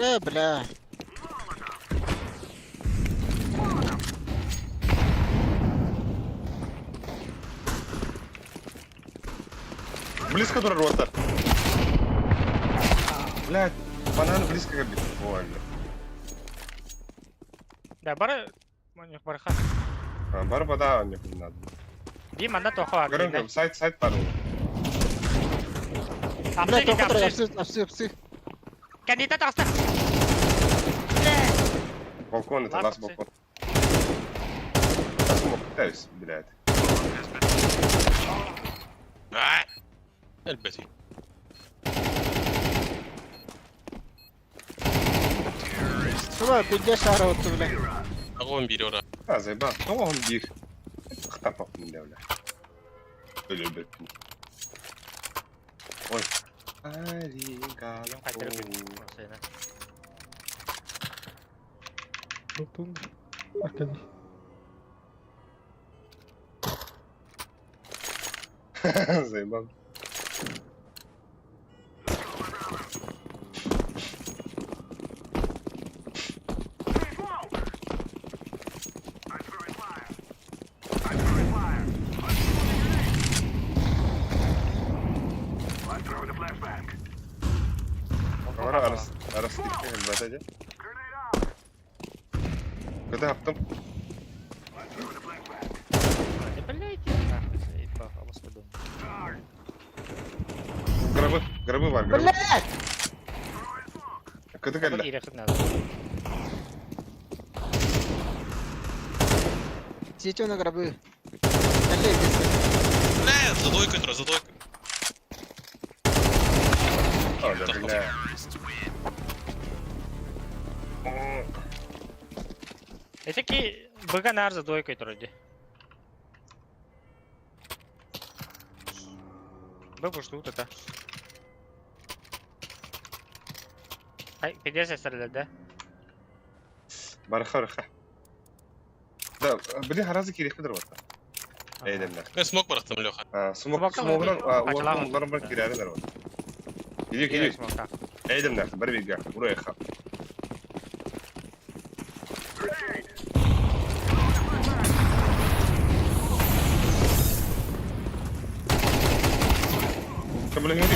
Э, бля. Близко турар уоттар. Блядь, банан близко кэлбит. Ой, бля. Да, бары маньяк барха. А, бар бада не надо. Ди манна тохо бар. Көрөн сайт сайт бар. Бля, тоқы тұр, апсы, апсы, апсы. Кандидат таҕыста. Балкон это Лас лас балкон. Я смог пытаюсь, блядь. А! Элбэти. Тура, пиздец шара отты, бля. Аҕам биир ора. А, заебал. Тоҕо биир. Хтапап бля. Өлөрбөппүн. Ой. Юм хайдырбын. Сена. Лутун. Аркадий. Заебал. Ora arası, arası dikkat elbette. Kötü yaptım. Да блядь, нахуй, заебал, господи. Гробы, гробы var, гробы. Блядь! Kötü Бу geldi. киирэ надо. Сечё на гробы. Калле, здесь. Бля, за двойкой тура, за двойкой. О, да, бля. Это ки быга нар за двойкой вроде. Бу это. Ай, пиздец эстерлерде. Барыха барыха. Да, блин, харазы кириэхпит работа. Эйдемнер. Мен смок барахтым, Леха. Смок смогунан уолларым бар киирээрин работа. Кири кири. Эйдемнер, бар бирге. Уруйха. Көмөлөһүҥ.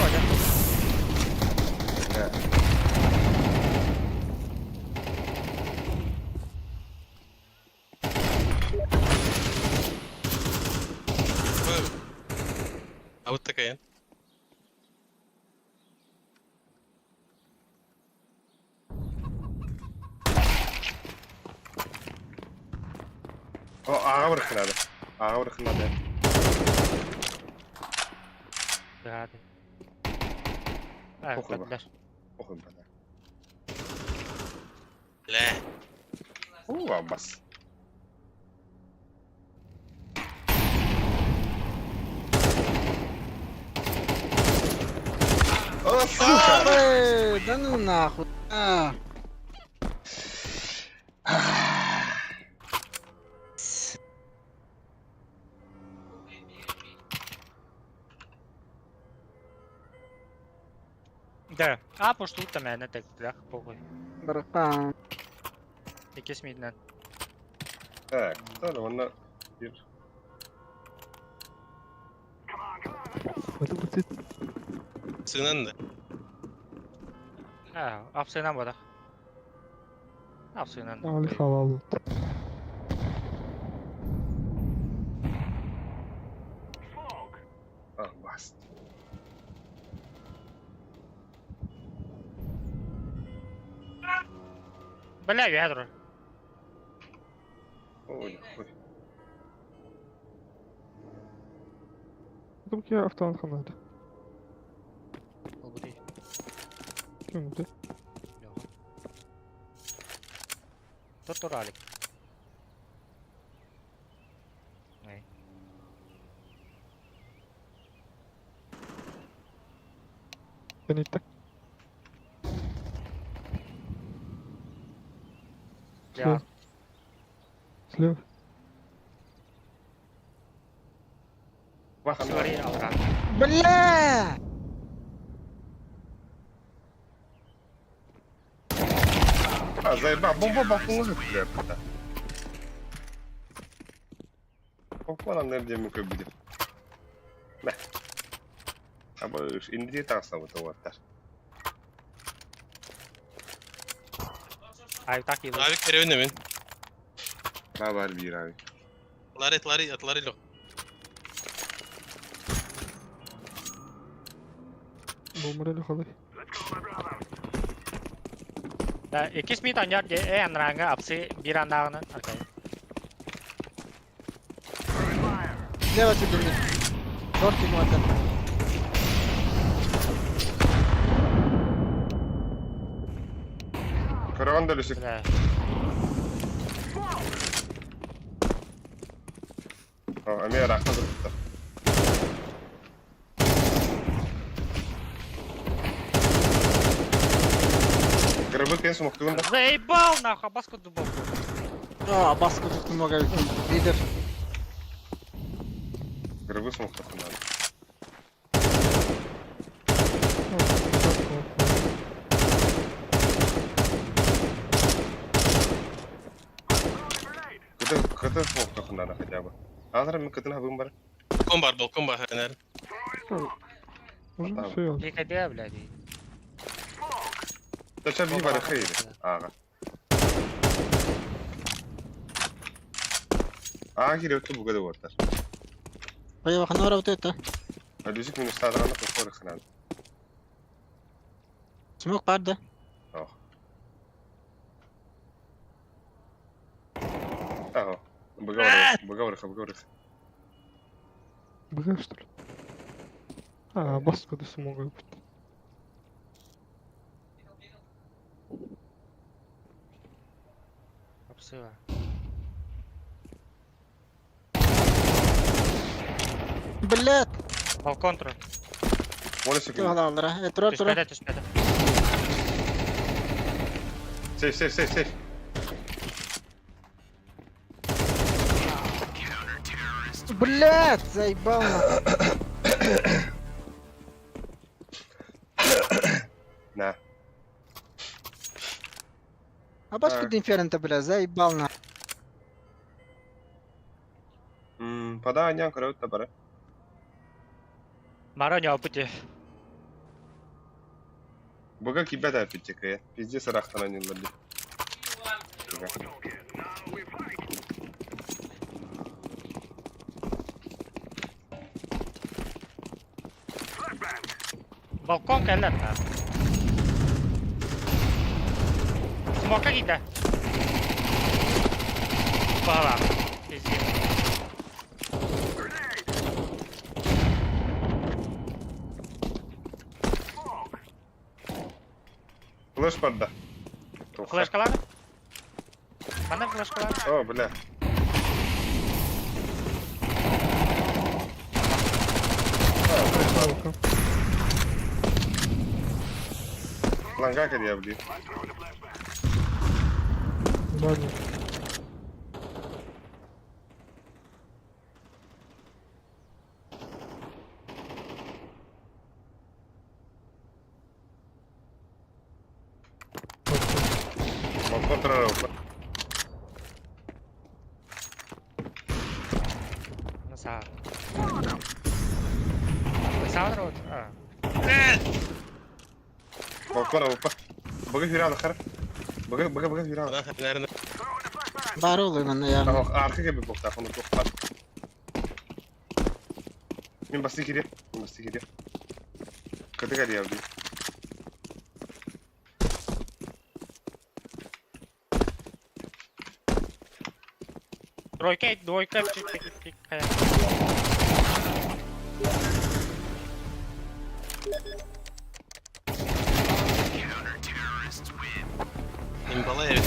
А вот такая. О, аҕа барыххынаады. Аҕа барыххынаады. Да. А, Похуй ба. да. Похуй ба, да. Лэ. Уу, абас. О, сука! Эй, да ну нахуй. А. Да. А, пошту там так, да, похуй. Барахан. Икки смиднен. Так, да, онна bir Это будет Сыгнан да. А, апсыйнан бадах. Апсыйнан. али халал. А, бас. Бля, ядро. Ой, ой. Думки автомат ханады. Болбу Ким бу? Тут туралик. Эй. Бенитте. Бля. Слева. Бахан. Смотри, алра. Бля! А, заеба, бомба бахнула бля. Бомба нам не мөкө будет. Мә. Аба инди тагса вот вот. Ай, так и Авик керебин мен. Ба бар бир abi. Лари, лари, атлари лех. Бомбарели халай. Да, икки смит аньяр де э анранга апсы бир андагынан. Окей. Слева тебе нет. Тортик вот это. Караван дөлүсүк. Бля. Ами рахма дұрыпты. Грибы кен смоктугун да. Заебал нахуй, баску дубовку. А, баску тут много. Лидер. Грибы смоктугун надо. Кыты кыты смоктугун надо хотя бы. Азыр мен кытын хабым бар. Балкон бар, балкон бар. Ханер. Уже Там. все. КД, блядь. Тача би бар хейри. Ага. Аа кире өттү бугада боттар. Поехал, ханора вот это. Алюзик минус тадыраны кокор ханан. Смог пар, да? Ох. Ага. Быгаврых, быгаврых, быгаврых. Б что ли? А, баску да смогу. Апсыва. Блядь! Балкон тур. 10 секунд. Туһалааллара. Э, турар, турар. Түспэтэ, түспэтэ. Сейф, сейф, сейф, сейф. Блядь, заебал нахуй. На. А башка инферно бля, заебал нахуй. Пода анян көрөбүт да бары. Мара не опыте. Быга кибет әпиттекeye. Пиздец ырахтан аньыллар дии. Балкон кэллэр да. Смока киирдэ. Баҕалаах. Пиздец. Флеш барда. Флешкалар? Манна флешкалар? О, бля. Ланга кэлиэ дии. Ладно. Балкон турар опа. Саа. Саа вот. А. Балкон опа. Быга хүрэ хара. Быга быга быга хүрэ. Наверное. Баар ол манна я. Арка кэби буохтаах, ону туох баар. Мин бастыы кириэм, мин бастыы кириэм. Кытык эрийэбин дии. Тройка, двойка, чик, чик, чик, хайа. Имбала эбит.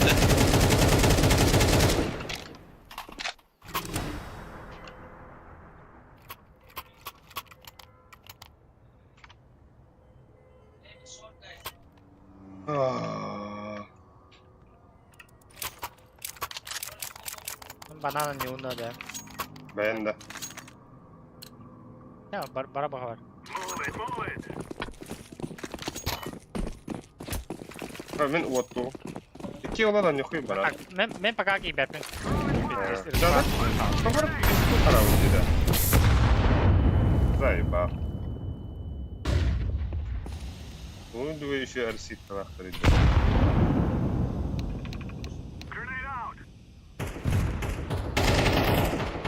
Аа. Банана не унна да. Бэйэн да. Я бар бара баҕар. Мин уоттуу. Икки олоон ньухуй барар. Мен мен пока киирбэппин. Да, да. Тоҕо харабын дии да. Заебал. Ну, двое еще арсит талахтар идет.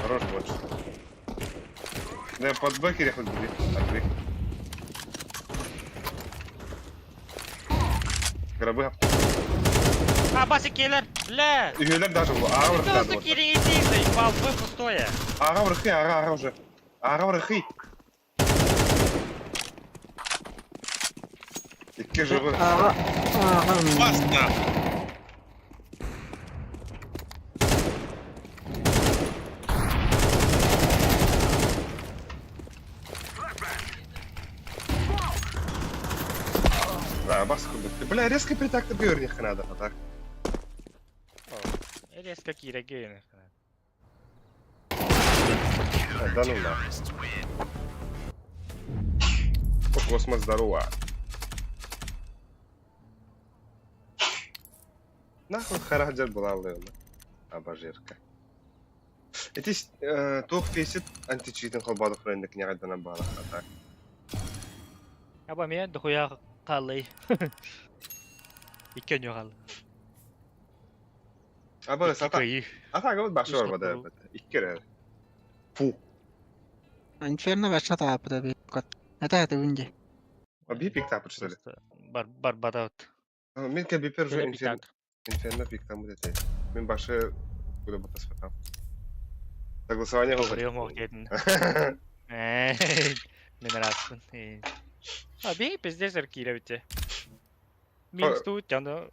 Хорош больше. Да, под бэкере хоть бери. Открой. Гробы. А, басы киллер! Бля! Үһүөлэр даже было. Ага, Что врыхта за кири заебал, вы пустое. Ага, врыхы, ага, ага уже. Ага, врыхы. Икки живы. Ага, ага. Бас нахуй. Да, бас курдук. Бля, резко притакты бөрниххэ надо, а так. Резко киирэ гейн. Да ну нахуй. О, космос, здорово. Нахуй харахджар была лына. Абажирка. Эти туох фесит античитин холбадых рындык нягайдана баалах так. Аба мен дохуя қалай. Икки өнү хал. Аба сата. Икки Ата гыбыт башы Үс бар бада. топтолу. Икки Фу. Инферно баша таапыта би. Это это винди. А би пик тапыр что ли? Бар бар бадат. Мен ке бипер уже инферно инферно пик там будет. Мен башы куда бы поспатам. Согласование говорит. Прием мог дедин. Мен распын. А би пиздец кире бите. Минус тут, жана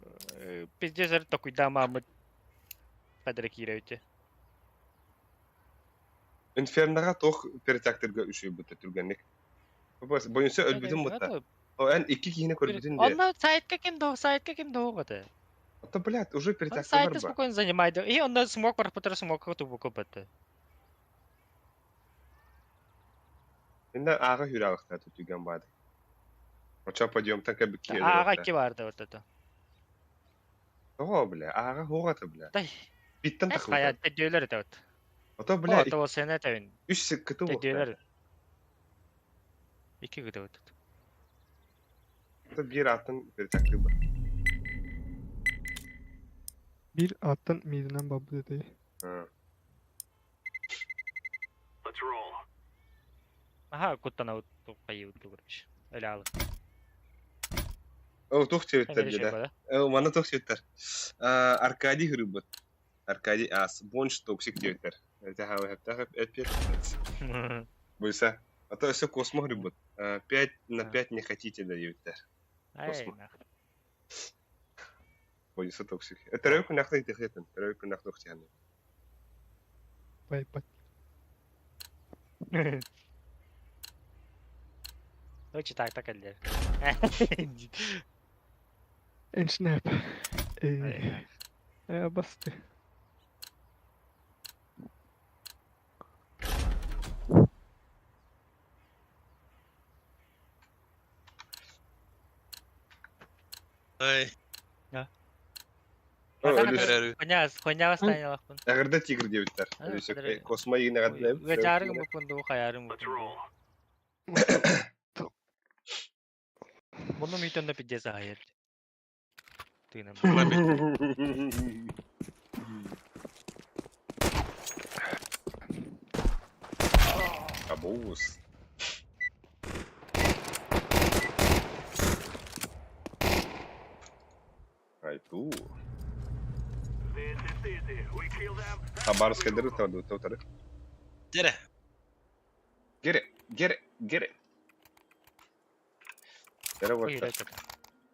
пиздец такой дама мы падре кире бите. Инферноға тох перетактерге үшүй бітті түргенлік. Бойунса өлбүтүн бутта. О, эн икки киһини көрбүтүн де. Онно сайтка ким да, сайтка ким да оҕото. А блядь, уже Он перетяг сайты спокойно занимает. И он смог парпутер смог тубуку баты. Инде ааҕа хүралыктаа түтүгэн баады. Оча подъемтан кэбикки Ааҕа икки барды вот это. Тоҕо, бля, ааҕа хуоҕата, бля. Тай. Биттен Хайа тахылта. теддүөлөр это вот. Ото, бля, О, то сене тавин. үс сыккыты Теддүөлөр. Икки гыды вот. Ото биир атын перетяг бар. Bir аттан мидинен бабы dedi. Аха, куттана вот кайы вот Эле алы. О, тух чебиттер деді. О, мана тух чебиттер. Аркадий хүрүбүт. Аркадий ас, бонч токсик диэбиттер. Это хава хептах эпир. Буйса. А то все космо хүрүбүт. 5 на 5 не хотите да диэбиттер. Ай, Буйса токсик. Это рөкүн нахты техетен. Рөкүн нахты тохтяны. Бай бай. Ну, читай так эле. Эншнеп. Э, басты. Ай, Өлүс. Коня, коня останелахпын. Эгерде тигр диэбиттер. Өлүс космо игине гадлеп. Гачарың мупунду, хаярың мупунду. Муну митонда пиздец хайыр. Тыным. Абуз. Айту. Хабаровская дыры таду, таутары. Дере. Гере, гере, гере. Гере вот так.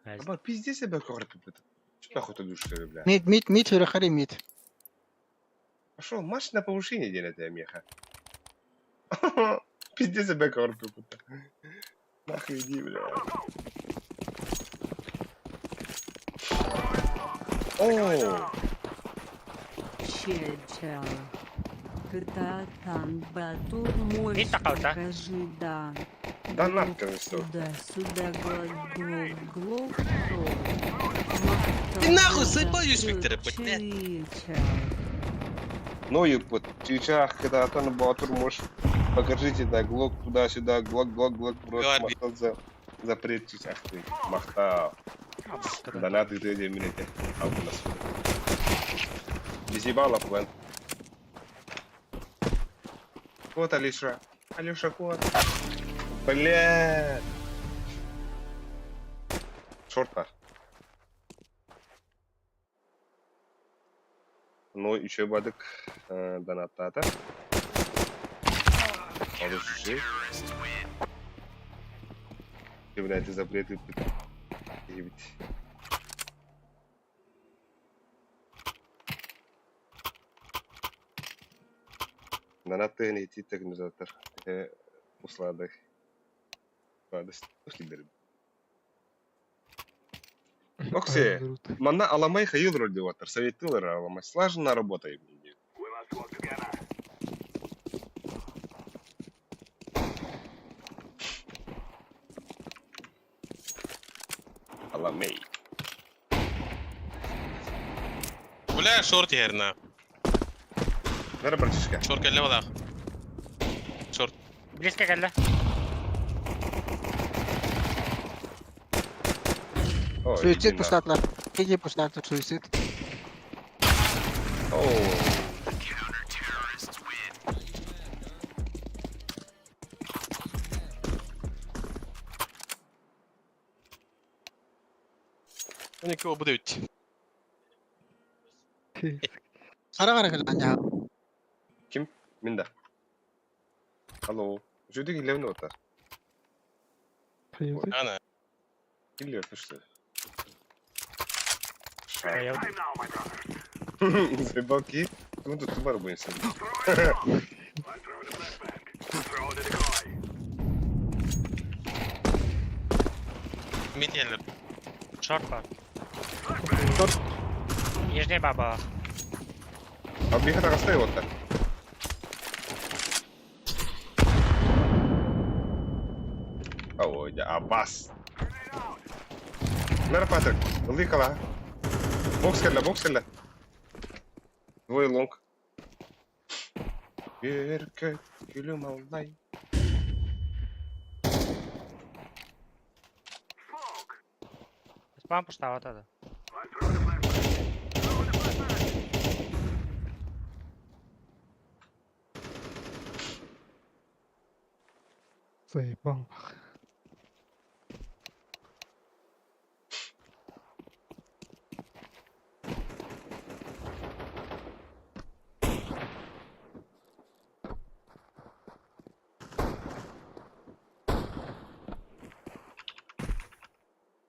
Аба, пиздец себя корпит. Что нахуй ты душишь, бля? Мид, мид, мид, хүрэ мид. Пошел, марш на повышение делает, я меха. Пиздец себя корпит. Нахуй иди, бля. О, Чеча. Кытаатан Батур мой Мид такалта. покажи да. да нахуй все. Туда-сюда глок глок Ты нахуй заебал, Юсмик, блядь. Чеча. Ну и под чичах, когда там Батур можешь покажите, да, глок туда-сюда, глок, глок, глок, брос, Говори. махтал за запрет чичах ты, махтал. Да надо ты где меня те, а у нас. Изъебала план. Вот Алиша. Алиша, кот. Бля. Шорт Ну, еще бадык донаттата. Алышшы. Ты, блядь, запрет Ебать. Донаттыгын ити организатор. Усладых. Окси, манна аламай хайыл роль деватор. Советылар аламай. Слаженно работаем. Аламей. Бля, шорт ерна. Бері братишка. Шорт келе балақ. Шорт. Близко келді. О, Суицид иди на. пуштатлар. Кеги пуштатлар суицид. О, Оны обуды үт. Хара хара кэлэн яа. Мин да. Алло. Жүдік илевін отар. Ана. Или это что? Я Заебалки. Ну тут тумар будем сидеть. Мид елер. Шорт бар. Шорт. Нижний баба. А биха тагастай вот так. Ой, да, Аббас. Нара Патрик, ылы кала. Бокс кэллэ, бокс кэллэ. Двое лонг. Өркө күлүм аллай. Спам пуштавата да. Заебал.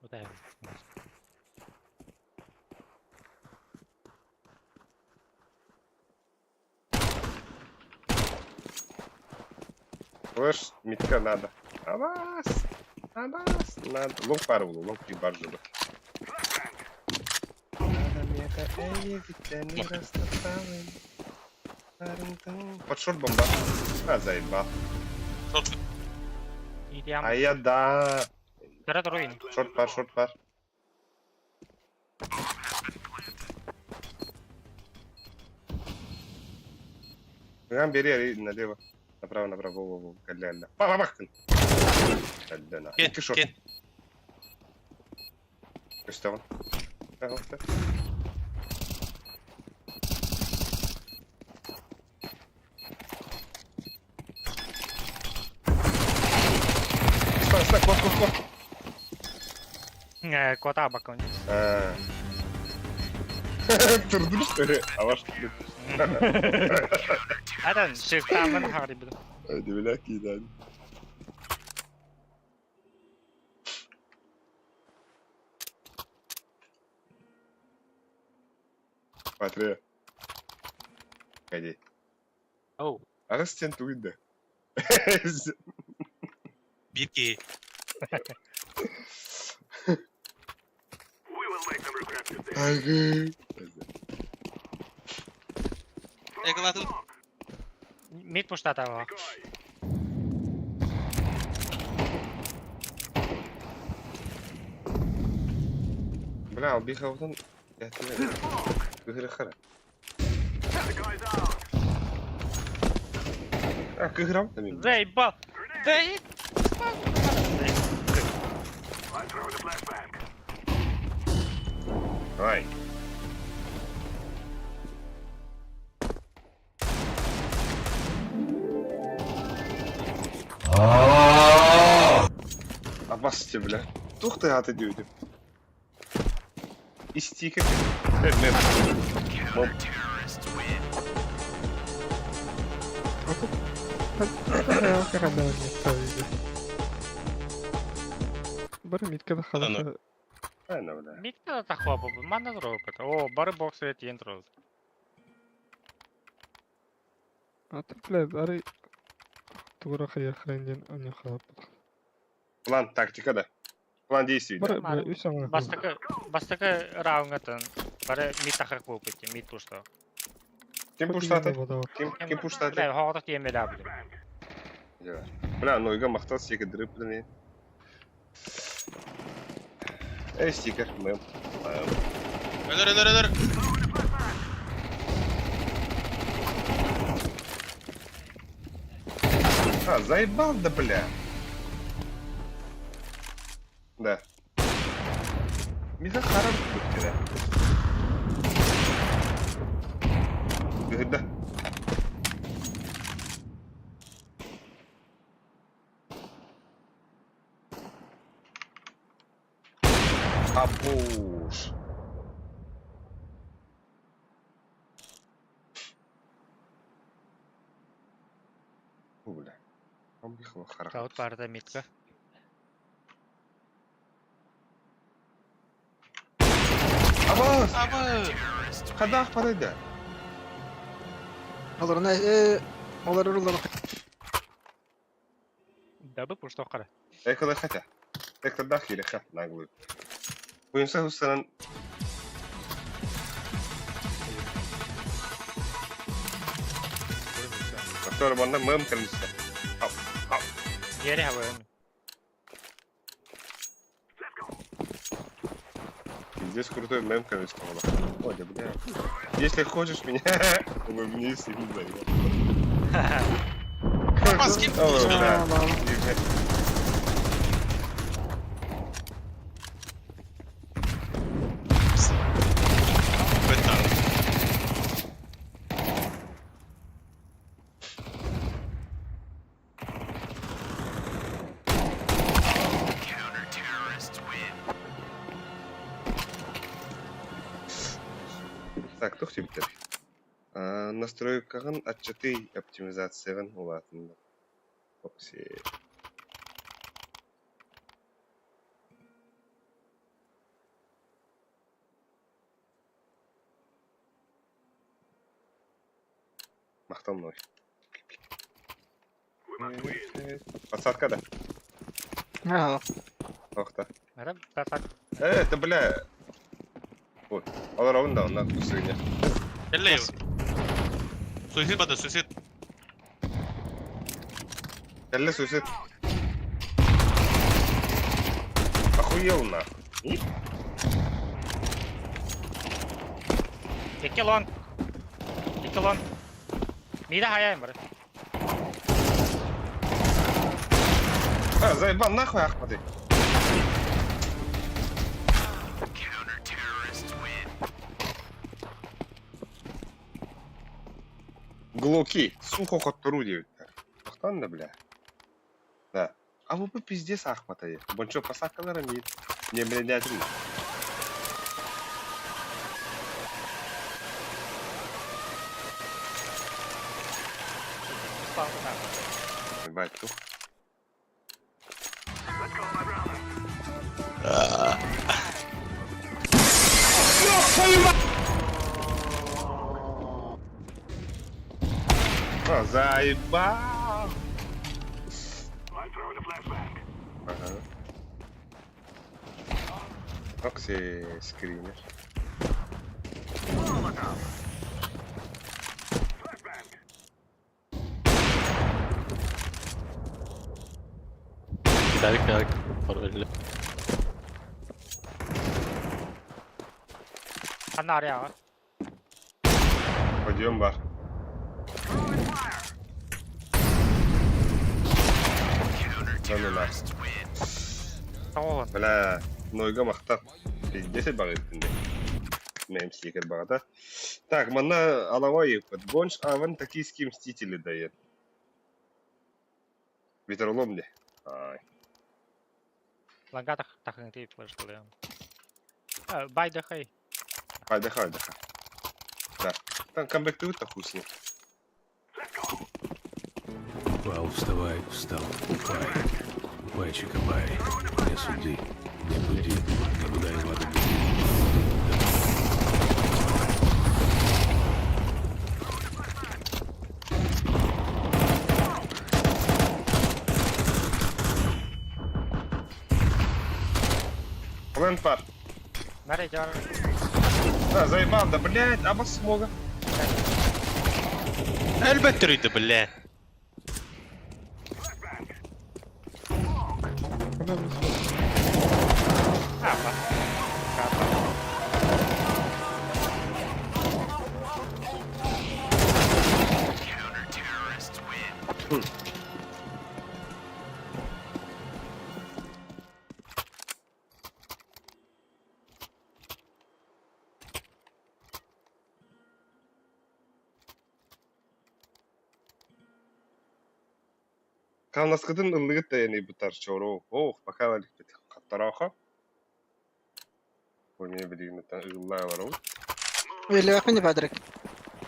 Вот это. Слышь, Митка надо. Абас! Абас! Надо. Лонг пар булу, лонг бар жыбы. Под шорт бомба. А, заебал. Шорт. А я да. Второй руин. Шорт пар, шорт пар. Прям бери, али, налево. Направо, направо, во, во, во. Калля, алла. Ба, ба, бах. Калля, на. Кен, Икки шорт. кен. Көстөҕүн. Ага, Стой, стой, кот, кот, кот. Кота бакон. А. Турдун, что ли? А ваш... Адан, шифтамын харибы. Дивиля кидан. Смотри. Ходи. Оу. Ага, стен туйда. Бирки. Ага. Эгла тут. Мид пуштата. Бля, албиха отон. Кыгыры хара. А, кыгырам там. Заебал. Да и... Ай. Абасте, бля. Тух ты аты дүйдүм. Истика. Мен. Мом. Бары митка да халата. Айна, бля. Мидка да тахлапа, манна дропет. О, бары бокс вет ентроз. А ты, блядь, ары... Тугура хайя хрен аны халап. План, тактика да. План действий. Бары, бля, үс аңа. Бастакы, бастакы раунгатын. Бары мид тахак болуп кетти, мид пушта. Ким пуштаты? Ким, ким пуштаты? Бля, хоғдық тиемелі бля. Бля, нойга мақтал стикер дрып, блин. Эй, стикер, мэм. Мэм. Өлөр, өлөр, өлөр. А, заебал, да, бля. Да. Миха харам да. Да. Апуш. О, бля. Он бихала харам. Каут барда мидка. Абас! Абы. Хадах парайда. Олар на э олар урулар. Дабы пушта қара. Экала хотя. Сектордаах киирэххэ наглый. Буйунса хуссанан Актер манна мым кэлмистэ. Ап, ап. Диэри хабын. Здесь крутой мем кэлмистэ. Ой, да бля. Если хочешь меня, улыбнись и не Маски. Ой, бля. Так, туох диэбиттэр? Настройкаҕын аччатый оптимизацияҕын улаатыннар. Окси. Махтал мной. Подсадка, да? Ага. Ох да. Мара тасак. Это, бля... Ой, олоробун да, онно кусыня. Эллей. Суицид бада, суицид. Кэллэ суицид. Охуел нахуй. Икки лон. Икки лон. Мида хайаем бар. А, заебал нахуй, ахмады. Глоки, сухо хоттору диэбиттэр. Тохтон да, бля. Да. А вы бы пиздец ахматай. Бончо посакалара не... Не, бля, не один. Ебать, тух. А, заебал! Ага. Окси скринер. Кидавик, кидавик. Параллель. Ханна арыйаҕа. Подъем бар. Да ну нахуй. Тоҕуһун. Бля, нойга махтал. Пиздец баҕайыттын дии. Мэм сиикэр баҕата. Так, манна алавай ыыппыт. Гонч Аван Токийские мстители дает. Ветролом дии. Ай. Ланга тахыҥытыы флешкалыам. Байдахай. Хайдаха, хайдаха. Да. Там камбэктыбыт да хуй с ним. Упал, вставай, встал, упай. Упай, чикабай. Не суди, не буди, не будай воду буди. Плент пар. Нарей дьар. А, заебал, да блядь, аба смога. Элбэт төрүйді, бля. Апа. Капа. Хамнаскытын ыллыгыт да ыйбыттар чоро. Ох, пока иликпит. Хаттараха. Ой, меня билигин ыллаа олоробут. Эллэбэппин Бадрик.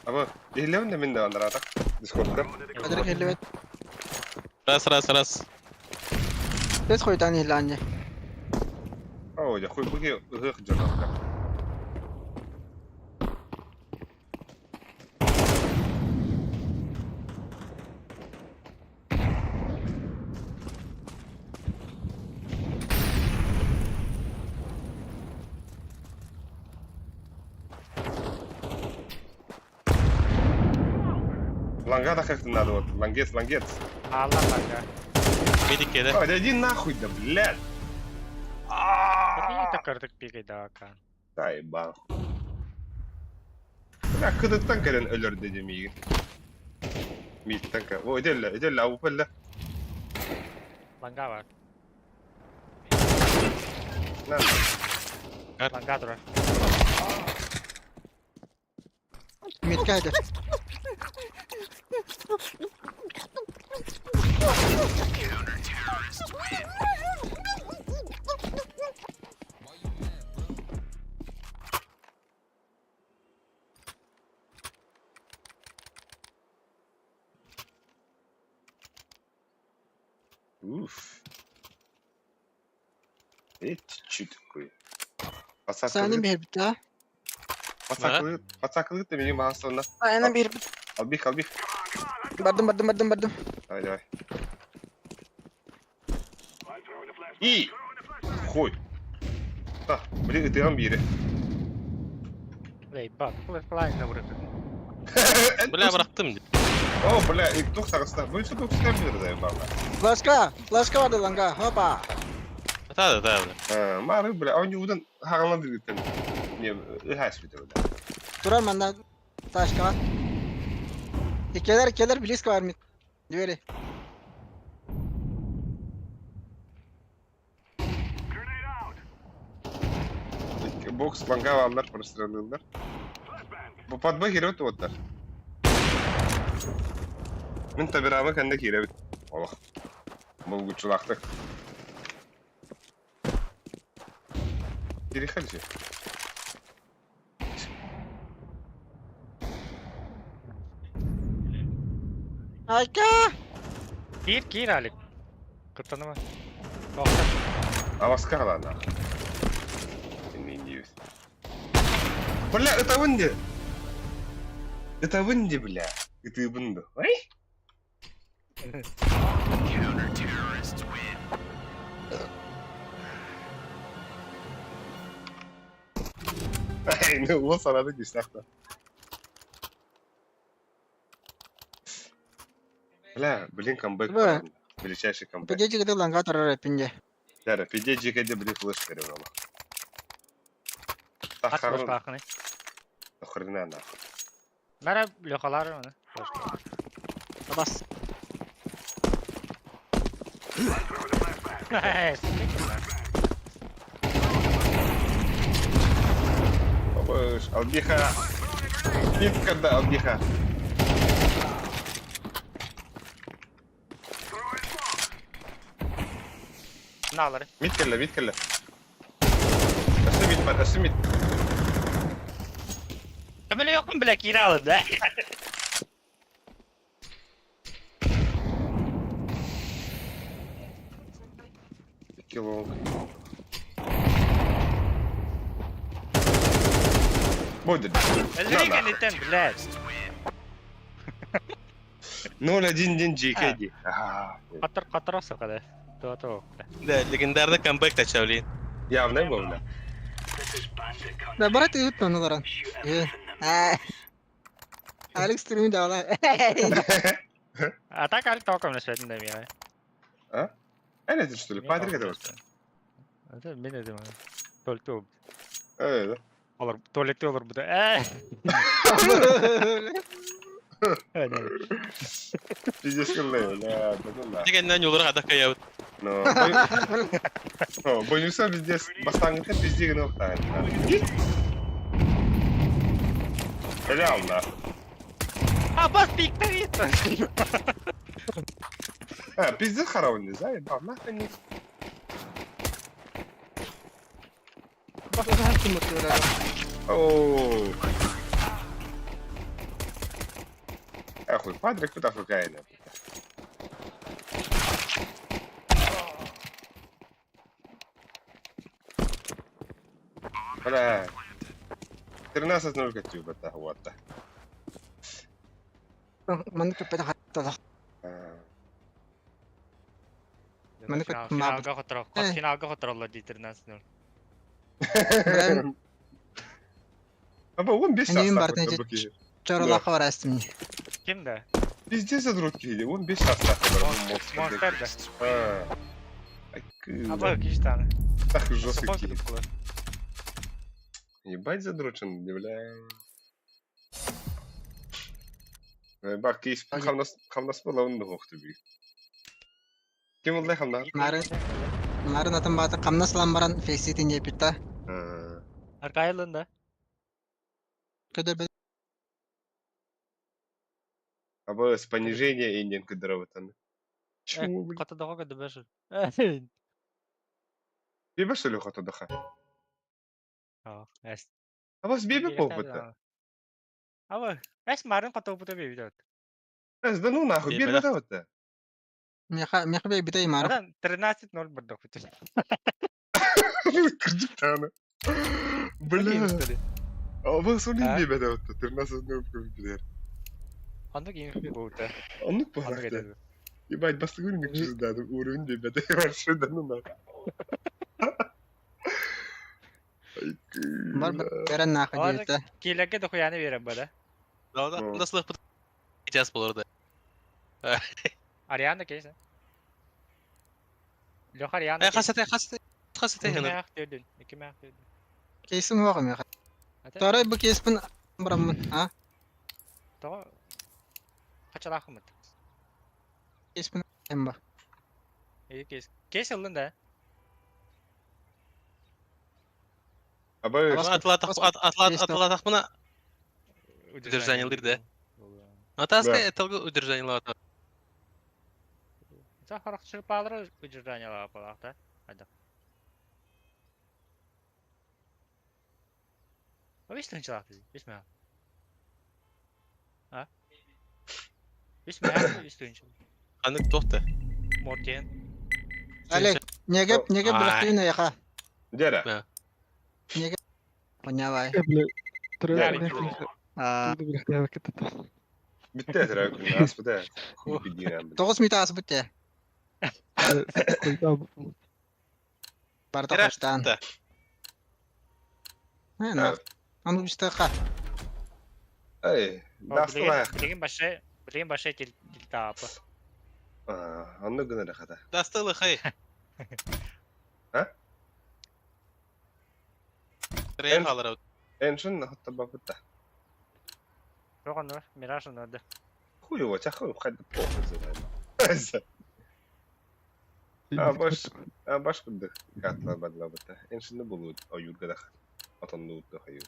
Аба, иһиллэбин да мин да андараатах. Дискордка. Бадрик иһиллибэт. Раз, раз, раз. Тэс хойутаан иһиллэҕин дии. Оо, дьэ, хуй быги ыһыах дьонорго. Ланга да как-то надо вот. Лангец, лангец. Хаалла ланга. Медиккеде. А, да иди нахуй, да, блядь. Какие-то кырдык пикайдаакаан. Заебал. Бля, кыдыттан кэлэн өлөрдө дии миигин. Мииттэн кэ... О, ити өллө, ити өллө, ауп өллө. Ланга бар. На. Ланга турар. Митка идет. Уф. Эт чуть такой. Саны Пацакылыт, биэрбит аа. пацакылыт, пацакылыт да миигин баҕас Айна биэрбит. Албих, албих. Бардым бардым бардым бардым. Давай, давай. И! Хуй. Та, блин, ытыган биири. Эй, бак, флеш-лайн бырахтым. Бля бырахтым. О, бля, и тух таҕыста. Бу үсү тух ситэн биэрдэ заебал. Флешка! Флешка барды ланга. Хопа! Та да бля. А, мары, бля, он удан хагалан дигитен. Не, ыхас бите, бля. Турар манна ташка. Келер келер близко бар мид. Двери. Бокс ланга аллар прострелылар. Бу подбой киребит уоттар. Мин табирама кэннэ киирэбит. Олох. Булгучулаахтык. Переходи. Айка! Киир, киир, Алик. Кыттаныма. Тоқта. Аваска ана. Не Бля, это вынди. Это вынди, бля. Это вынди. Ой? Эй, ну вот санады кистахта. Бля, блин, камбэк. Бля. Величайший камбэк. Пидете где ланга тарар пинде. Да, пиде жекеде блин флеш перевела. Ат флеш-лахыны. Хрена нахуй. Бара лёхалар оны. Бас. Обыш, Албиха. Битка да, Албиха. Налары. Миткелле, миткелле. Өссө мит бар, өссө мит. Көмөлө yokum бля, кире алып, да. Икки лонг. Будет. Өллөрү кэнниттэн, блядь. 0-1 день JKD. Катыр катыр осо када. То то. Да, легендарный камбэк тачавли. Явно был, бля. Да брат и үт ону ларан. Алекс стрим дала. А так Алик током на свете да мия. А? Это что ли? Патрик это вот. Это мен эдим. Туалетте Э, да. Олар туалетте олар буда. Э. Пиздец кыллай, бля, да ну да. Дегеннен yolları хада каябыт. Но, боюся пиздец, бастаңыта пиздеген оқтаған. Реал, нахуй. А бас пиктавит. А, пиздец хараун, не заебал, нахуй не. Оу. Ахуй, Патрик куда фукайна. Бля. 13-0 катюба вот. Маннык көппөтө хаттала. Маны көт Финалга хотро. Финалга хотролла ди 13-0. Аба он 5 Энин состав. бартын Чоролаха барастым. Ким да? Пиздец задрот киһи, 15 саастаах Монстр монстр. да. А, Аба киштаны. Так жестко Сопон киһи. кулар. Ебать задрочен, бля. Бак кейс хамнас хамнас болавын да хохты би. Ким олдай хамнар? Нарын нарын атын бааты камнас ылан баран фейситин диэпит да. Аркайылында. Көдөр Аба с понижение инден кыдыравытан. Чего, блин? Ката дага када башыр. Бебе что ли хото даха? А, эс. Аба с бебе полпыта. Аба, эс марын ката опыта бебе. Эс да ну нахуй, Бебе бебе да вот. Меха меха бей битей мары. Адан 13-0 бардак бит. Кырдыктаны. Бля. Аба соли А? бебе да вот. 13 ну билер. Анда кийин болду. Оннук Анда болакты. кетеди. Ебать, бастыгын мик жүздадым, уровень бебе да вообще да ну нахуй. Бар берен нахы Аны диэбит да. Килекке дохуяны берем бада. Да, да, О. nasıl час болор да. Ариана кейсе. Леха Ариана. Э, хасате, хасате, хасате хана. Икки мәх Икки мәх дөрдүн. Кейсим хуага меха. Тарай бу кейспин бараммын, а? То качалахмыт. Кейспин эмба. Эки кейс. Кейс ылдын да. Аба Атла атла атла тахмына Удержание лыр да. Атаска эталгы удержание лата. За харак чырпалары удержание лапалак да. Ада. Беш тынчылак биз. Беш мә. А? Беш мә, беш тынчыл. Анык тохта. Мортен. Олег, неге неге Ай. билахтыйна яха. Дера. Понявай. Бля. Ярик. А, Битте тирә аспыда. Хуй бидин. 9 метр асып битте. Барда Тирә. каштан. Да. Э, Аны бистака. Эй, дастыла. Билеген башы, билеген башы тил тапы. Анны гына рахата. Дастылы хай. А? Трен халара. Эншин хатта бапыта. Роган Мираж надо. Хуй его, тебя хуй хайды похуй за. А баш, а баш кудды катла бадла бата. Эншин булу аюрга да. Атанды утты хаю.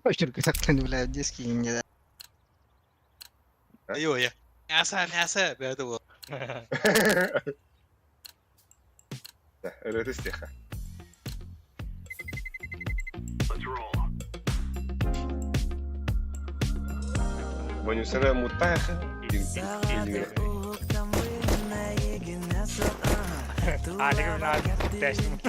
Очерк сактан бля диски не да. Айо я. Мясо, мясо, бәді бол. Да, это стиха. Вонюсара мутаха. А, деген на тештим.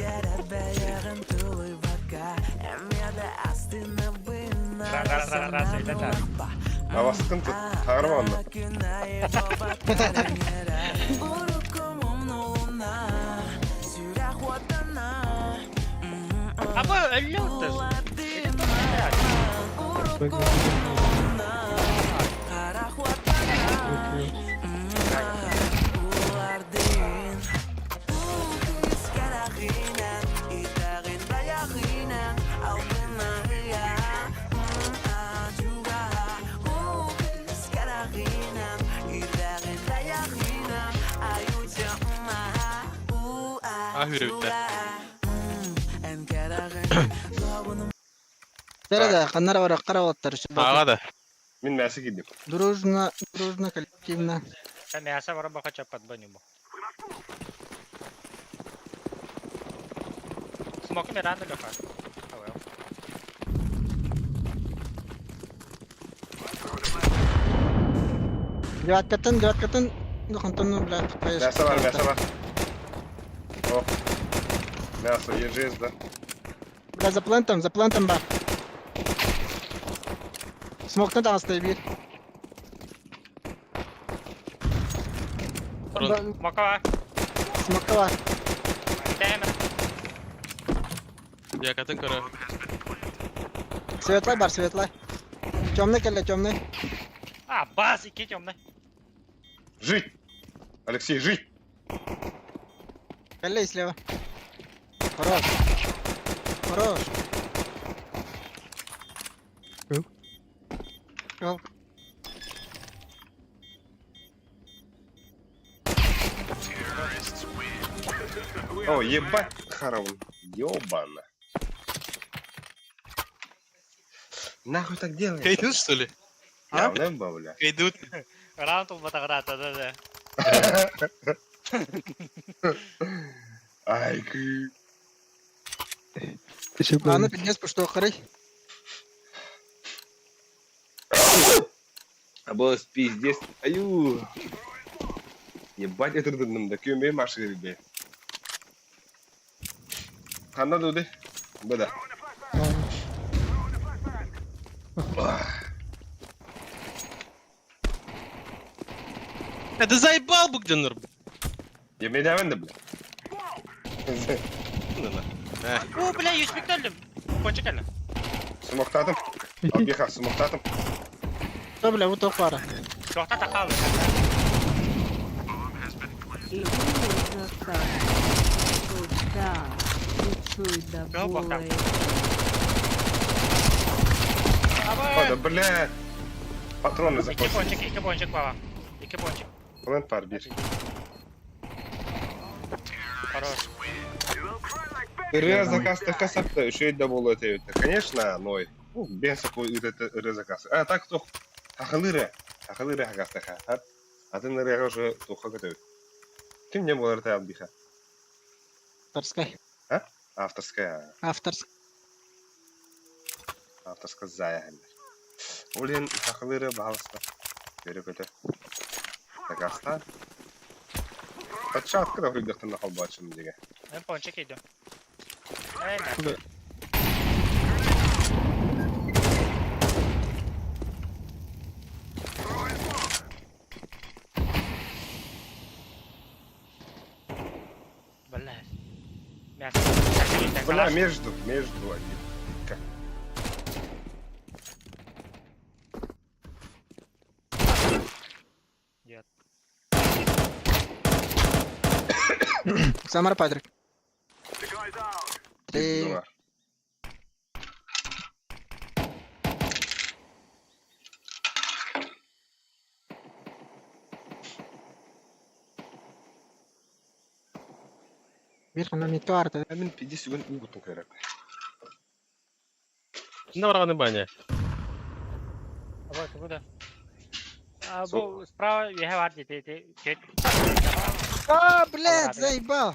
Раз, раз, раз, раз, раз. А вас кын тут тагырманны. Аба өллө утты. А хүрүттэ. Тәрә да каннар бар караваттар. Ага да. Мин мәсе кидим. Дружно, дружно, коллективно. Та мясо бара бака чапат банюма. Смоки Миранда Леха. Девяткатын, девяткатын, духантон, бля, Мясо бар, мясо бар. О. Мясо, ежез, да. Бля, за плентом, за плентом бар. Смоктан тағыстай бир. Рон. Макава. Смокта бар. Тема. Я катын көрө. Светлай бар, светлай. Темный кэллэ, темный. А, бас, икки темный. Жить! Алексей, жить! Кэллэ слева. Хорош. Хорош. Был. Гол. О, ебать, Хараун. Ёбана. Нахуй так делаешь? Кайдут, что ли? Я не бля. Кайдут. Раунд ылбатаҕыраата да да. Ай, кы. Аны пиздец, что хорой. А было пиздец. Аю. Ебать, это дым да күмбе машина бе. Ханна дуды. Бада. Это заебал Бугденер. Я меня да, бля. О, бля, юспик өлдүм. Кончик кэллэ. Смоктатым. Албиха, смоктатым. Что, бля, вот пара. Тохта тахалы. И можно так. Да. Чуй да Да, бахта. бой. О, да, бля. Патроны Икки закончились. пончик, икки пончик баба. Икки пончик. Плент пар бир. Хорош. Ырыа заказ такасапта үшөй да болу это. Конечно, ной. Ну, бен сакой это ырыа заказ. А так то хахылыры. Хахылыры хагастаха. Атын ырыа уже тоха көтөбүт. Ким не болар та албиха? Авторская. Авторская. Авторская. Авторская зая. Олен хахылыры баалыста. Көрө көтө. Закаста. Патшатка да хүрдөхтөн холбоочум диге. Мен пончик идем. Эй, на. Бля. Мясо. Бля, между, между один. Как? Нет. Самара Патрик. Три. Два. Бир на метеор. А мен 50 секунд угутун көрөп. Не барганы баня. А вот куда? А, бу справа я бар ти ти ти. А, блядь, заебал.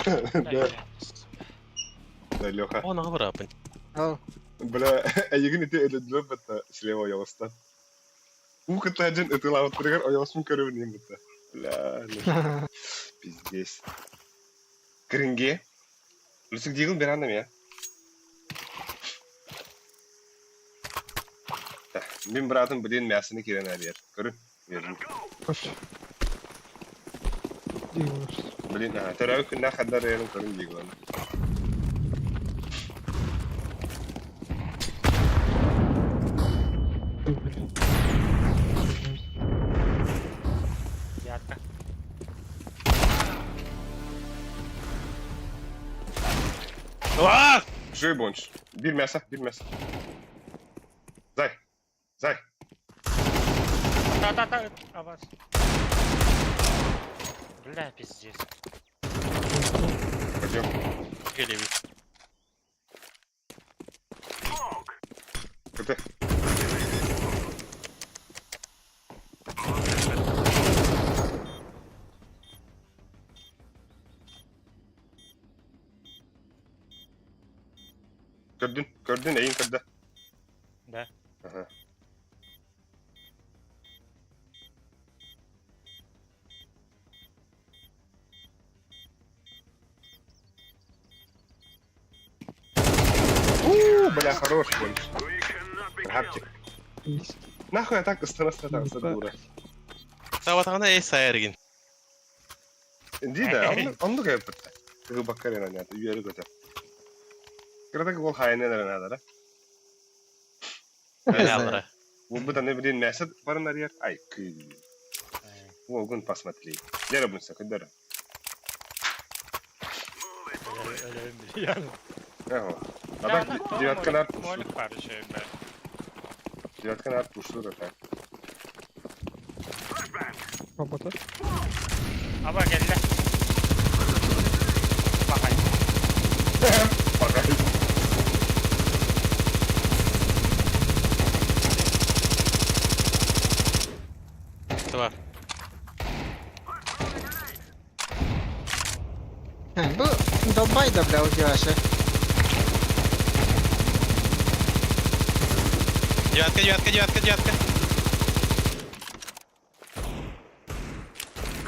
Да, да, Леха. О, нага барапын. Ау. Бля, а егин ити өлөдүлөр бата слева ойоҕостон. Уу кытта дьон ытыылаабыттарыгар ойоҕоспун көрөбүн иһин бытта. Бля, ну, пиздец. Кырынге. Лүсүк дигил беранам я. Мин братым билин мясыны кирен әрер. Көрүн, берин. Koş. Diyorlar. Билин, төрөбү күннә хаддар ерин көрүн дигил. Ятка. Ва! Жой бонч. Бир мясо, бир мясо. Зай. Зай. Та та та. Авас. Бля, пиздец. Пойдем. Келеби. КТ. Көрдүн, көрдүн, эйин көрдө. Да. Ага. У, бля, хорош больше. Гапчик. Есть. Нахуй а так ыстана-ыстана таҕыста дура. Табатаҕына эй сайарыгын. Дии да, оннук эппит. Кыһыбакка эрэ наада, үөрэ көтөр. Кыратык уол хайанан эрэ наадара. Аллара. Булбут аны блин мясо барын арыйар. Ай, кыы. Уолгун посмотри. Дьэрэ бунса, көдөрө. Өлөйүм билиэн. Ага. А так девятка нар пушу. Молик бар еще бе. Девятка нар пушу да так. Робота. Аба кэллэ. Бахай. Пока. Бар. Бу долбай да бля удиваша. Девятка, девятка, девятка, девятка.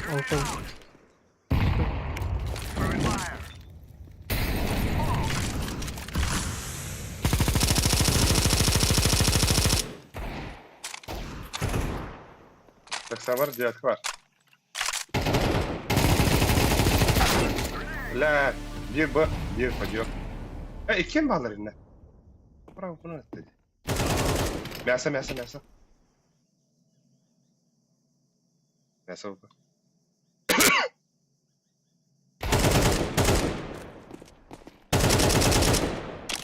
Алта. Так савар девятка бар. Бля, bir б, bir подъем. Э, кем баллар инна? Браво, куна dedi. Мясо, мясо, мясо. Мясо. бу.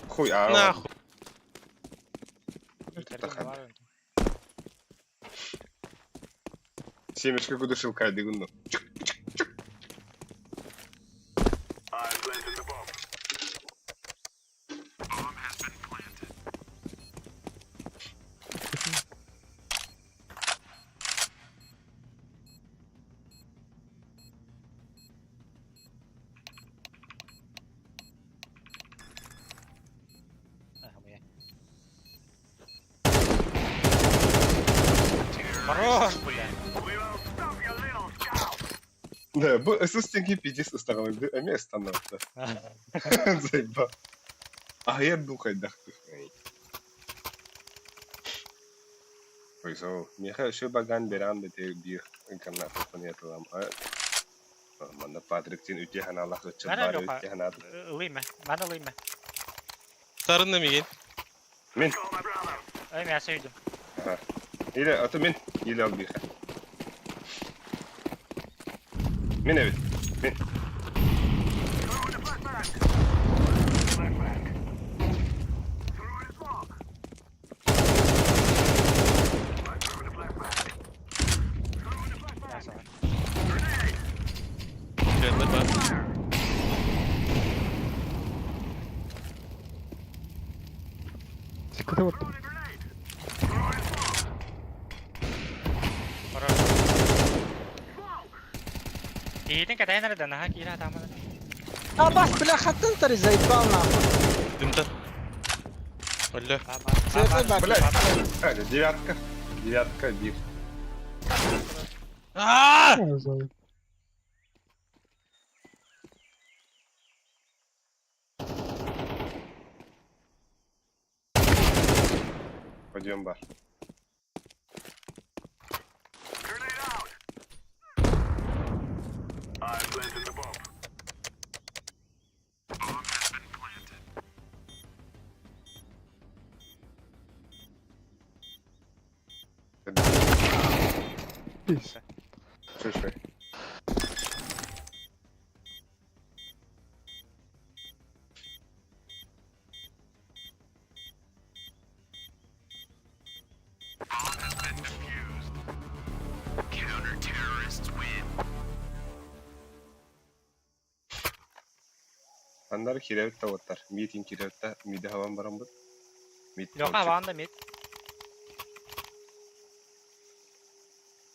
Хуй, а. Нахуй. Семечка кудушилка, дигунну. Хорош, бля. Да, бу СС-тенки пиздец ыстаҕаларды эмиэ ыстаннарда. Заебал. Аһыйар дуу хайдах Ой, so, миэхэ өссө баган беран да те биир инкарнация тылам. Манна Патрик тин үтүө ханаалаах ыччат Мана баар Леха, үтүө ханаат. ылыйма, мана ылыйма. Сарынна мигин. Мин. Ой, мясо үйдүм. Или аты мин, или ал биэхэ. Мин эбит. Мин. Мясо бар. Geldi бар. Сиккete вот. Хорош. Иитин катайын эрэ да, наһаа киирэ атаамана. Абас, бля, хаттан тары заебал нахуй. Дымтан. Өллө. Светлый бар. Блядь. А, девятка. Девятка, биир. Аа! Заеб. Пойдем бар. Пись. Слушай. Аннары киребит таваттар. Митинг киребит миде хаван барамбыт. Мит. Леха баанда мид.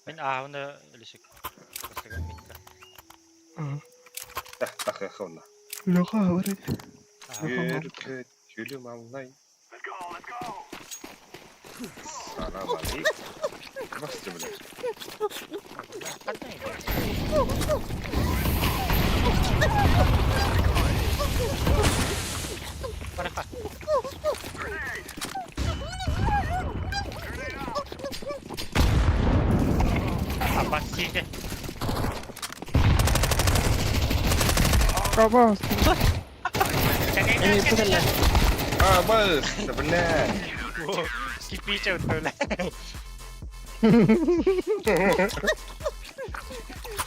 Мин ааҕына илишик. Бастыган мидте. Тах тах хонна. Леха говорит. Күр күлүм аллай. Салам алейкум. Басты блядь. Бараха. Бассейде. Аба. Эми путаллар. А, бас, да бля. Кипиче өттөлө.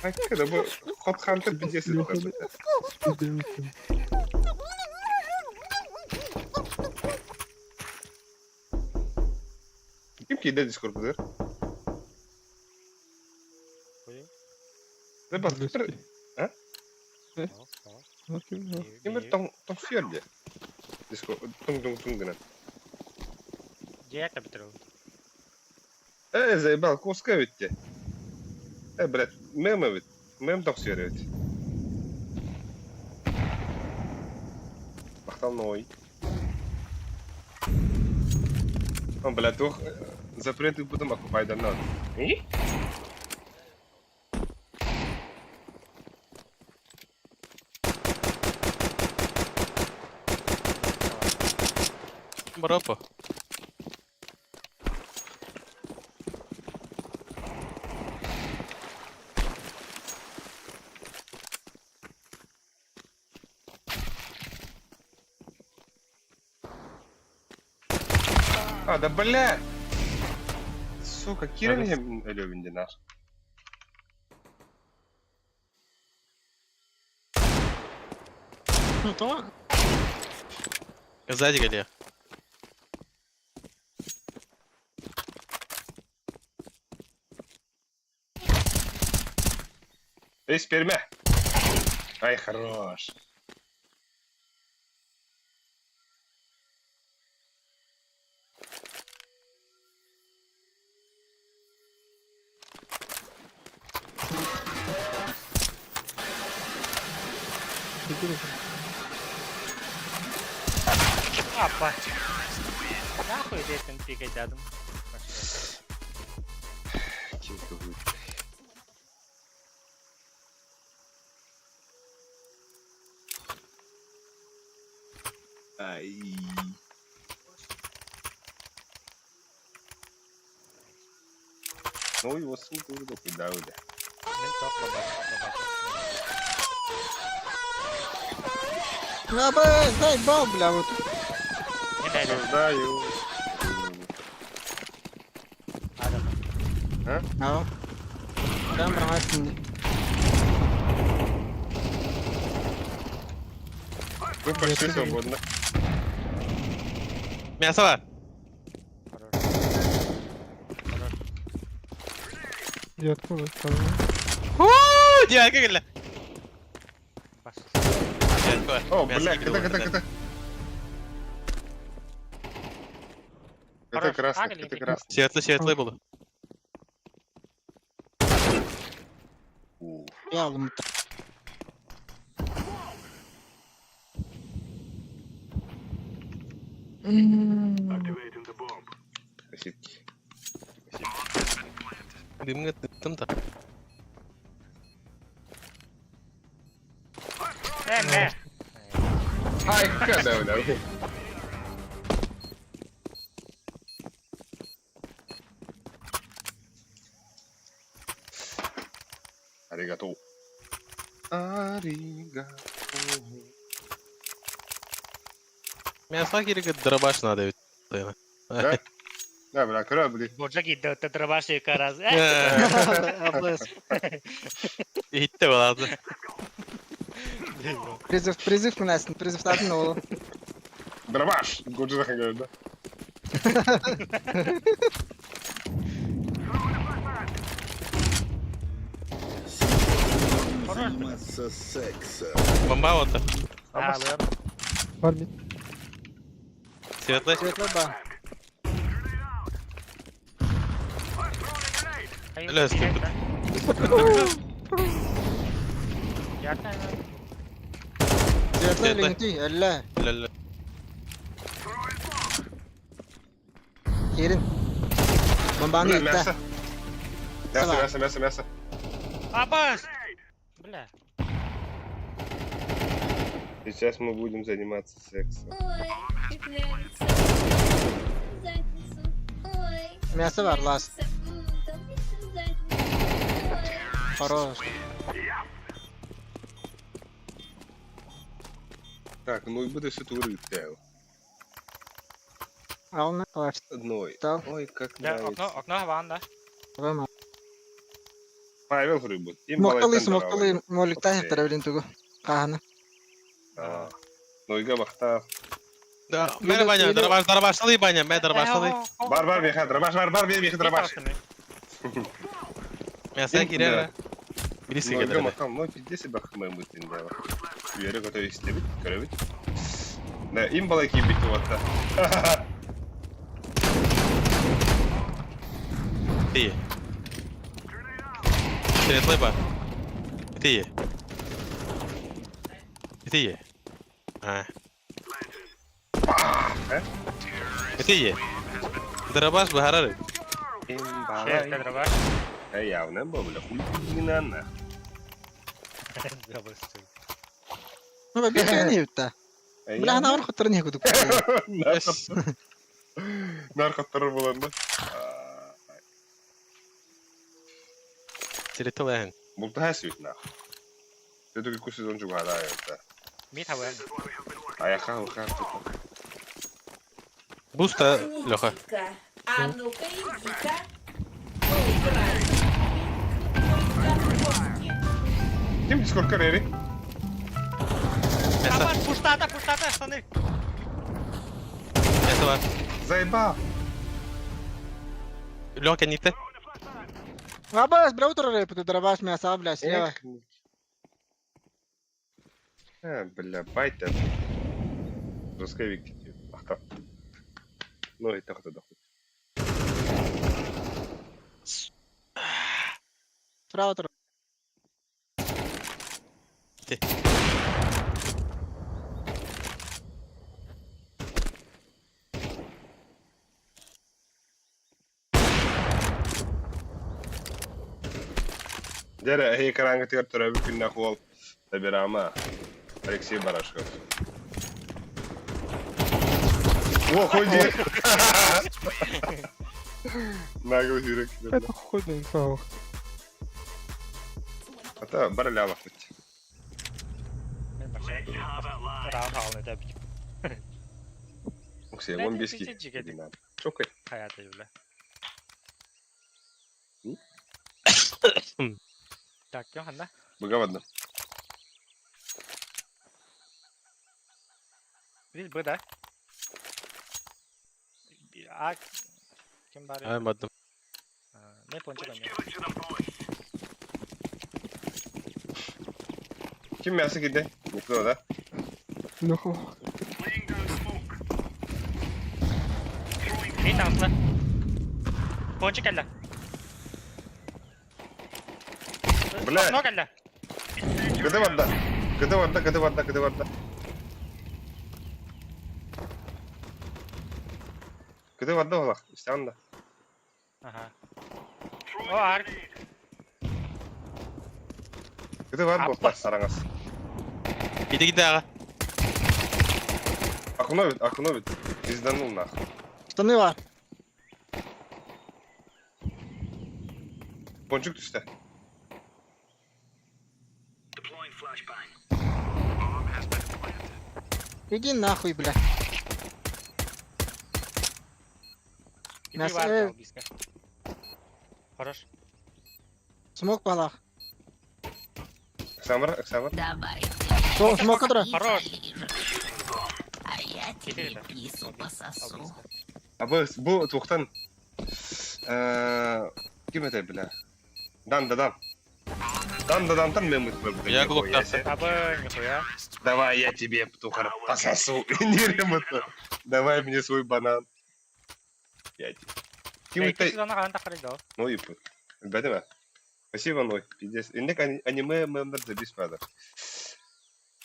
Когда бы Хот Хантер пиздец это. Ким киде Дискорд быдыр? Да бас, а? Ким бир тоң тоң сүйөр де. Дискорд туң туң туң гына. Дьэ кабитер. Э, заебал, коска ведь те. Э, блядь, мем ведь. Мем тоң сүйөр ведь. Махтал ной. Он, блядь, тух запрет будем окупать давно. И? Бропо. А, да бля! Сука, Кирин Левин динар. Ну то. Сзади галея. Эй, сперме! Ай, хорош. Апа. Нахуй дэтэн пикать дадым. Ким будет? Ай. Ну его ссылку уже куда уже. Мен тоқ баба. Аба, заебал, бля, вот. Осуждаю. Адам. А. Там брамасın. Вы почти свободны. Мясо бар. Дядька, Дядька кэллэ. Бас. Дядька бар. О, Мясо бля, киирдэ когда, когда, олорор. когда. Это Хорош. красный, Агли, это ты. красный. Светлый, светлый был. У. Я alım. Соседки. Дымга тыттым да. Э, мэ. Ай, когда, бля. Аригато. Аригато. Мясо кииргэ дробаш надо ведь. Да? Да, бля, кыра, блин. Божа кидде өттө дробаш екі раз. Аблас. Итте балады. Призыв, призыв мынасın. Призыв татын ол. Дробаш! Годжи говорит, да? Заниматься сексом. Бомба вот. Алып. Бар мид. Светлый. Светлый ба. Бля, stupid. Светлый Светлый. линти, әллә. Ля-ля. Кирин. Бомбаны Бля, итте. мясо. Мясо, Давай. мясо, мясо, мясо. Абас! Бля. Сейчас мы будем заниматься сексом. Ой, как нравится. Задницу. Ой. Мясо бар, лас. нравится. М, там еще задницу. Хорош. Так, ну и буду все тугры. Ална Ной. Встал. Ой, как Да, окно, нравится. окно ванда. Вама. Павел Хрыбут. Им Мохталы, мохталы, молик тахи тарабилин тугу. Кахана. Нойга бахта. Да, мэр баня, дарабаш, дарабашлы баня, мэ дарабашлы. Бар бар меха драбаш, бар бар меха драбаш. Мяса кирер. Билиси Нойга кедер. махам, ной пиздец и бахмай мутин да. Үйері готов истебит, көрөбүт. Да, им балай кийбит уатта. Ты. Светлый ба. Ты. Ты. А. Ты. Дарабаш бахарары. Им Шер, балай. дробаш. Э, явно был, бля, хуй не на нах. Ну, бабе не юта. Бля, она вар хотор не куду. Наркоттар булан да. Светлый. Бултаһа сүт нах. Төтүгү ку сезон жугада это. Мид хавен. Аяха уха. Буста, Леха. Умничка. А ну-ка иди-ка. Поиграй. Твой Ким дискорд карери? Мясо. Апар, пустата, пустата, штаны. Мясо бар. Заебал. Леха, не ты. Абас, бля, утро репу, дарабаш мяса, бля, слева. Эх. А, бля, байта. Русский Ахта. Ну, это хто дохуй. Справа утро. Ты. Дәрі, эй, караңғы тигер төрәбі күнне қол. Табирама. Алексей Барашков. О, хуй де. Нагыл жүрек. Это хуй да инфа. Ата бар лява хоть. Раунд хаалны да бит. Оксей, Бля, вон ты бески. пиздец жигеди. Чокай. Хаята бля. Так, кем ханна? Быгавадна. Бил б да. А кем бар? Ай, мадам. Не пончик не. Ким мясо киде? Никто, да? Леха. Мид таусла. Пончик әллә. Бля. Окно әллә. Кыды барда. Кыды барда, кыды барда, кыды барда. Кыды барда олақ, истян да. Ага. О, арк. Кыды бар Аппа. болта сараңас. Иди киде ага. Окно бит, окно бит. Пизданул нахуй. Штаны бар. Пончик түсті. Иди нахуй, бля. Иди Мясо- бар, албиска. Хорош. Смок балах. Оксамыр, Оксамыр. Давай. Смок утро. Хорош. А я тебе пису пососу. А бұл, бұл тоқтан. Ким это, бля? Дан, да, дан. Дан, да, дан, там мен мүтіп Я глуп Абы, нихуя. Давай я тебе, птухар, пососу. Не ремото. Давай мне свой банан. Я тебе. Ким Икки это? сезона хаан тахары да. Ну и пут. Бәдеме? Спасибо, Ной. Пиздец. Инде аниме мемдер забис надо.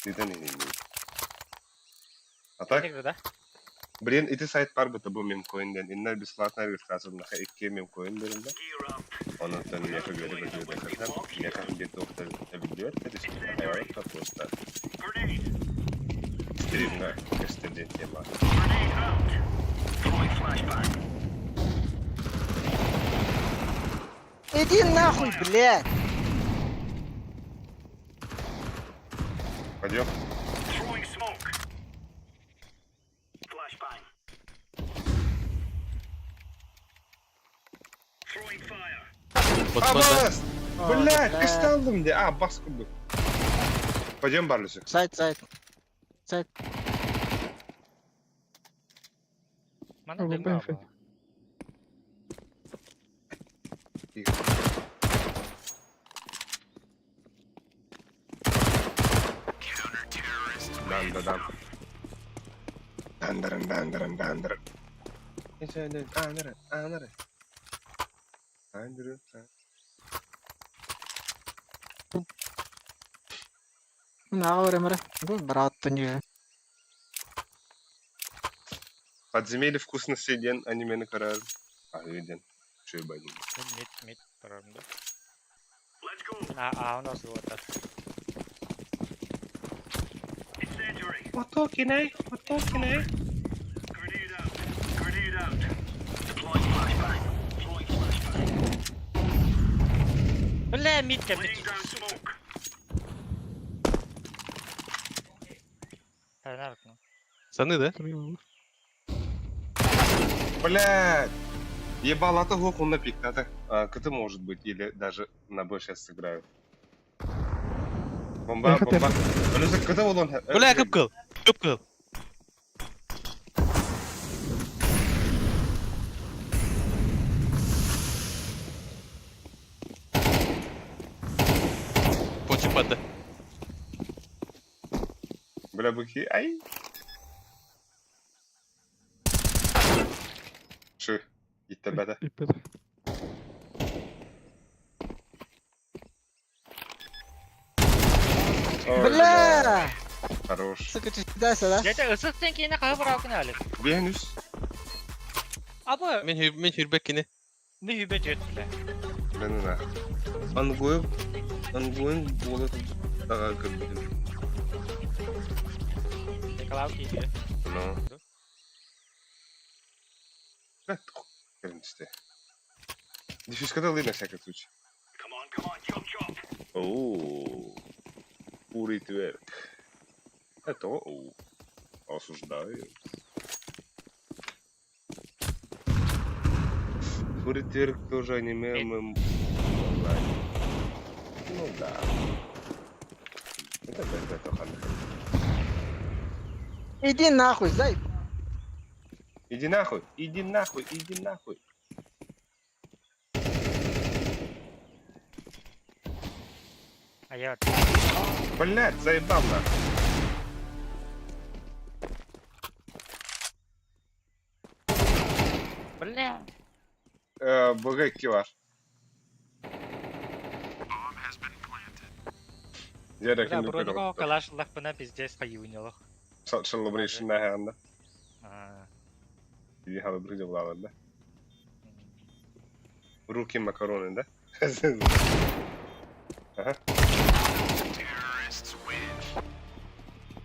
Это не не не. А так, Да. блин, ити сайт бар бу бу мемкоинден. Инна бесплатно регистрация на икки мемкоин беринде. Онон меха бери бери бери меха бир тохта видео это айвай просто. Стримна кестеде тема. Иди нахуй, блядь. Пойдем. Ботман да. Абас! Блядь, кысталдым де. А, бас курдук. Пойдем, Барлюсик. Сайт, сайт. Сайт. Мана Ого, дымга бэхэ. баа. Дан да дан. Дандаран, дандаран, дандаран. Дандаран, дандаран. Дандаран. На, говорим, Брат, ниже. Подземелье вкусности ден анимені көрөр. А, ден. Шөй байдын. Мид, мид барарым да. А, а, у нас вот так. Отокинай, отокинай. Бля, мид кәбит. Тарнарк, ну. Саны да? Блядь! Ебал, а то глух он на пик, надо. А, КТ может быть, или даже на Б сейчас сыграют. Бомба, Я хотел- бомба. Люзик, КТ вон он. Бля, кып кыл. Кып кыл. Пончик падды. Бля, быки, ай. Шы, иттебеде. Иппет. Ой, Бля! Хорош. Сука, ты сюда, да? Дядя, ысыттен кейіне қағы бір алқын әлі. Венус. Абы, Мен хүр мен хүрбек кини. не хүбе жет, бля. Мен на. Ангоин, ангоин болот дага кырдым. Николау кейді. Ну. Бля, Кырынчты. Диффюзкада лый на всякий случай. Ооо. Пурый тверк. Это оу. Осуждаю. Фури Тверк тоже аниме мы... онлайн. Ну да. Это да, это хана. Иди нахуй, зай. Иди нахуй, иди нахуй, иди нахуй. А я... Блять, заебал нахуй. Бля. БГ бар. Бля, Дядя бронего калаш лахпына пиздец қаюынелық. Celebration наһаанда. А, Иди хала бір жолалар да. Руки макароны, да? Ага.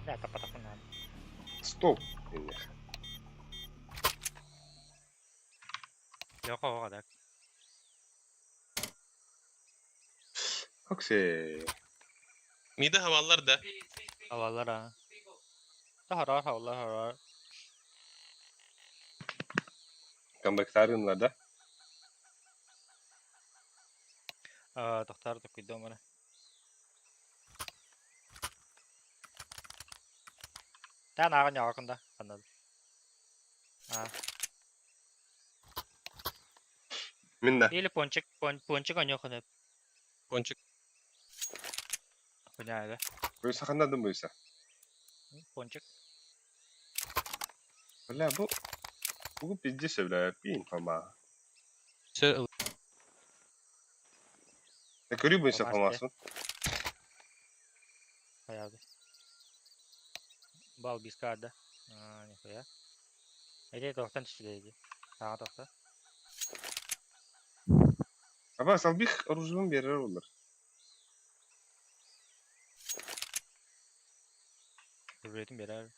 Бля, тапа-тапына. Стоп. Жоқ, оға да. Оксе. Mide havalar da. Havalar ha. Харар, хавалар, харар. Камбэктарынлар да? А, тохтар такой дома. Та нағын яғақында, қанады. А, Минна. или пончик, пончик онёхын Пончик. Хуйня, да? Буйса ханнадын буйса. Пончик. Бля, бу... Бу пиздец, бля, пин, фома. Все. Көрүү буйса Фомас, фомасын. Хаялды. Бал бискада. А, нихуя. Эти тохтан түшіледі. Тағы тохта. Аба, салбих оружием берер олар. Хүретін берер.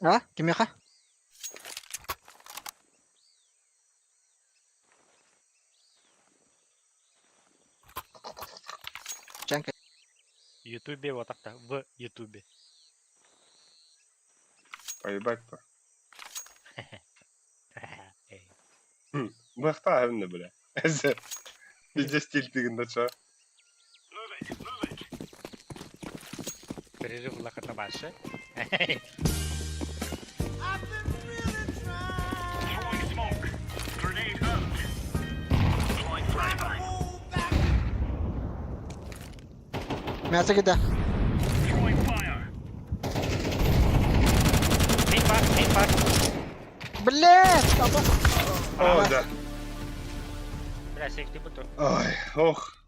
А, кимиха? Ютубе вот так-то, в Ютубе. Поебать по. Бахта бля. Везде стиль тыгын чо. Перерыв лакатабашы. Мясо кида. Мейн бар. Блядь! О, да. Бля, сейфти буту. Ой, ох.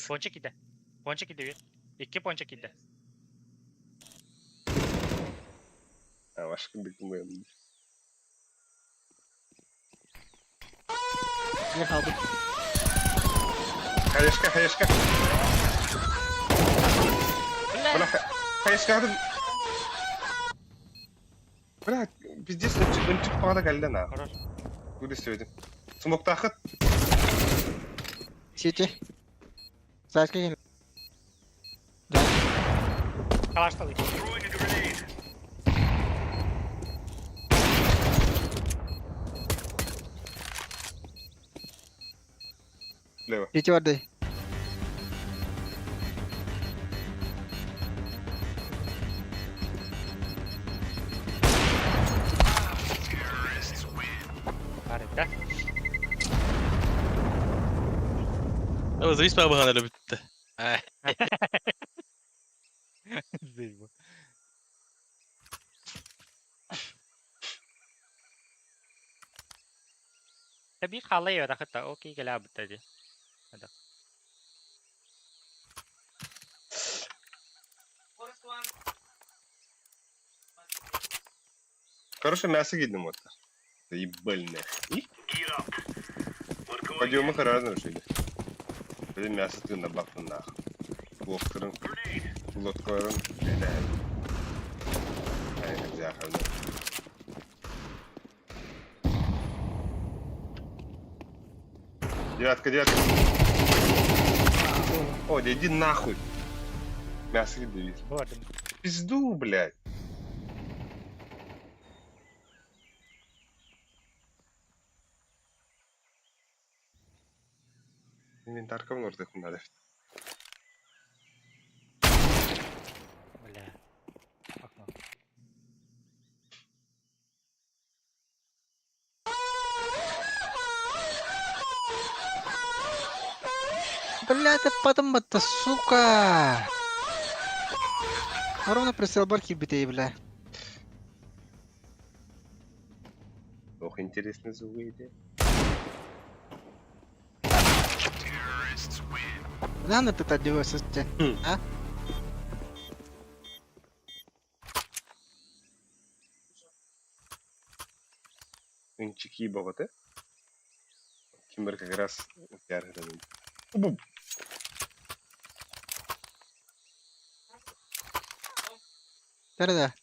Пончик иде. Пончик иде. Икки пончик иде. Башка бит Не қалды. Хаешка, хаешка. Бля, хаешка. Бля, пиздец, өнчүк пағада кәлді на. Хорош. Куда сөйдім. Смоктахыт. Сити. Сашка кел. Да. Калашталы. Лево. Сити барды. Бар да. Ama завис баҕана бүттэ. Здесь Таби халай рахата окей гала бутади. Короче, мясо гидным вот. Ебальное. Пойдем их разно решили. Блин, мясо ты на бабку нах. Лоткарын. Лоткарын. Ай, нельзя, Девятка, девятка. О, да иди нахуй. Мясо гидный. Пизду, блядь. Инвентарка в нордах надо. Бля. Окно. Бля, ты потом это, сука! Ровно прицел барки битей, бля. Ох, интересный звук идет. Надо ты так делаешь, а? Үнчики боғаты. Кимбер как раз Бум. Да-да.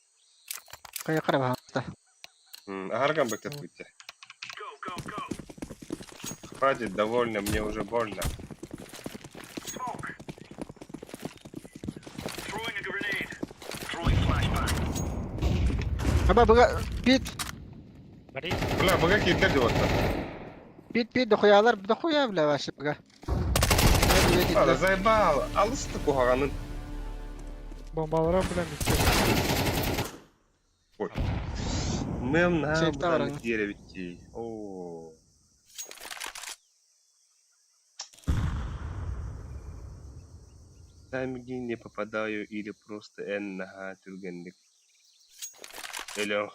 Кая қарап Агарган бектет выйти. Хватит, довольно, мне уже больно. Аба, бага, бит, Бери. Бля, бага кирлер деп отыр. бит, бит, дохуялар, дохуя, бля, вообще, бага. А, заебал. Алысты кухағанын. Бомбалара бля битти. Ой. Мэм на Шейф таврын. деревити. О. Там, где не попадаю или просто эн наха түргенлик. Өлө.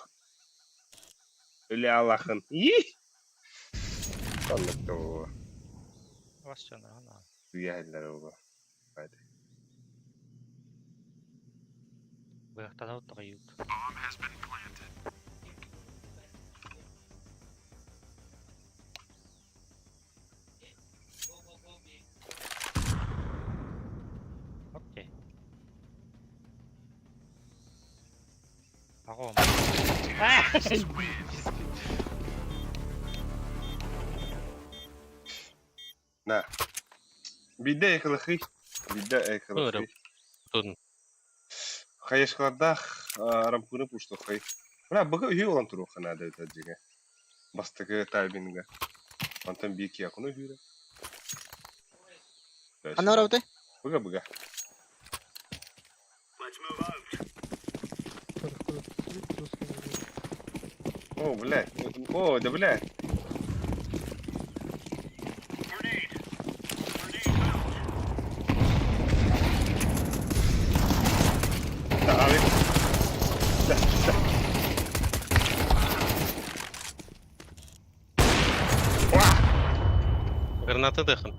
Өлө Аллахын. И! Аллах Вас что, на. Үйәлләр оға. Hadi. Быяктан оттога ют. Окей. Агом. Да. Биирдэ экологий, биирдэ экологий. Тун. Хайышкалардаах рампыны пуштухай. Бля, быга үһү olan туруохха наада эбит дьиҥэ. Бастакы тайминга. Онтон биир киакуну үһүүрэ. Ханна барабытай? Быга быга. О, блядь. О, да блядь. Да, авик. Да, да. Граната дыхын.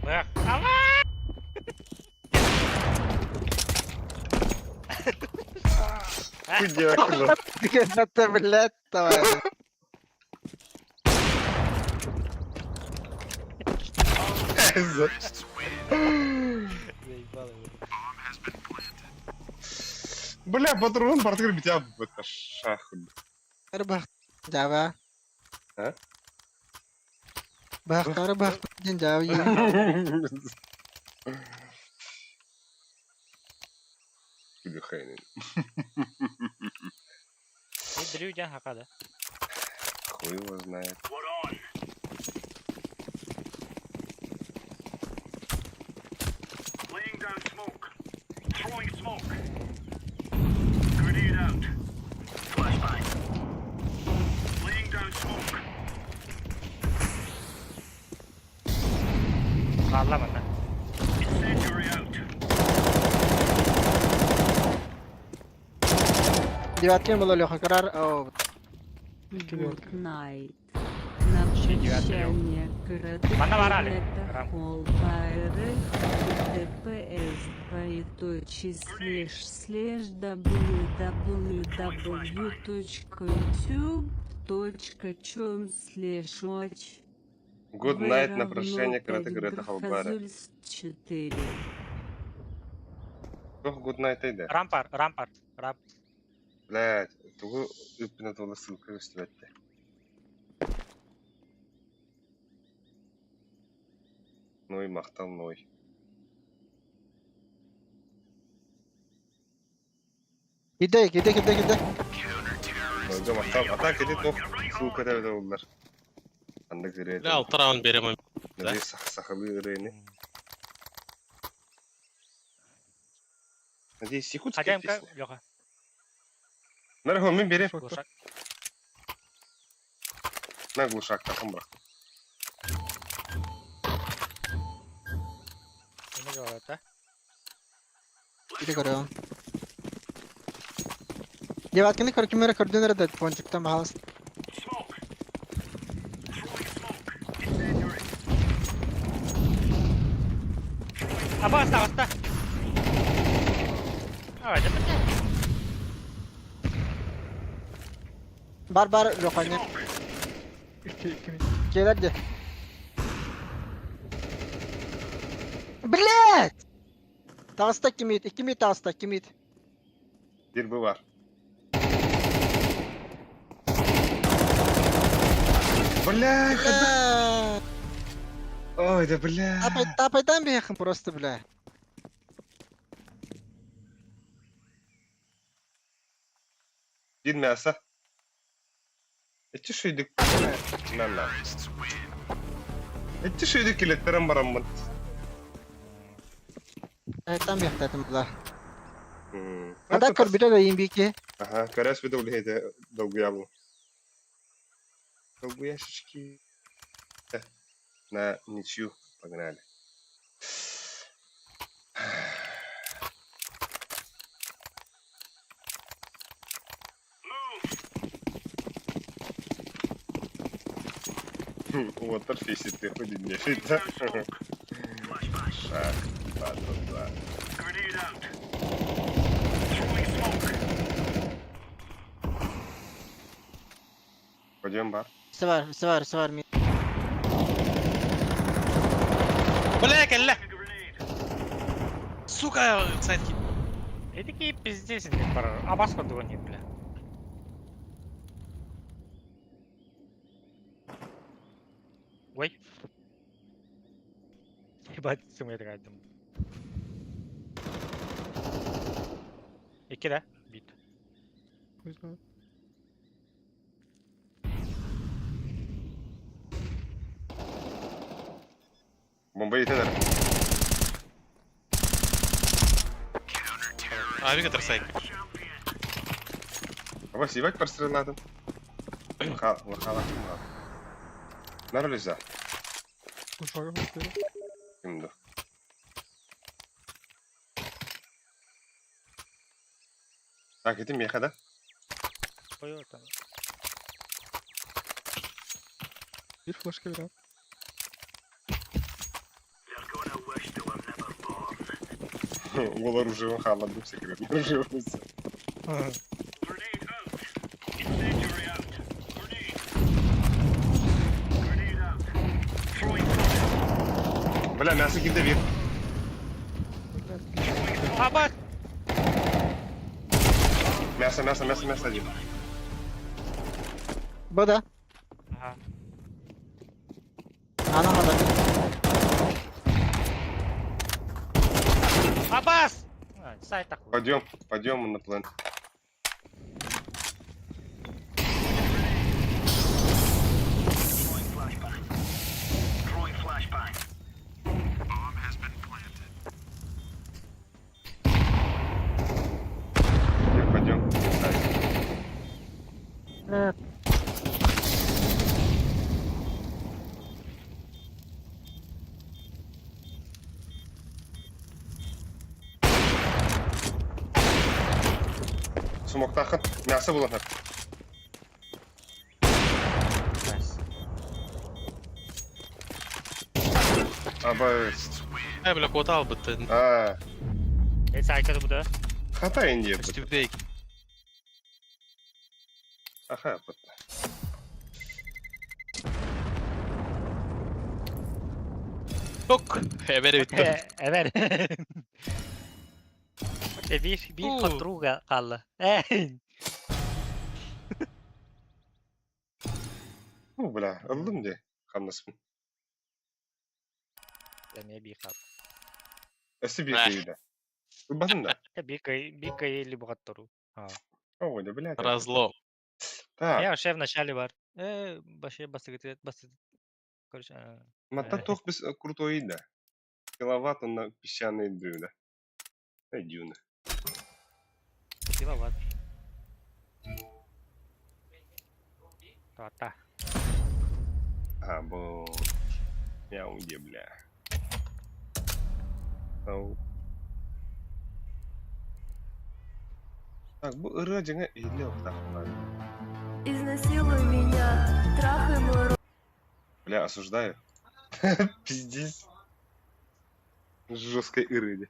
Бах. Хуй делать, Это, блядь, давай. Бля, патрон бартыгар битя быта шах. Бах. Жава. А? Бах, бах, ден жава. Күлү Дрю дьэн хакада. Хуй его знает. Хаалла манна. Девятки было Леха Карар. О, Good night. На Ще девятый прощание Манна барали. это Рам. холбайры ДПС двоеточие слеш слеш www.youtube.com слеш оч Good В night на равно прощание, карате пять Грета Халбара. графазульс 4. Туох good night айда. Рампар, рампар, рап. Блядь, тугу үппүнэ туола ссылка көстүбэттэ. Ной махтал ной. Киде, киде, киде, киде. Нойга махтал. А так иди туох ссылка тэбэтэ буллар. Анда кырыа. Бля, алта раунд берем. Надеюсь, сахалыы ырыаны. Надеюсь, якутская Хозяинка, песня. Леха. Нархо, мен берем. Глушак. На глушак, таком брак. Не говорят, а? Киде көрөм. Девяткины көркүмөрө көрдүнөр да пончиктан баалас. А баста, баста. А, это Бар бар Леха не. Икки икки. Келер де. Блядь! Таҕыста кимит, икки мит таҕыста, кимит. Бир бы бар. Бля, Бля. Ой, да бля. Тапай, тапайдан бехин просто, бля. Бир мясо. Эчи шүйдүк. На на. Эчи шүйдүк келеттерен бараммын. Айтан бехтатым, бля. Ада Ада көрбүтэ да имбики. Ага, көрөс бит улихете долгуябу. Долгуяшечки. На ничью погнали. Уотер фисит, ты хоть не да? Шаг, два, два, два. Пойдем, бар. Сывар, сывар, сывар ми. Бля, кэллэ! Сука, сайт И такие пиздец, не пора. А бас нет, бля. Ой. Ебать, сымыйдым. Икки да? Бит. Хуй знает. Бомба yeter. Abi kadar say. Аба сибать простреладым. Лахалахым. Нарлиза. Ушага хуй. Şimdi. Так, этим меха, да? Ой, там. Bir флешка берем. Ол оружием халадым секрет. Оружием. Бля, мясо киде бир. Аба! Мясо, мясо, мясо, мясо один. Bu da. Ага. Anamadım. Абас! А, сайт такой. Пойдем, пойдем на план. Пойдем, пойдем. Нет. Смоктахын. Мясо было. Найс. Аба. He бля kota al bitti. А, E сайт bu da. хата Индия. Stupid. Аха, вот. Yok. Evere bitti. Evet. E bir Oo. подруга kaldı. Eh. Ну, бля, алдым де. Хамнаспын. Ne bir kaldı. Эсі bir Э. күйді. Батын да. E bir кый bir кый li bu Ha. Ой, да, блядь. Разлом. Так, Ya şey в var. E başı bası bası. Короче. Мата тох без крутой да. Киловатт на песчаные дюны. Дюны. Киловатт. Та-та. А, бо... Я уйди, бля. Ау. Так, бу ырыа жаңа эле оқтақ. Изнасилуй меня, трахай мой рот. Бля, осуждаю. Пиздец. Жесткой ырыди.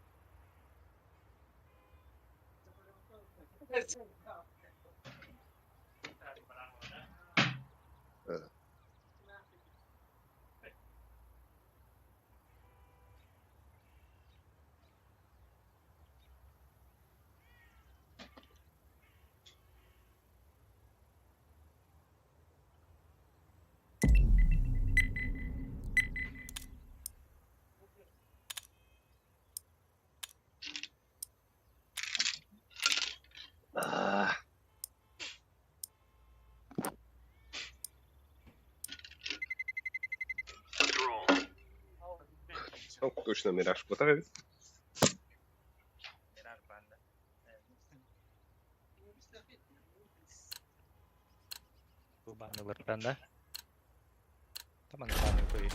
А. Ну, точно мираж потравит. Bu bannerlardan da. Tamam banner koyayım.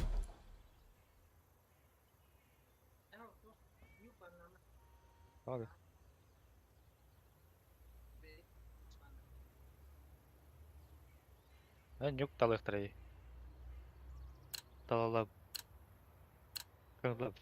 Abi. Ben yok talıktırayı. Talala. Kırılap.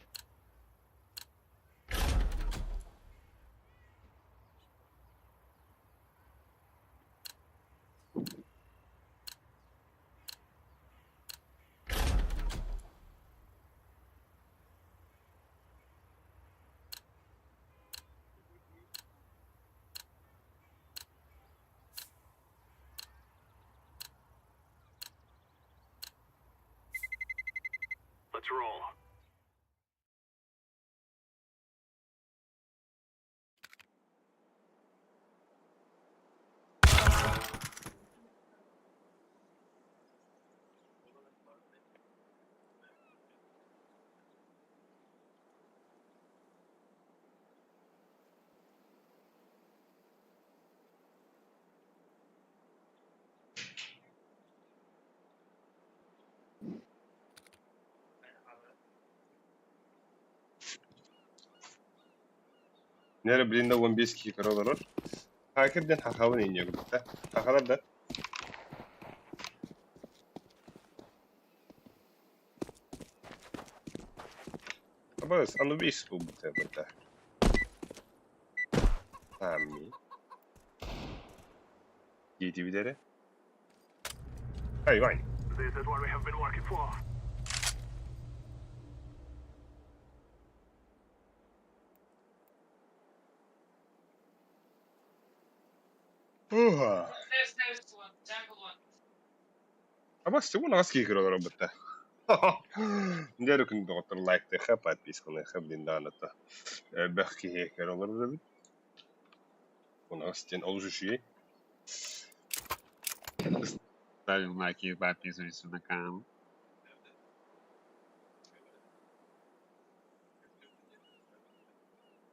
Нэрэ билин да 15 киһи көрө олорор. Хакер диэн хахабын инньэ губта. Хахалар да. Абас, Анубис булбута быта. Ами. Диэтибит эрэ. Эй, Вань. Уха. Абас, чего на вас киһи олорор бытта. Дьэ күн доҕоттор лайктыха, подпискалыха, блин даҕаны элбэх киһи көрө олорор эбит. Унаҕас диэн олус үчүгэй. Ставим лайки и подписываемся на канал.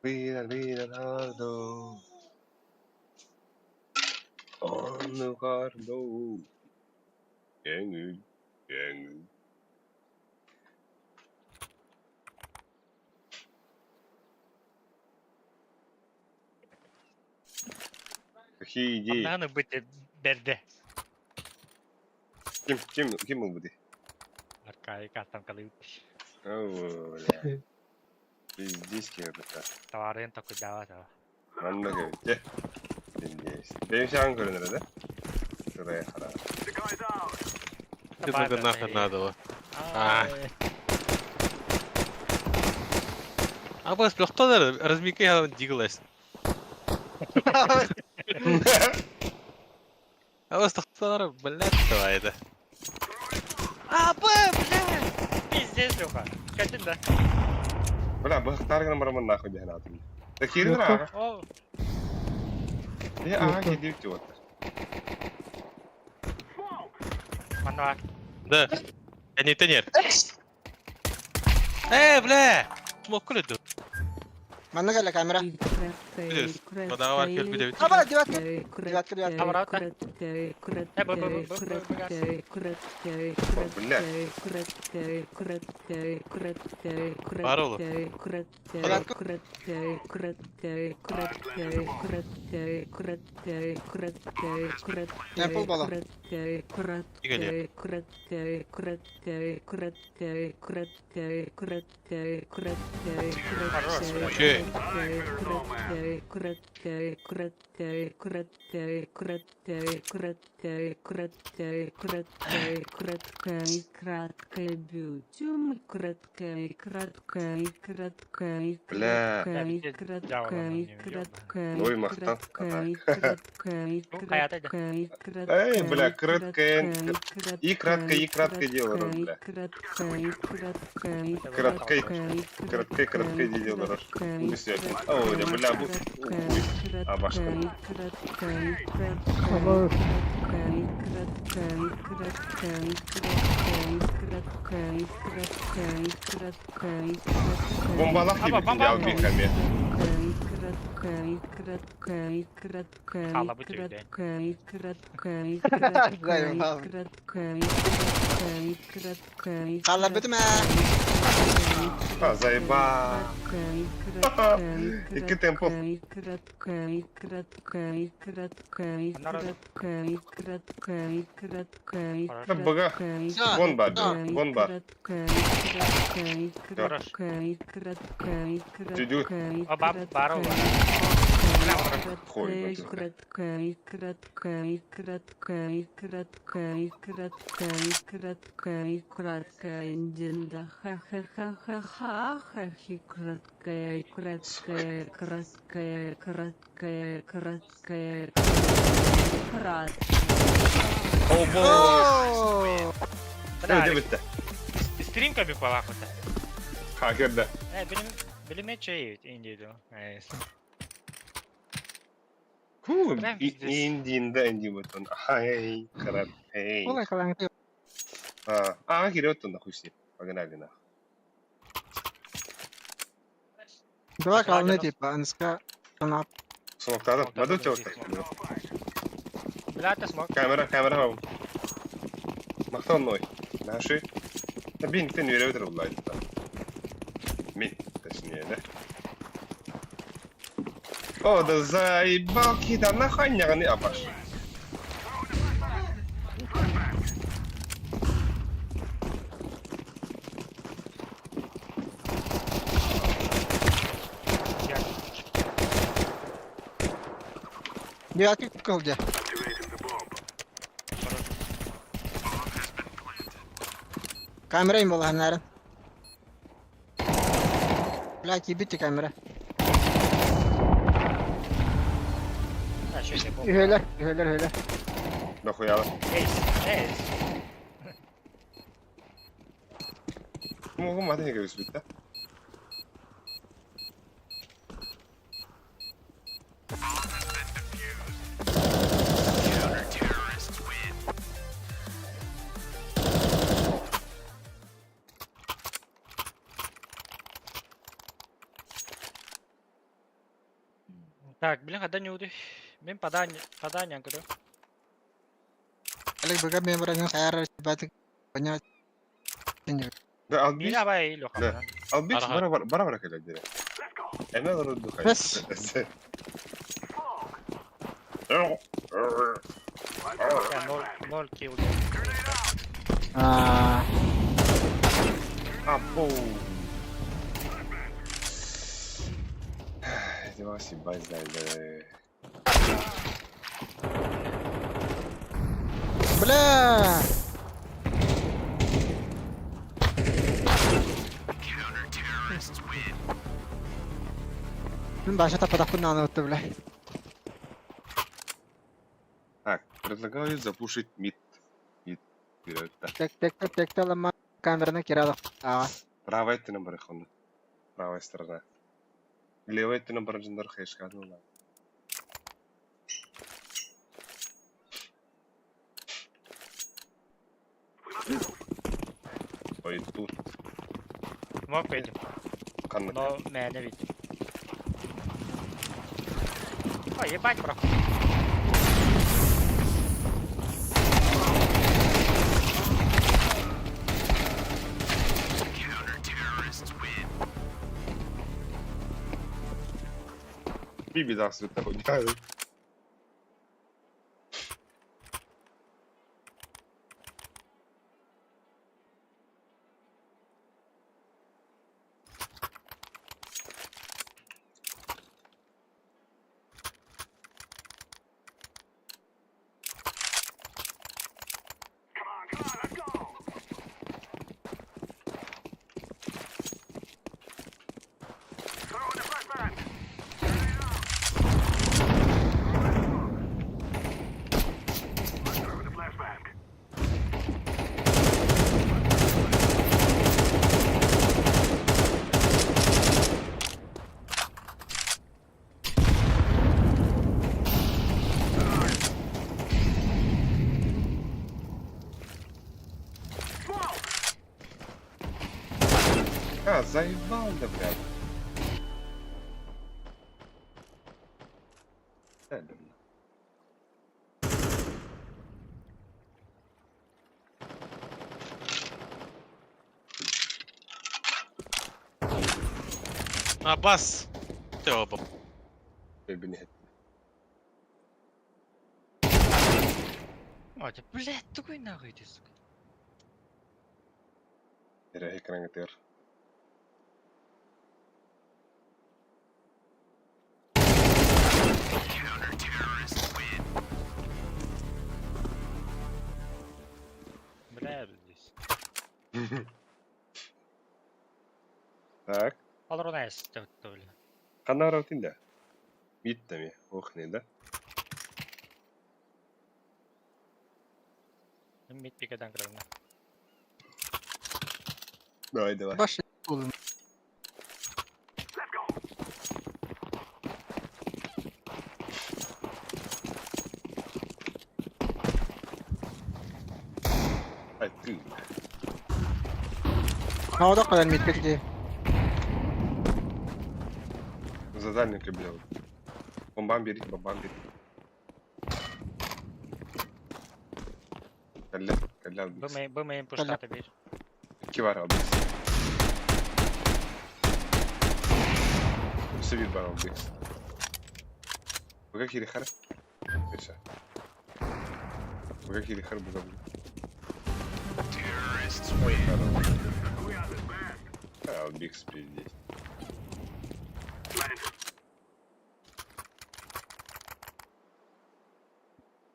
Leonardo. Leonardo. Көҥүл, көҥүл. Какие идеи? Маннааны быт бэрдэ. Ким, ким, ким ылбытый? Аркаайык аттан калыып. О, бля. Пиздец киһи Товарын такуйдаабат ава. Манна көбүттэ. Пиздец. Бэйэм саҕан көрүнэр да? Сырая хара. Это нахер надо было. А. А бас лохтонер размикай диглес. А бас тохтонер, блядь, давай это. А, б, бля! Пиздец, Леха. Катин да. Бля, быһахтар гынан бараммын нахуй диэн аатым. Да киирин ааҕа. О, Э, ааҕа киирдибит диэбэттэр. манна. Да. Я не тенер. Э, бля! Смог күлүдү. Манна кэллэ камера. Билес. Бадаҕа бар кэлбит эбит. Аба, девятка. Девятка, девятка. Обратно. Э, б, б, б, б, б, б, Бля. Бар оҕлу. Девятка. Темпл бала. Игорь. Окей. Бля. Ой, махтал. Эй, бля, краткая. И краткое, и краткое дело, бля. Краткой, краткой, краткой дело, О, бля, бу... Ой, а башка. Абас. Бомбалах Аба, кибит бомба дьял бихами. Хаалабыт өйдөөн. Хаалларбытым ээ. А, заеба. Икки темпо. Бага. Всё. Вон бар, вон бар. Хорош. Дюдю. Оба, бар оба. Бля, хорош. Хуй, О, боже. Оо. Э, дебитте. Стрим кэби палахыта. Хакер да. Э, билим билиме чей индиду. Э. Ху, Прям пиздец. индинда индибутун. Ай, каратей. Ол айкалаң А, а, кириоттун да хуй с ним. Погнали нахуй. Два главные типа, анска она Смоктадым. Баду Смоктадым, теорта. Бля, смог. Камера, камера вам. Махтан ной. Наши. Бин, ты не верил, блядь. Мин, точнее, да? О, да заебал кида, нахуй не абаш. Девятый кылдя. Камера им была, наверное. Блядь, ебите камера. А, что я Үһөлөр, үһөлөр, үһөлөр. Нахуя? Эйс, эйс. Могу маты не говорить, да? Так, блин, когда не уды. Мен падание, падание, говорю. Олег быга мен баран хайар баты понять. Да, албис. Мира бай, Леха. Да. Албис, Ага. бара бара бара кэлэ дире. Эмэ олору духай. Бэс. Ноль, ноль килл. А, Або. Дивас ебать, да. бля. Мин баша тапатахпын нааны отты, бля. Так, предлагаю запушить мид. Мид вперед, да. Тек тек тек тек талама камераны кирадық. Ага. Правая ты на барахона. Правая сторона. Левая ты на барахондар хэшка, ну ладно. Ой, тут Мог этим, канна. но меня видит. Ой, ебать, проход. Биби даст это хуйня. А, заебал, да, блядь. Да, блин. А, бас! Оба. Блин. Ой, да, блядь, такой нахуй ты, сука. Эрэ экраҥҥытыгар. Бля, здесь. Так, Алронайс, бля. ханна барабытын да? Мид тами, ох не да? Мид пикадан кырына. Давай, давай. Баш буолун. Ай, ты. Наодох кэлэн миткэ дии. За дальник бил. Бомбам бери, бомбам бери. Кэллэ, кэллэ албикс. Бу мейн пуштата бир. Икки бар албикс. Өссө биир бар албикс. Буга киирихэр. Өссө. Буга киирихэр буга буга. Албикс пиздец.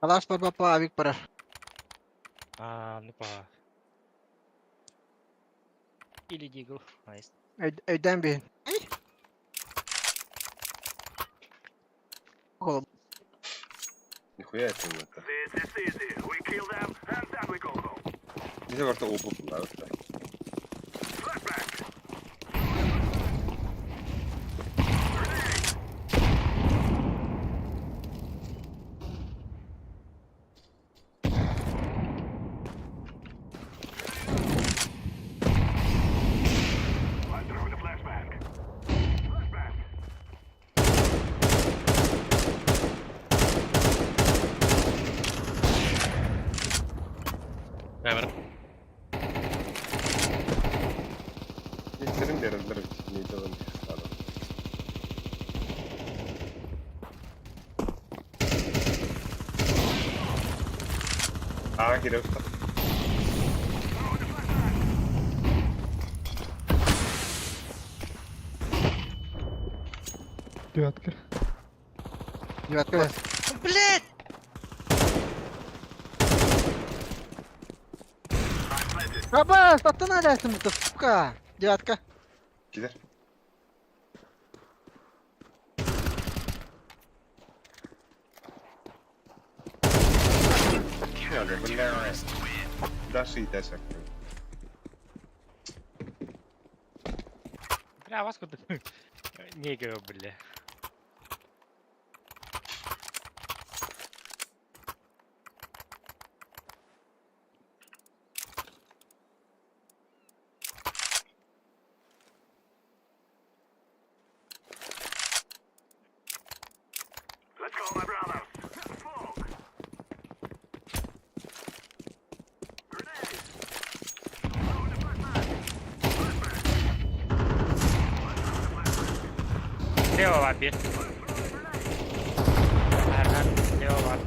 Алаас барбаппа авик барар. А, ну па. Или дигл. Найс. Өйдөөн биһин. Ол Нихуя это не это. Где во рту опыт да? Камера. Нектерин берилдер не делаем. Аа, керек. Девятка. девятка. Блять! Аба, сатана лясым это, сука! Девятка. Кидер. Надо, бля. Даша и Таша. Бля, вас куда? Негр, бля. Лево бар бир. Арган, лево бар.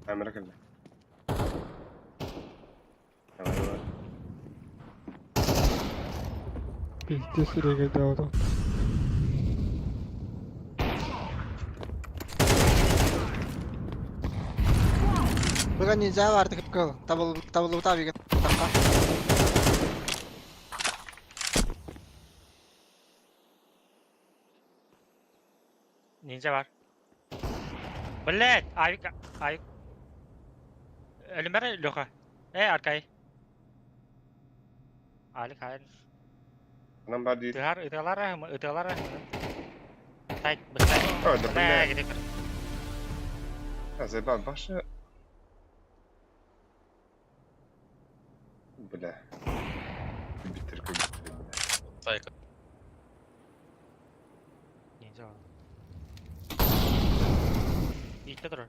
Камера кэллэ. Камера бар. Пиздец, регайда. Быга нельзя бардык кыл. Табыл табыл табиге тапка. Ниндзя бар. Блять, авик, авик. Өлүмэр Леха. Э, Аркай. Алик, хайын. Нам бар дейт. Тыгар, ыталар, ыталар. Сайт, быстай. Ой, да Бля, бля. где А, заебал, баша. Бля. Битер, битер, бля. Сайка. Ниндзя бар. Итте турар.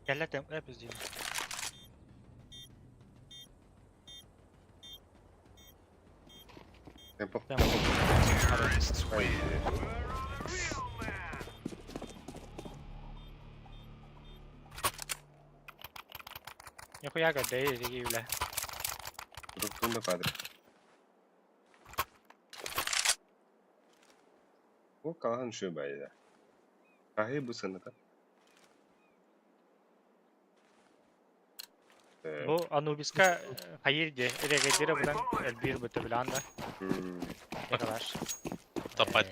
Кэллэ тэм, э, пиздец. Темпо. Темпо. Ай, Нихуя гадай, бля. Руктун да падре. Ол хаһан үчүгэй Хаһыы бу сыаната? Бу Анубиска хайыр дии, регайдира булан элбиир быта билан да. Николаш. Топпат.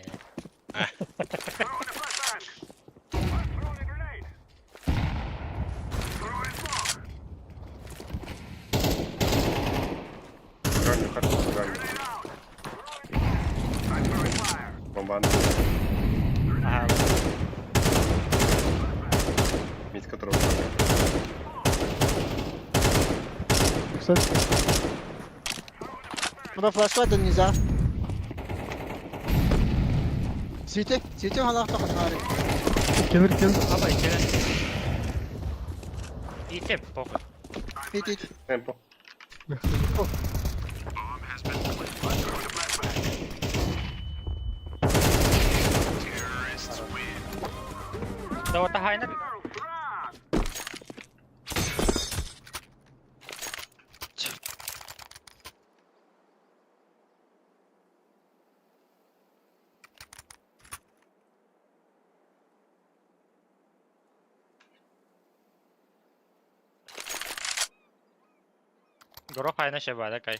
Бомбан. Ага. Митка трогал. Кстати, Мына флешка да нельзя. Сити, сити халаахта хатаары. Келир кел. Аба иккилэн. Итеп похуй. Ит ит. Темпо. Да хайна. Горох хайна шебада кай.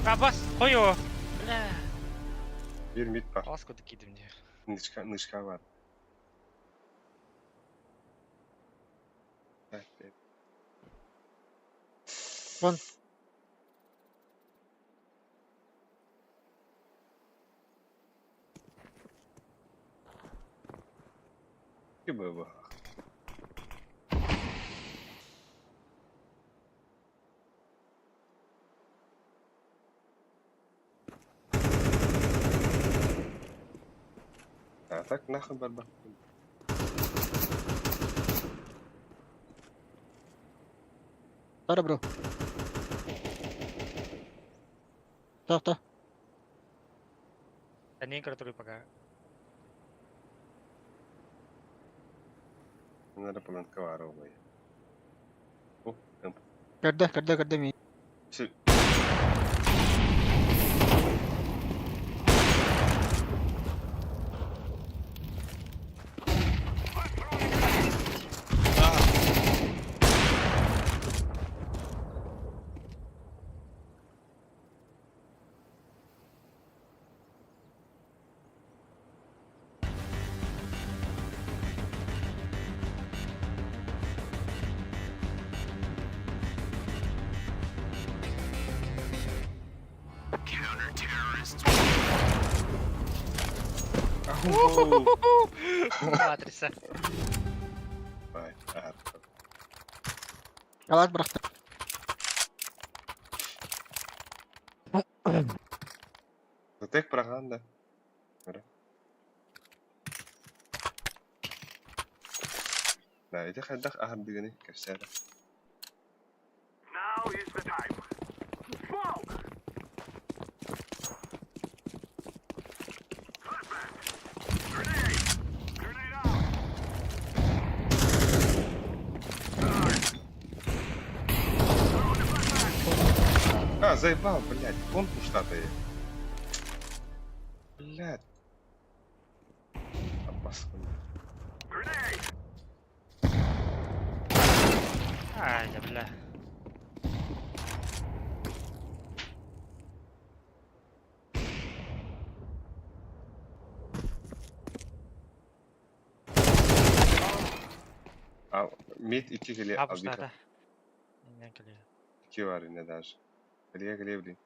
Абас, хойо. Бля. Bir mid var. Бас куда кидим не. Нычка, нычка var. Так, Вон. Gibi bu. А так нахуй барба. Тара бро. Так, так. Не который пока. Надо планка варовая. О, темп. Көрдө, көрдө, көрдө ми. Все. Матрица. Ай, ар. Калаш бырахта. Тек пропаганда. Да, ити хайдах аһардыгыны кэпсээтэ. А, заебал, блядь, он штаты. Блядь. Опасно. Ай, да бля. А, мид 2 кили А, албика. пустата. Не кили. 2 var yine даже. Килия килия блин.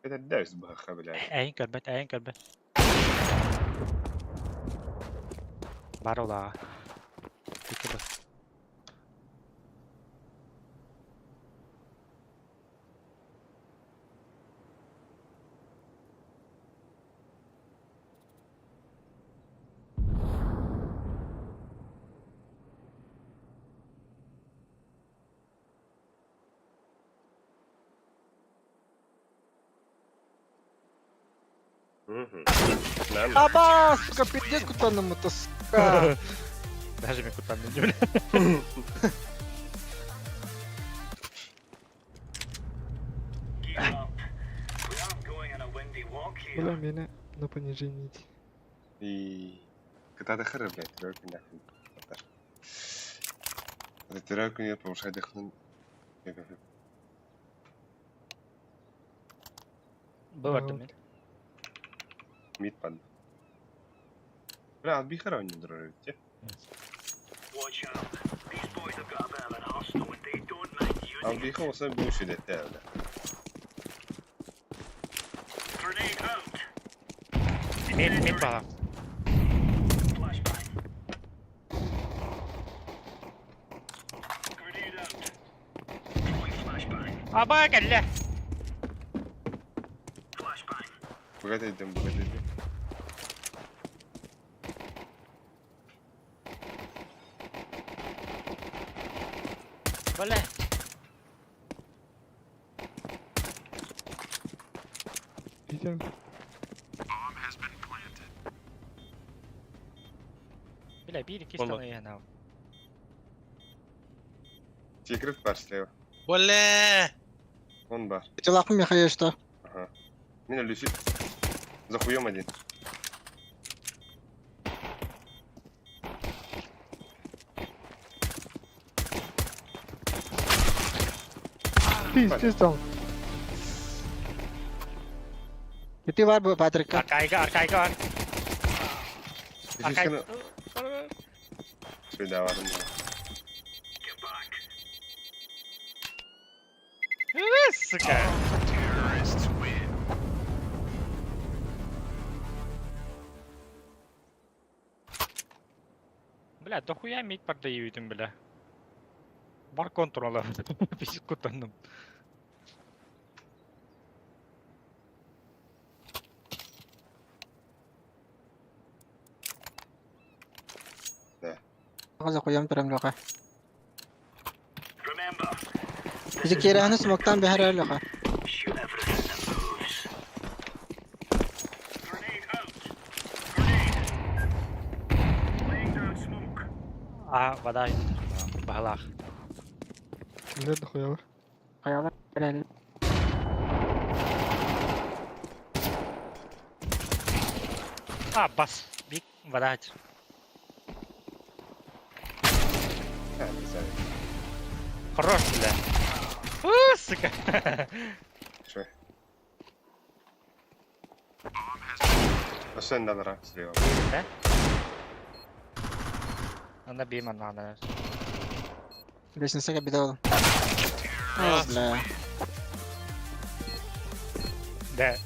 Этэрдээбис быһахха билээ. Эйин көрбөт, эйин көрбөт. Бар улааҕа. Икки бас. Аба, сука, пиздец кутанным-то, сука. Даже мен кутанным деп. Бля, меня на понижение идти. И кытааты хары, блядь, төрөө күн ахын. Төрөө күн повышайдахын. Бу бардым мен. Мид пан. Бля, отбей хара не дорожите. Албиха olsa bu şiddetli evde. Мид, мид бала. Аба кэллэ. Бугат edin, bugat edin. Бля. Видел? Бля, биир икки Болла. стана иһэн аал. Секрет бар слева. Бля! Он бар. Телаху Михаил, что? Ага. Меня Люси. За хуем один. Пиздец там. И ты варбу, Патрика. Аркайга, аркайга бар. Аркай. Сюда varım. Сука. Бля, дохуя мид продают бля. Бар контрола. Пиздец кутанным. За хуям турам Леха. Зикираны смоктан бихара Леха. А, вода. Баглах. Бля, дохуя. Хаялар. А, бас. Бик, вода. Ha, güzel. Хорош, бля. У, сука. Şöyle. Sen de слева. Да? Она бима надо. Лестница беда. О, бля. Да.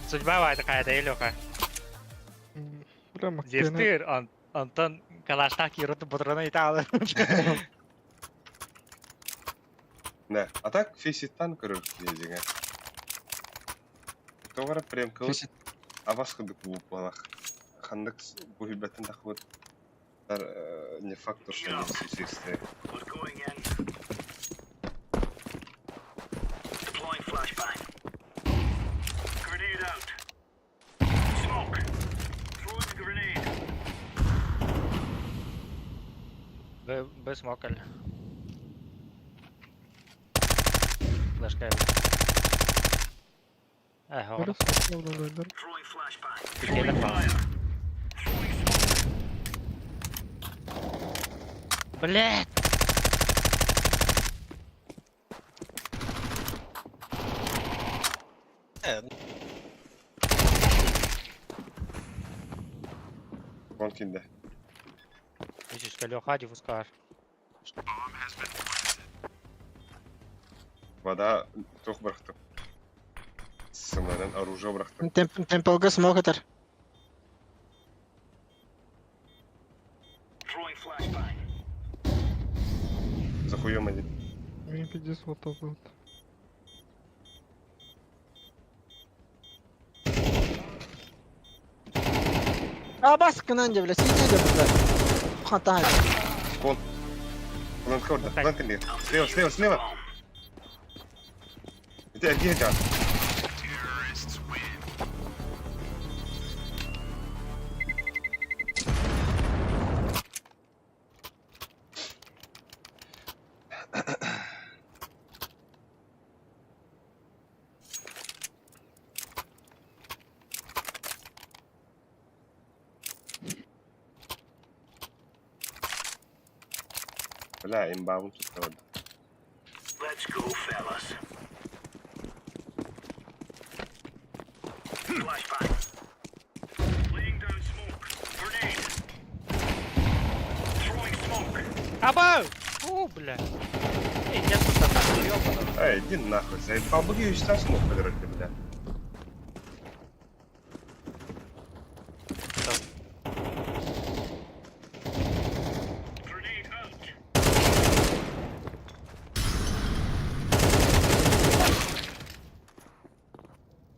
Судьба бай такая, да, Илюха. Бля, Мактена. Зестыр, он, Антон калаштах кируту патрона и тал. Да. А так фейситтан көрөр дезиге. Тоғара прям кыл Фейсит. абас кыдык буп балах. Хандык бу хибеттен тахыбыт. Тар не факт, что они сисисты. Б, Б смокаль. Флешка. Э, Бля, смокал, да, да. Блять! Вон кинде. Видишь, Леха, диффускар. Вода тух бархту. Сымаран оружие бырахтым. Темплга смок этэр. За хуем один. Мне пиздец вот так вот. А бас гынан дьэ, бля, сиди дьэ, бля. Хантаа. Вон. Плант корда, плант нет. Слева, слева, слева. Где, где это? Бля, имба тут orada. Аба! О, бля. Эй, я тут нахуй, ёбаный. Эй, иди нахуй, заебал бы я сейчас смог подорожать, бля.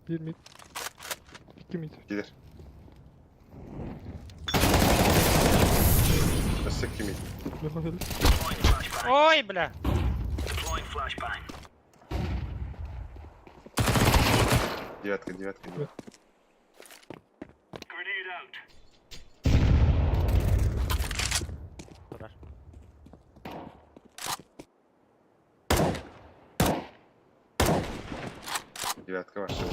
Bir mid. İki mid. Gider. Өссө кимий? Yok öyle. Ой, бля. Девятка, девятка, девятка. Турар. Девятка ваша.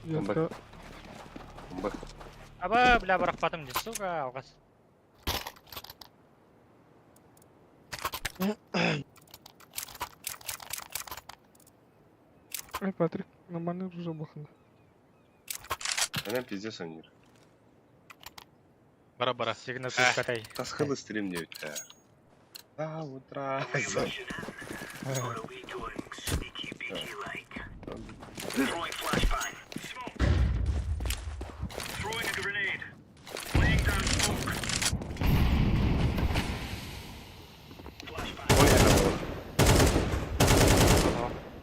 Девятка. Б. Аба, бля, бырахпатым дии, сука, алҕас. Эй, Патрик, нормальный уже бахында. Она пиздец ойныр. Бара бара. Сигнатур катай. Тасхылы стрим не өтті. Да, утра. Он это был.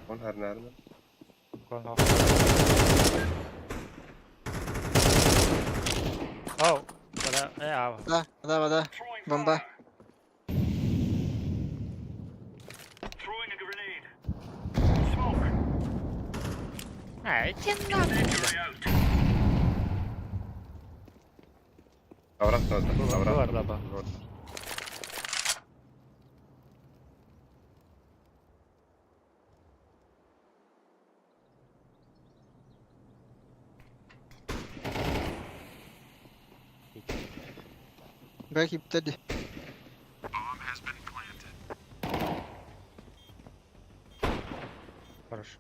Он харнарна. Коно. Оу, вода, а. Да, да, да. Бомба. А, иди нахуй. Обратно, обратно. Бар, да, ба. Вот. Бэки бтеди. Хорошо.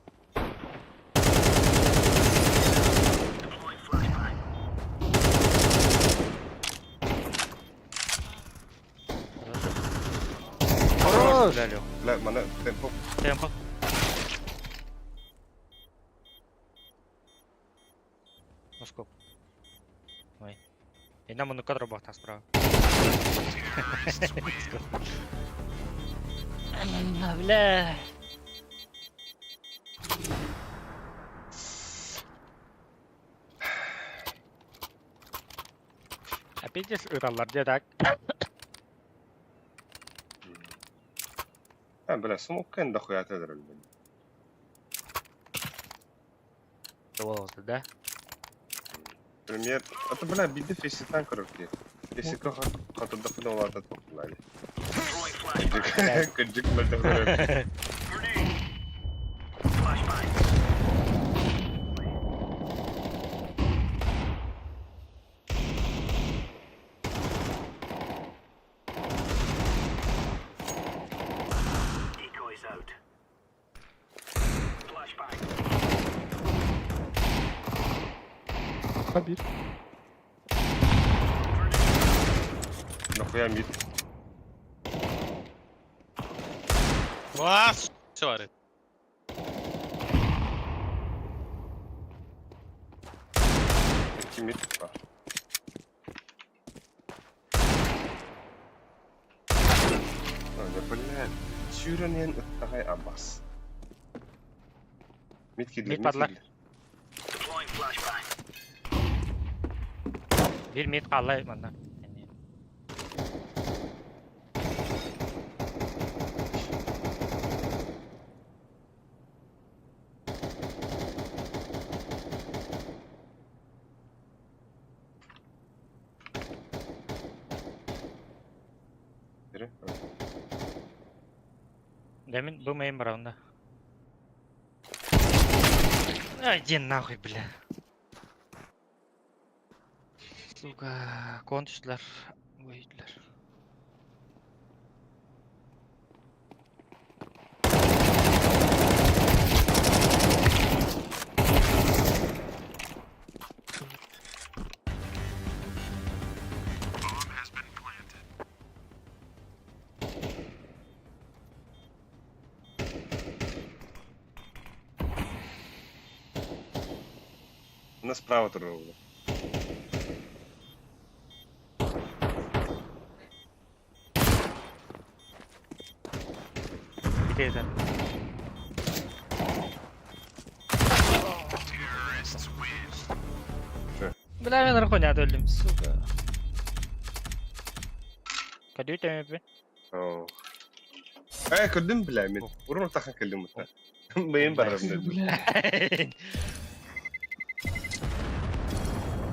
Хорош! Бля, Лёх. Бля, мана темпо. Темпо. Ну скоп. Ой. И нам он кадр бахта справа. Бля. Опять здесь ыталлар, где так? А, бля, смок кэн дохуя тедер, блин. Волосы, да? Пример. Это, бля, биди фейси танкер где. Если кого хата дохуя лата тохуя. Каджик бля Ha bir. Нахуя мид? Вас! Все варит. Кимит бар. Бля, сүүрэн иһэн ыттаҕай абас. Мид киирдилэр, Мид мид бардылар. киирдилэр. Биир мид хаалла манна. Бiri. Дэмин бу мейн бараунда. Ай, иди нахуй, бля. Сука, кон түстүлэр. Өйдүлэр. У нас справа турар. Ити этэ. Бля, мен архоня өлдүм, сука. Кадүй тэмэппин. Оо. Э, көрдүм бля, мен. Урун тахан кэллим mutta. Бэйэм барарым дедим.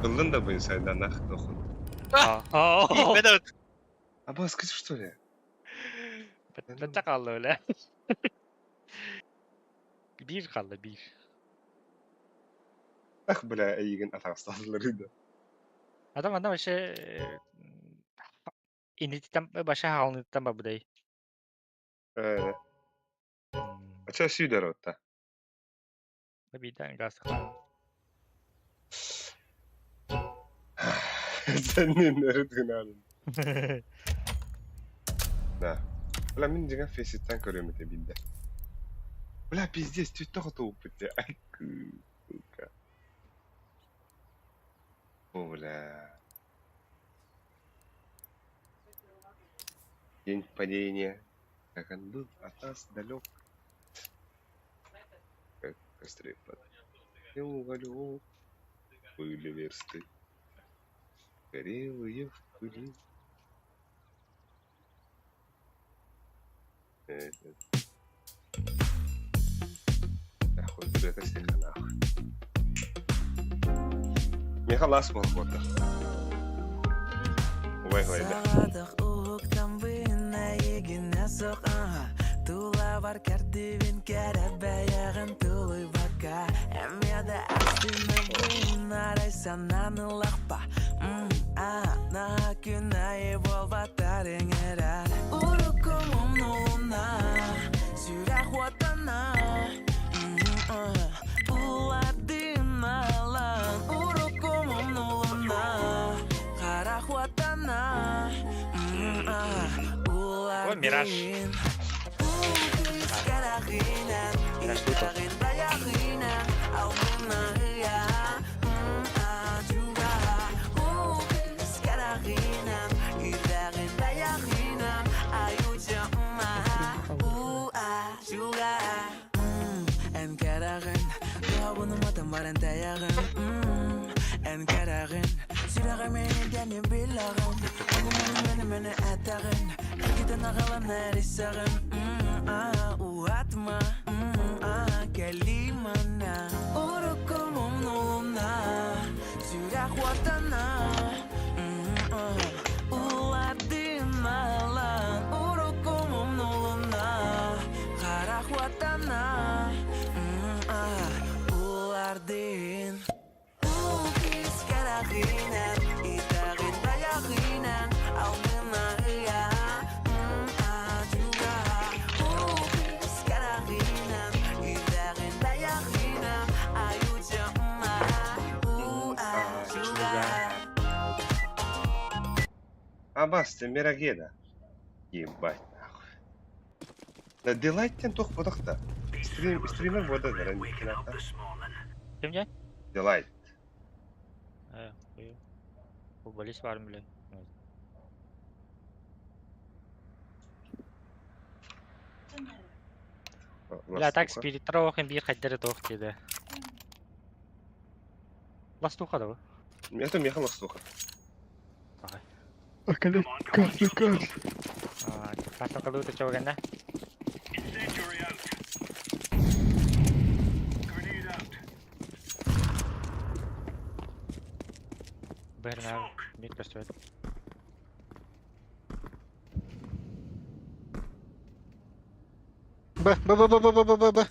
Ыллын да бу инсайда нах дохун. Ииппэт эбит. Абас, кыс что ли? Бачча хаалла бля. Биир хаалла, биир. Ах, бля, эйигин атаҕастаатылар да. Адам анда вообще инититтэн баша хаалыныттан барбыдай. Э, ача сүйдер отта. Биирдэн газ хаалла. Сенин өрүт гынаадым. Да. Бля, мин дьиҥэ фейситтэн көрүөм этэ биирдэ. Бля, пиздец, түттэ хотууппут дии. Ай, сука. О, бля. День падения. Как он был от нас далек. Как костры под уголек. Были версты. Горелые в пыли. Нахуй, это стиха нахуй. Миха лас был вот. Ой, ой, да. О, Мираж. Мираж тут. Абас, ты Мирагеда. Ебать нахуй. Да Делайттен туох бодохта. Стрим, стример бода дара. Ким дьэ? Делайт. Э, Футболист баар билэн. Бля, так спириттар оох биир хайдары туох диэдэ. Ластуха да бу? Это меха ластуха. Акале, кас, кас. Касакалуу чогана. Бернар, мид көстүбэт. Б, Б, Б, Б, Б, Б, Б, Б, Б.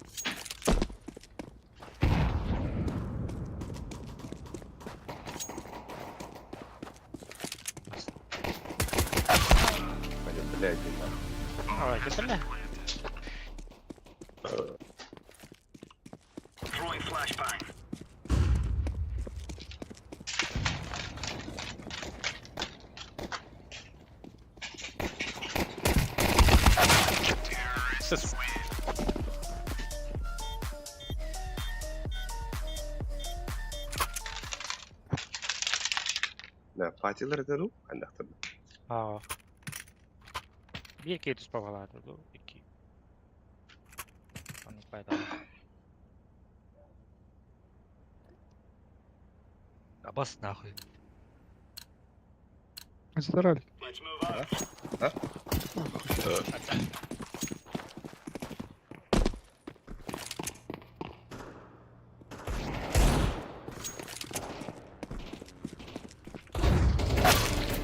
Блядь, нахуй. Ой, кесиле. Да, патилар это ру, андахтар. Аа. Биир киһи түспэ балаата дуу, икки. Оннук пайдалы. Абас нахуй. Здорали. А?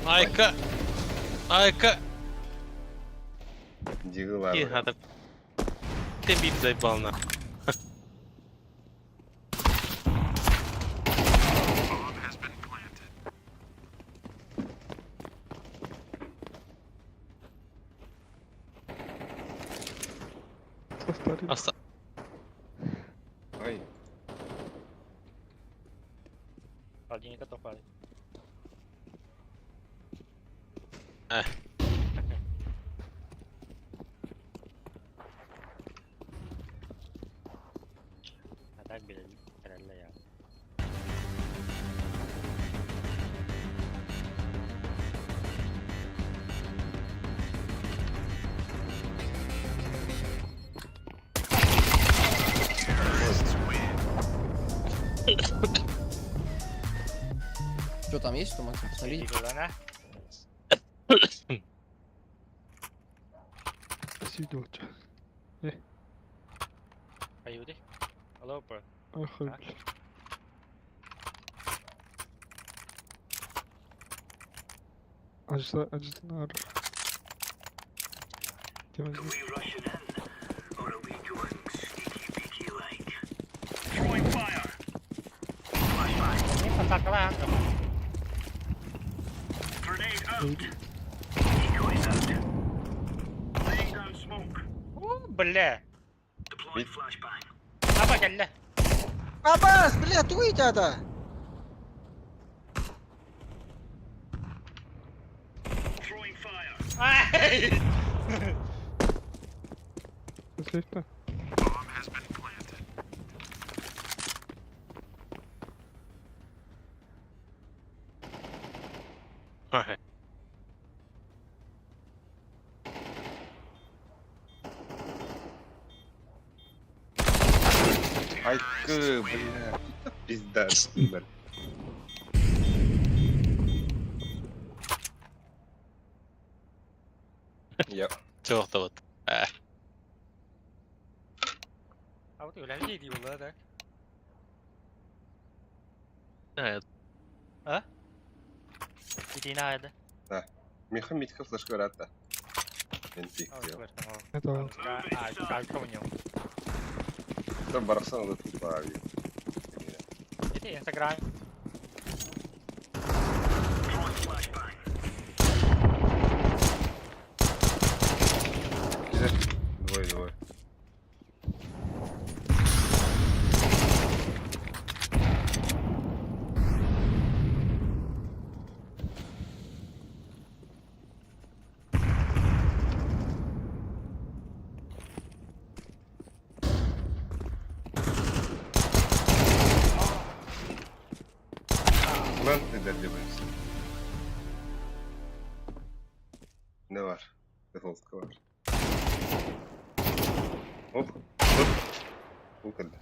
Айка! Айка! Дигылар. И, а так... Ты бит заебал на. Состарили. Оста... Ай. Холодильника тохпады. Э. А так билэллэр я. Что там есть, что, Максим, посмотри. Дигылана. Сидоча. Аюди. Алло, па. Охуй. Ажда, аждынар. Не посакала. О, бля. Аба кэллэ. Абас, бля, туй это! Ай! Слышно? Ага. Айкы, бля. Пизда. бля. Я. Чего вот? А вот үлэлии дии буолла да. Э, А? Итина айды. Да. Миха Митка флешка рата. Это Там барахсан вот этот парень. Ити Инстаграм. Двое, двое. Дердебins. Ne var? Default var. Oh. Dur. Bu kadar.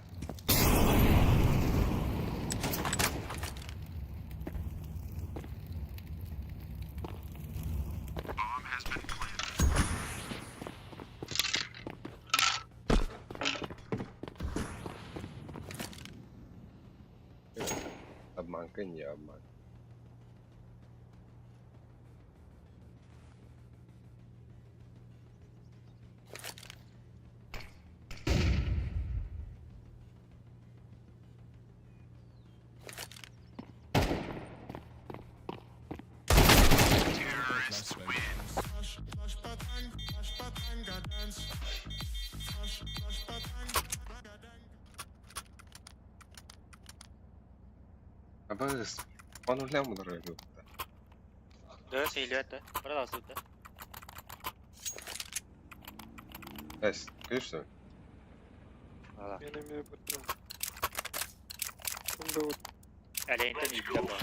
Обманка не обман. Абыс, ону лям ударили. Да, сейлет, Продался, да. Эс, конечно. Ала. Мен эмиэ бутум. Кунда Әлейнтен иттэ бар.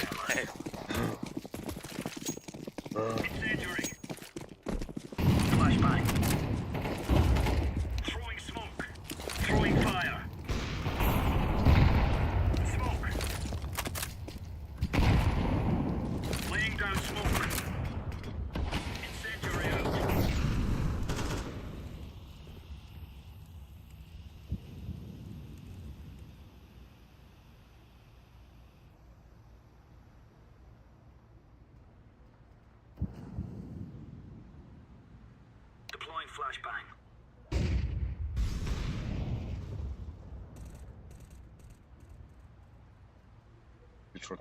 Bir short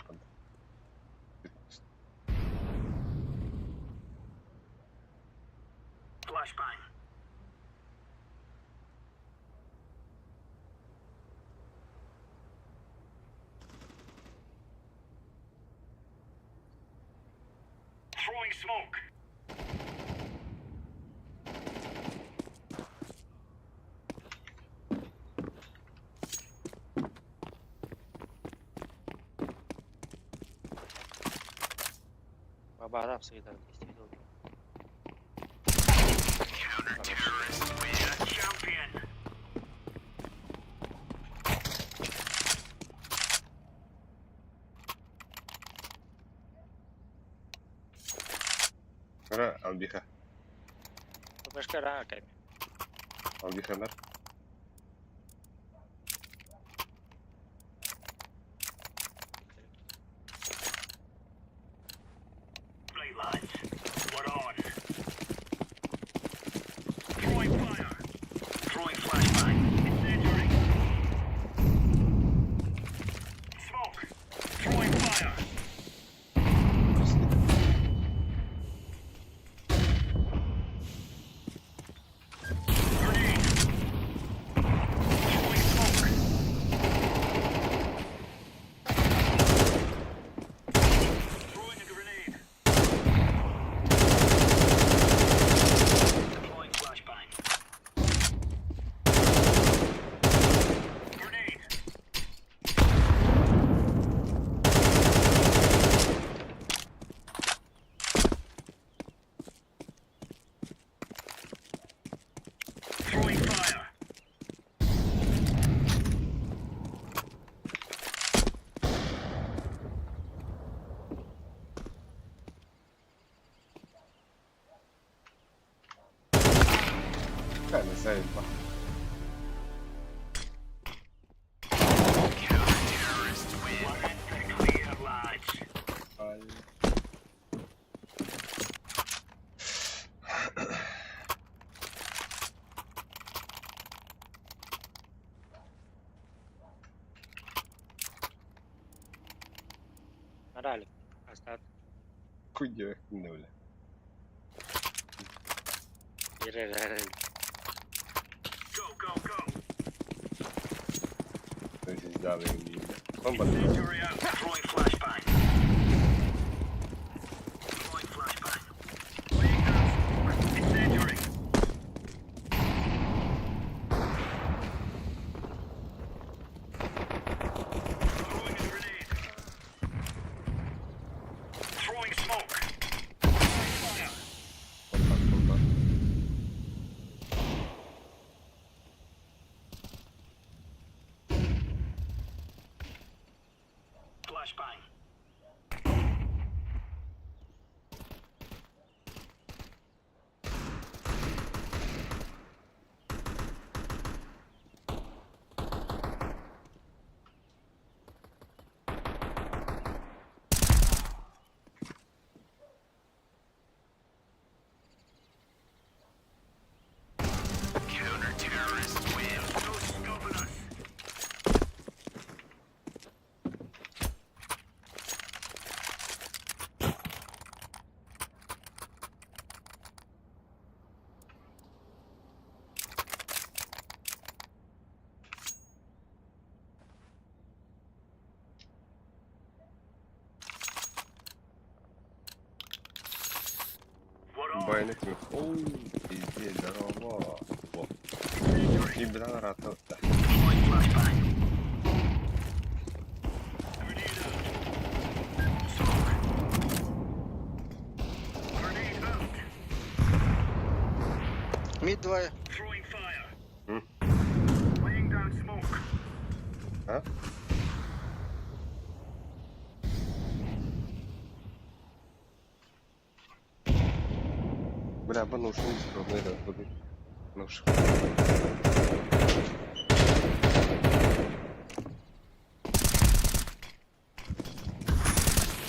Баба всегда. Кара, албиха. Башка раками. Албиха нар. Кали заеба. Ай. Моралик. Астат. Кудя, не бля. Здесь дали мне. Он Байнет Оу, пиздец, здорово. Во. Кибдан ратата. Мид двое. А? Бля, бу наушник скромный, да, буду. Наушник.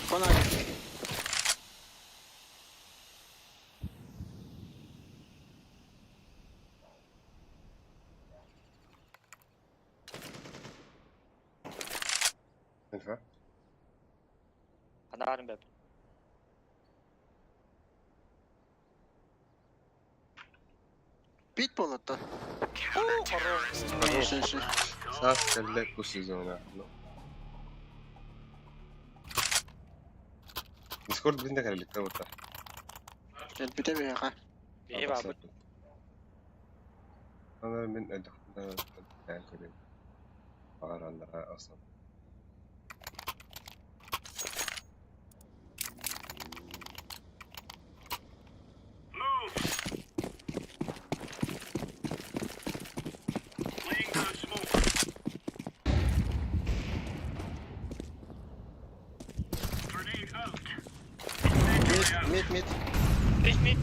Фонарик. Инфа? Анаарым бэп. Пит болотто. Хорош. Саас кэллэ бу сезона. Ну. Дискорд билин да кэлликкэ бута. Элбитэ биһиэхэ. Биһи баабыт. Ана мин элдэх көрөм. Багараннара асан. Мид, мид, мид. Үс мид.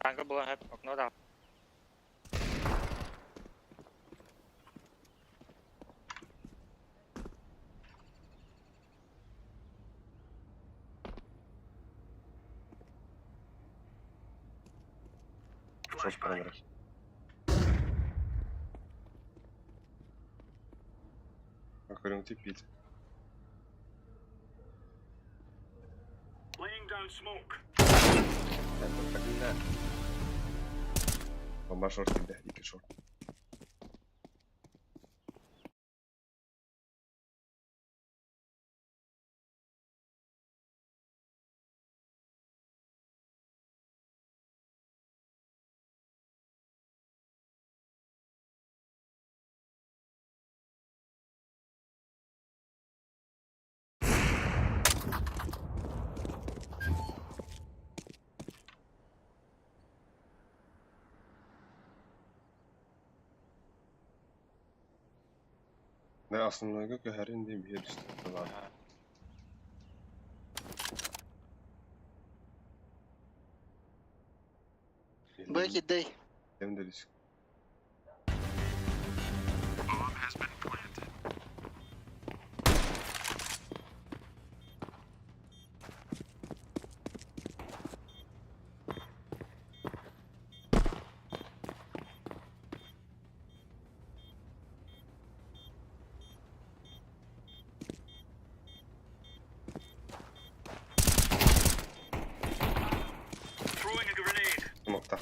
Англ була хэп окно да. Шорт баран. Көрүҥ типпит. Бомба шорт килде, ике шорт. Ne основной көһөрүн диэн биһиэ түстэ бар. Б кидей. Кем да риск. Смоктах.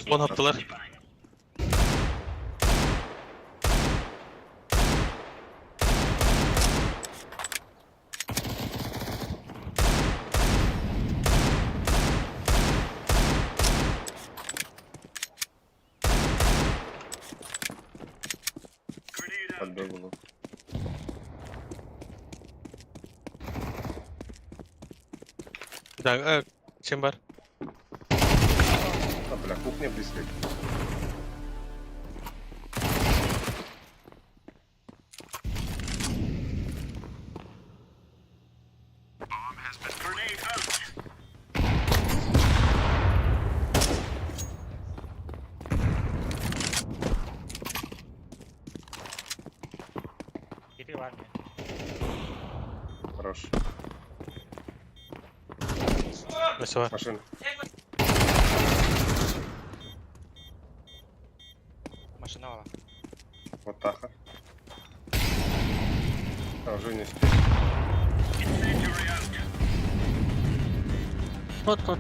Kon attılar. Подбил было. Bir dakika. Kim var? А, бля, кухня близко. Biri var mı? Хорош. Nasıl var? Машина. Машина var. Вот таха. А, уже не успел. Кот кот.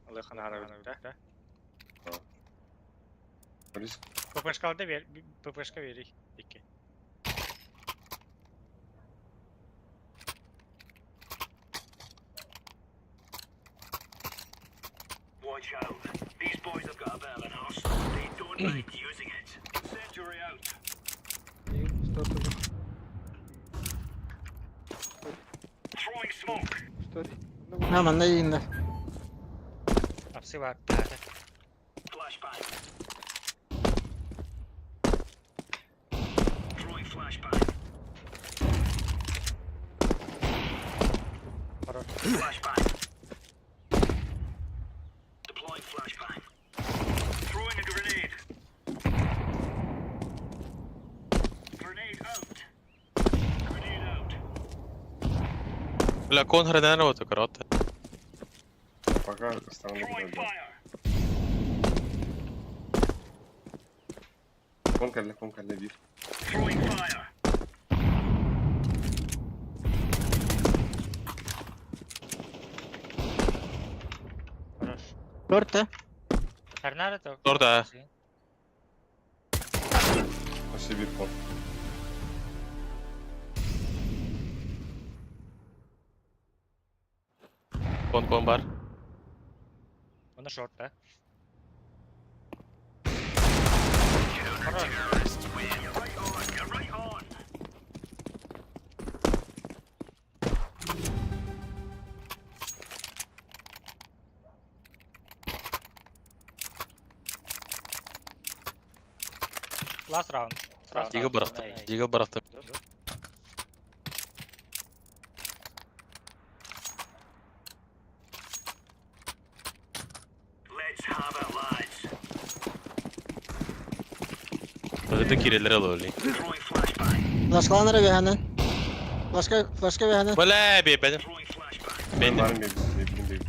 Allah'ın hanı. Близко. ППшка da ver, ППшка verik. İki. Ha manna ииннэр. Апсы var. Nerede? Бля, кон гранат вот корот. Пока остановлю. Кон калля, бир. Хорош. Төртө. Nerede o? Orada. Вообще бир кон. Кон кон бар. Onu short'ta. Хорош. Last round. Last Deagle round. bıraktım. Deagle bıraktım. Öyle kireleri al öyle. Флашкаланара бэһэнэн. Флашка флашка бэһэнэн. Бля, бе benim. Benim. Барым бир, бир, бир.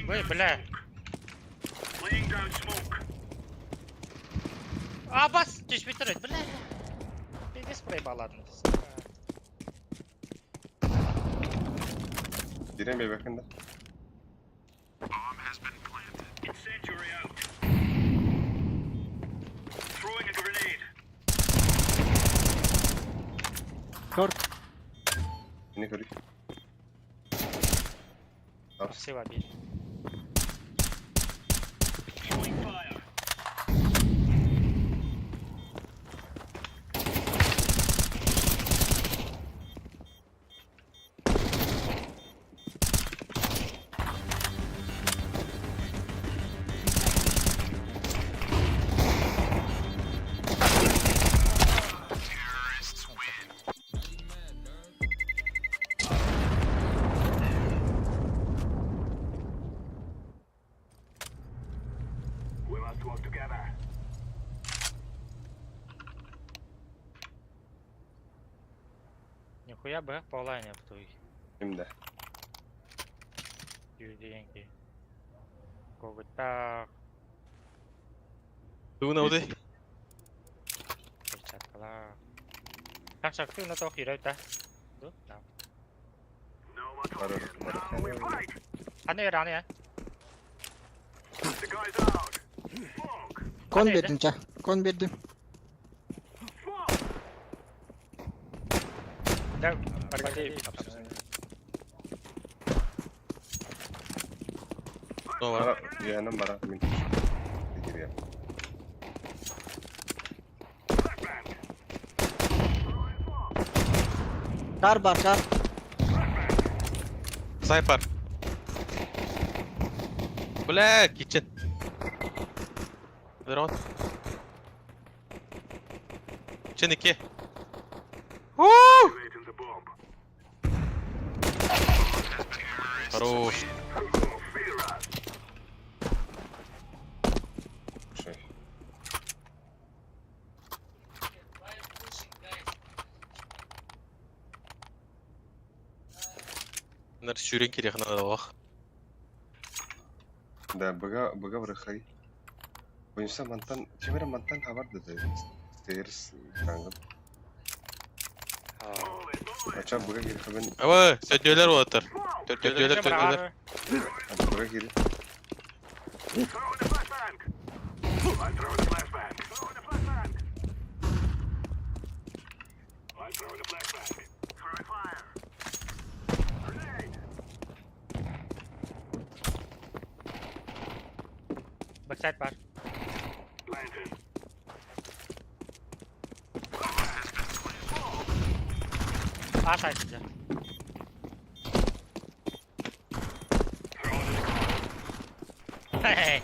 Ой, бля. А, бас, түспей тұр, бля. Пиздец проебаладым. Бирен бе бекин да. Төрт. Не көрей. Спасибо, бил. Хуя быһах буолаан туй. Кимде? Юрдиенки. Когуттаах, Тугун ауды? перчаткалаах. Так шакты на тоқ үйрәу та. Ду? Да. Бары бары. Аны аны я. Кон бердим ча. Кон бердим. Да, баргады. Нова. Бара, yeğenim бара. Мен. Кирия. Kar бар kar. Сайпар. Бля, kitchen. Дрон. Kitchen 2. Хорош. Шой. Нар сүүрэн кириэхнэ олох. Да, быга быга бырахай. Бойынша мантан, кемере мантан хабар деді. Стерс таңып. Ача быга кири хабен, Аба, сөдөлөр отыр. Төртөлөр, төртөлөр. быга кири. Backside бар. А сайт сидя. Хе-хе.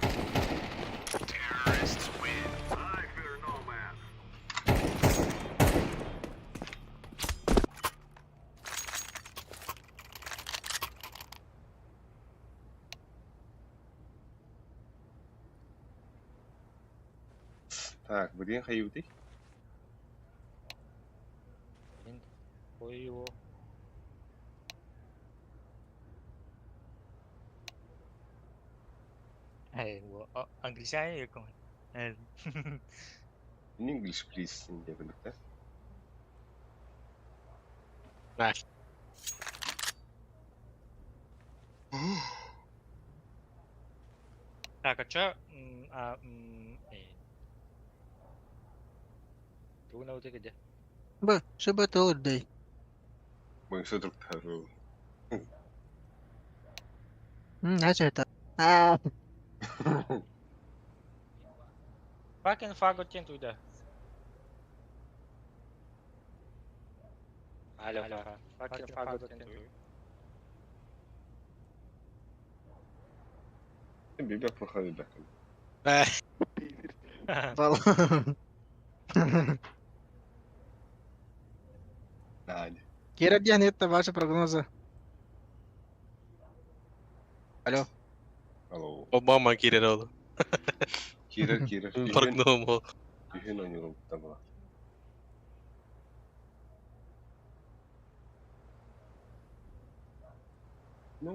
Так, блин, хайуды. Ой, его. Эй, англичане яком. In English, please. Деп білдік, да? Так, а чё? Тугуна вот где? Б. Шыбы толыр дей. Бойынша друг Начал это. А, Fucking фаготин туда. Алло, алло. Fucking фаготин туда. Бибек плохой бибек. Вал. Надя. Кира Диан, это ваши прогнозы. Алло. Алло. Обама кирер ол. Кирер, кирер. Прогноз ол. Үйін ойнығым табыла. Ну...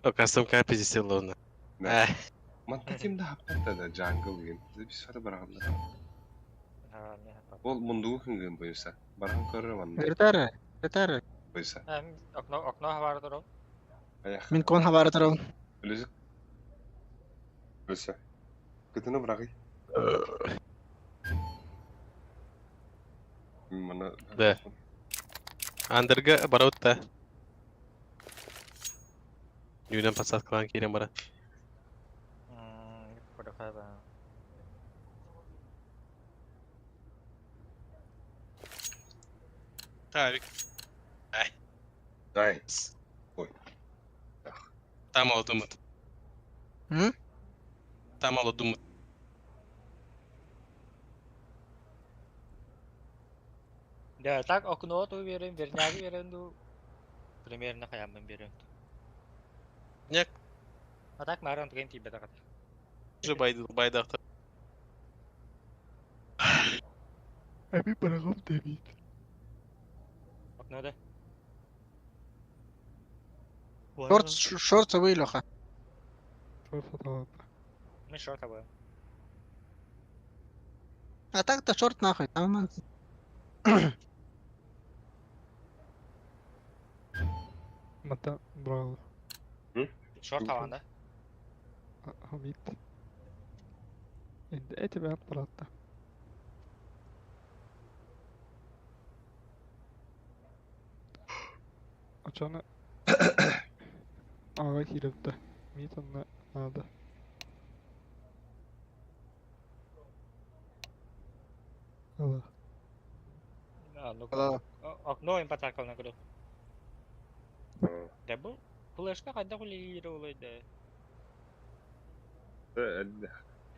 О, кастом капи здесь ловно. Да. Мантатим да хаптарта да джангл ген. Біз сары барағанда. Ол мундугу күнген бойынша. Барған көрір манда Ретары. Ретары. бойынша. Окно, окно хабар туру. Аяқ. Мин кон хабары турабын. Үлізік. Үлісі. Күтіні бұрағый. Мына... Да. Андерга бараутта. Юнен подсадкалан кирен бара. Так. Дай. Ой. Там мало думать. М? Там мало думать. Да, так окно ту берем, верняк берем ду. Примерно хаямын берем. Няк. А так маран туген тибе такат. Уже байдақта. Эми быраҕым дэбиит. Окно да. Шорт, шорт собой, Леха. Шорт саталанна. Мы шорт обоим. А так-то шорт нахуй, там Мата брал. Шорт аван да? Хамит. Инде эти бэт братта. Очону ага киирепте. Мит онно надо. Ала. Ну, Ала. окно им пацакал на гру. Да был флешка когда гулировала, да.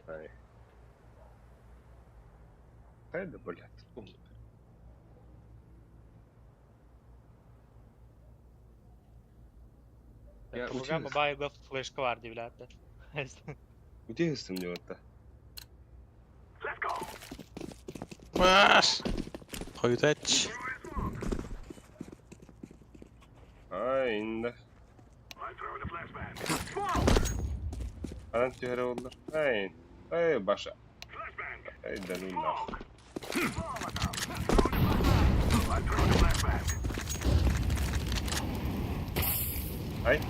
Ай. Хайда, блядь. Я Программа байга флешка var diye bilatte. Утегистим деп атта. Маш! Хойдач. Ай, инде. Анан түһәрә булдылар. Ай, ай, баша. Ай, да ну нахуй. Ай.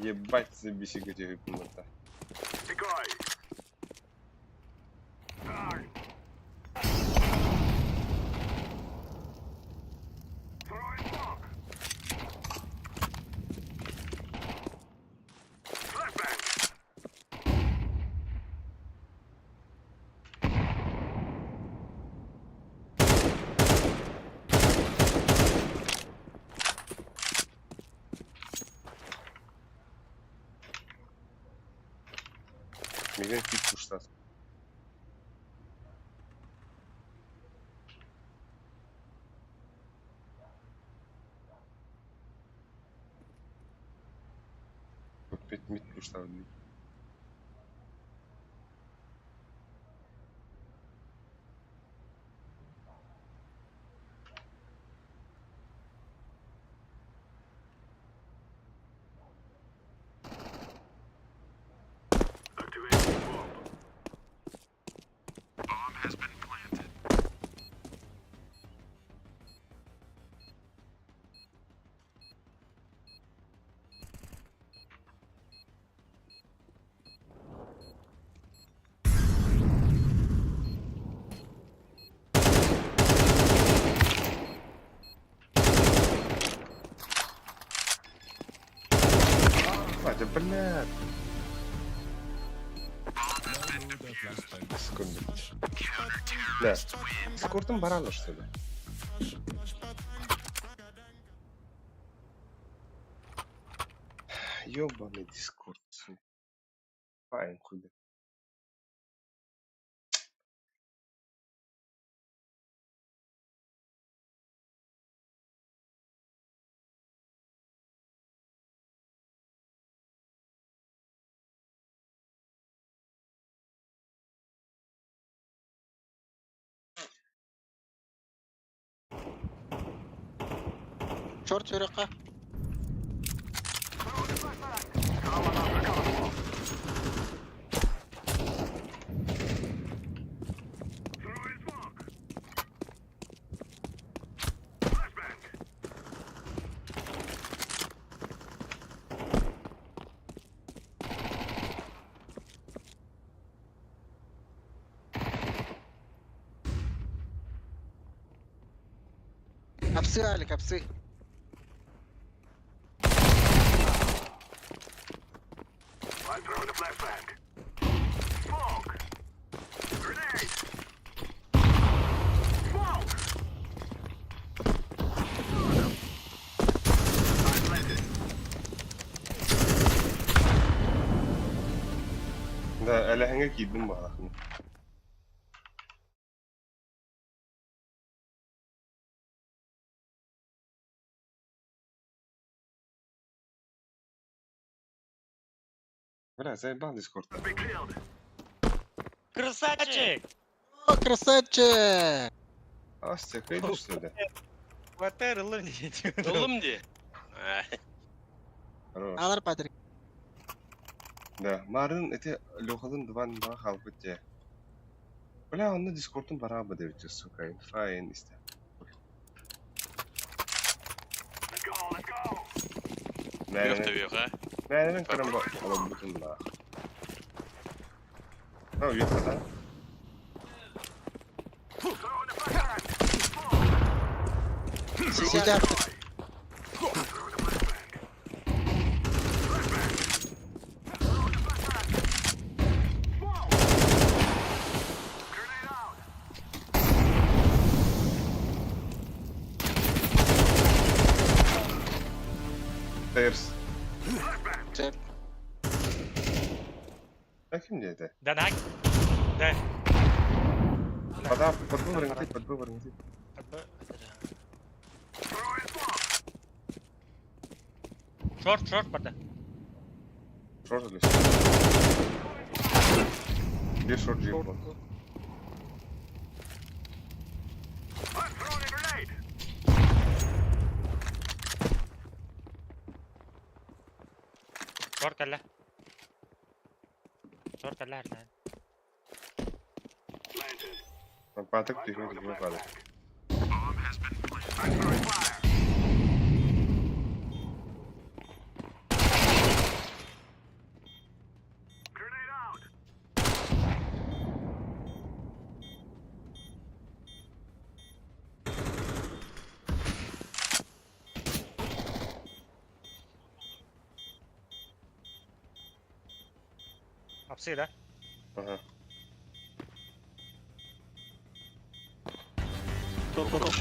Ебать, забеси көтө хөпүн. Меген кит куштас. Опять мид куштас. Вадя, блядь. Секунду. Да. Скортом барала, что ли? Ёбаный дискорд. Сука. Файн, хуй. Шорт сүрөккө. Апсы, Алик, апсы. Да, әләһеңә кидем балахны. Бля, заебал дискорд. Красавчик! О, красавчик! Астя, кайды что ли? Квартир ыллым дии. Ыллым дии. Хорош. Алар Патрик. Да, марын эти Лехалын диван ба халбыт те. Бля, онно дискордун бараба деп сука, инфа исте. Yok da yok ha. Мэнен көрөн олорбутун да. А, yok да. Сидят. Stairs. Чеп. А ким диэтэ? Да на. Да. Пода, подбыварың тип, подбыварың тип. Шорт, шорт барда. Шорт или Bir шорт жип был. Шорт кэллэ. Шорт кэллэ эрнэ. Патык түһүө түһүө падык. Апсы да. Ага. Топ топ топ.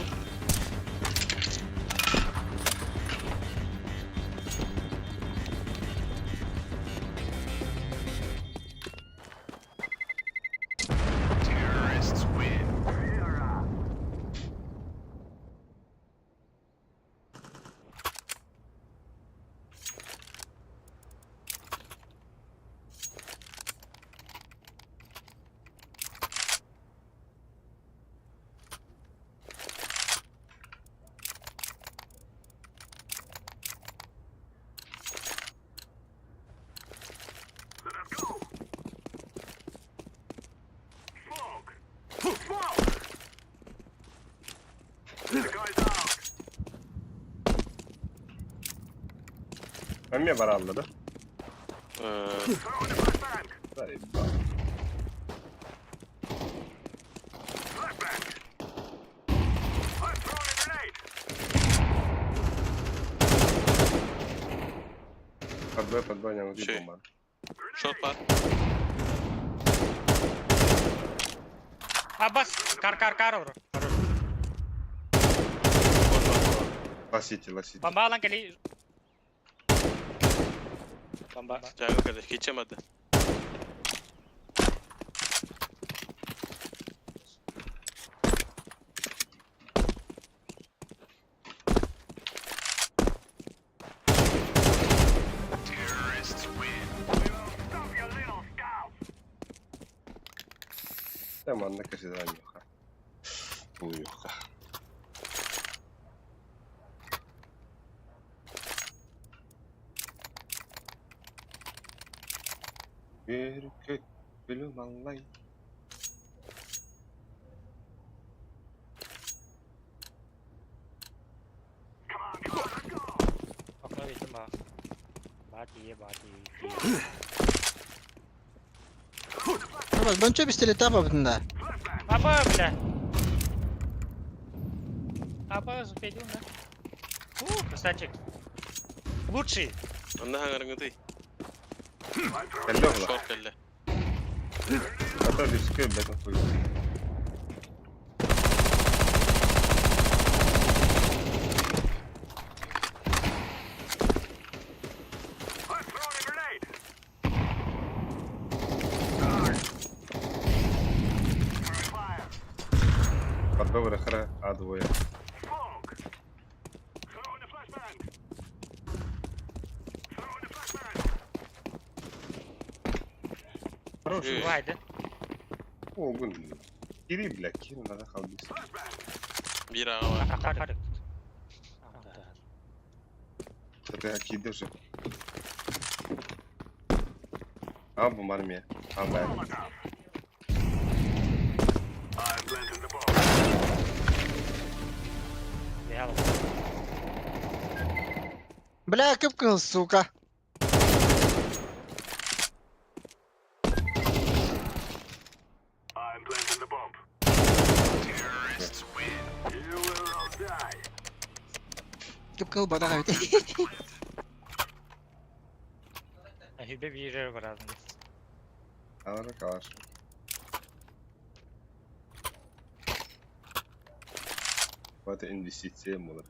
Эмме баралла да? Под Б, не Шей. бомба. Шорт бар. Абас, кар кар кар ор. Лосите, лосите. Бомба алан кели. Бомба. Жагы кэллэ кичемedi. Там анна касидан юха. Уюха. Бүркөт бүлүм аллай. Окно видим ба. Бати, бати. Бончо пистолет апа бутында. Аба, бля. Аба, запедил, да? У, красавчик. Лучший. Онна хаңарыңыды. Кэллэ була. Шорт кэллэ. Ата дискө бэтэн хуй. Под Б хара А двое. Хороший. Бывает, да? О, гун. Кири, бля, кири, надо халбис. Биир аҕа бар. Это киирдэ уже. А, бу мар мия. А, баар. Бля, кып-кызыл, сука. Кып-кызыл бадаҕа эбит. Эһиби биирэр бараатын. Алара калаш. Вот инвестиция буолар.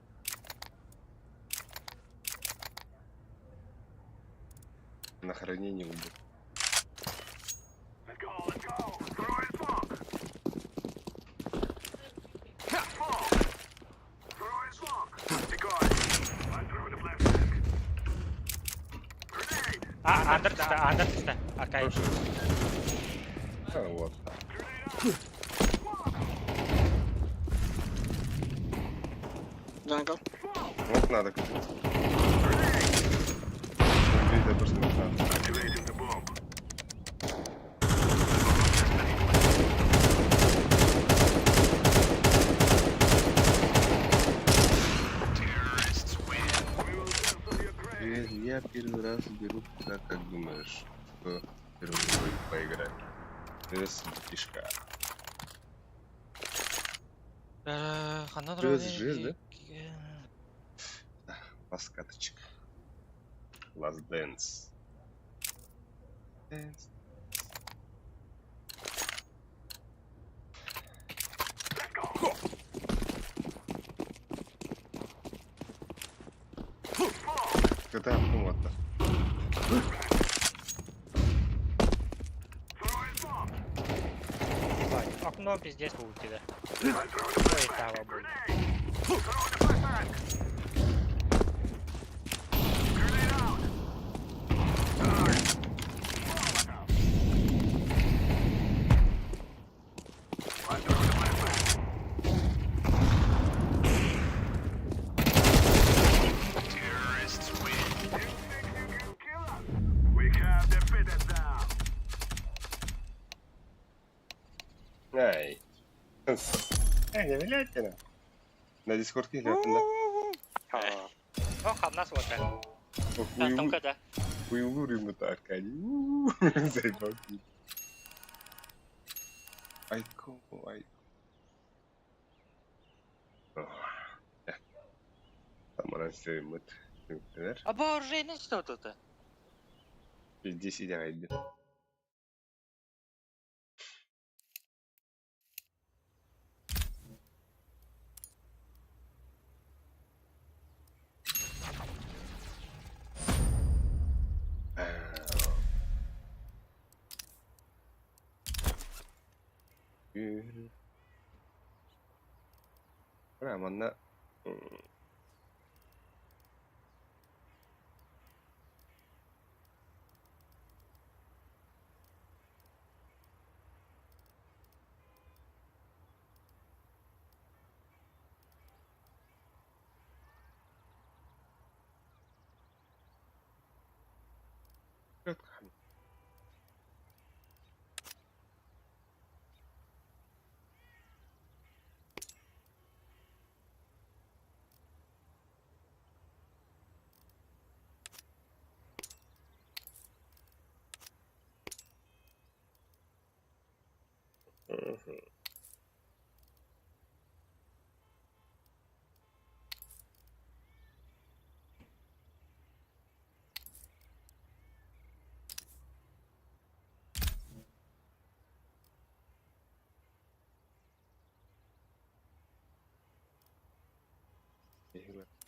На хранение убыт. А, андер түстэ, андер түстэ. Аркай. А, вот. Jungle. Вот надо купить. Убить просто надо. Привет, я первый раз беру туда, как думаешь, что первый будет поиграть? Привет, братишка. Ханна Привет, жизнь, да? Ласкаточка. Last Dance. Dance. Когда вот. Окно пиздец будет Ой, тава будет. Ай. Эй, не виляйте. На дискорд киһи да? О, хамнас вот. Тонко да. Хуйлур ему так, Аркадий. Заебал. Айко, айко. Там раньше А боже, что тут? Здесь идеально. Бра, манна Мгм.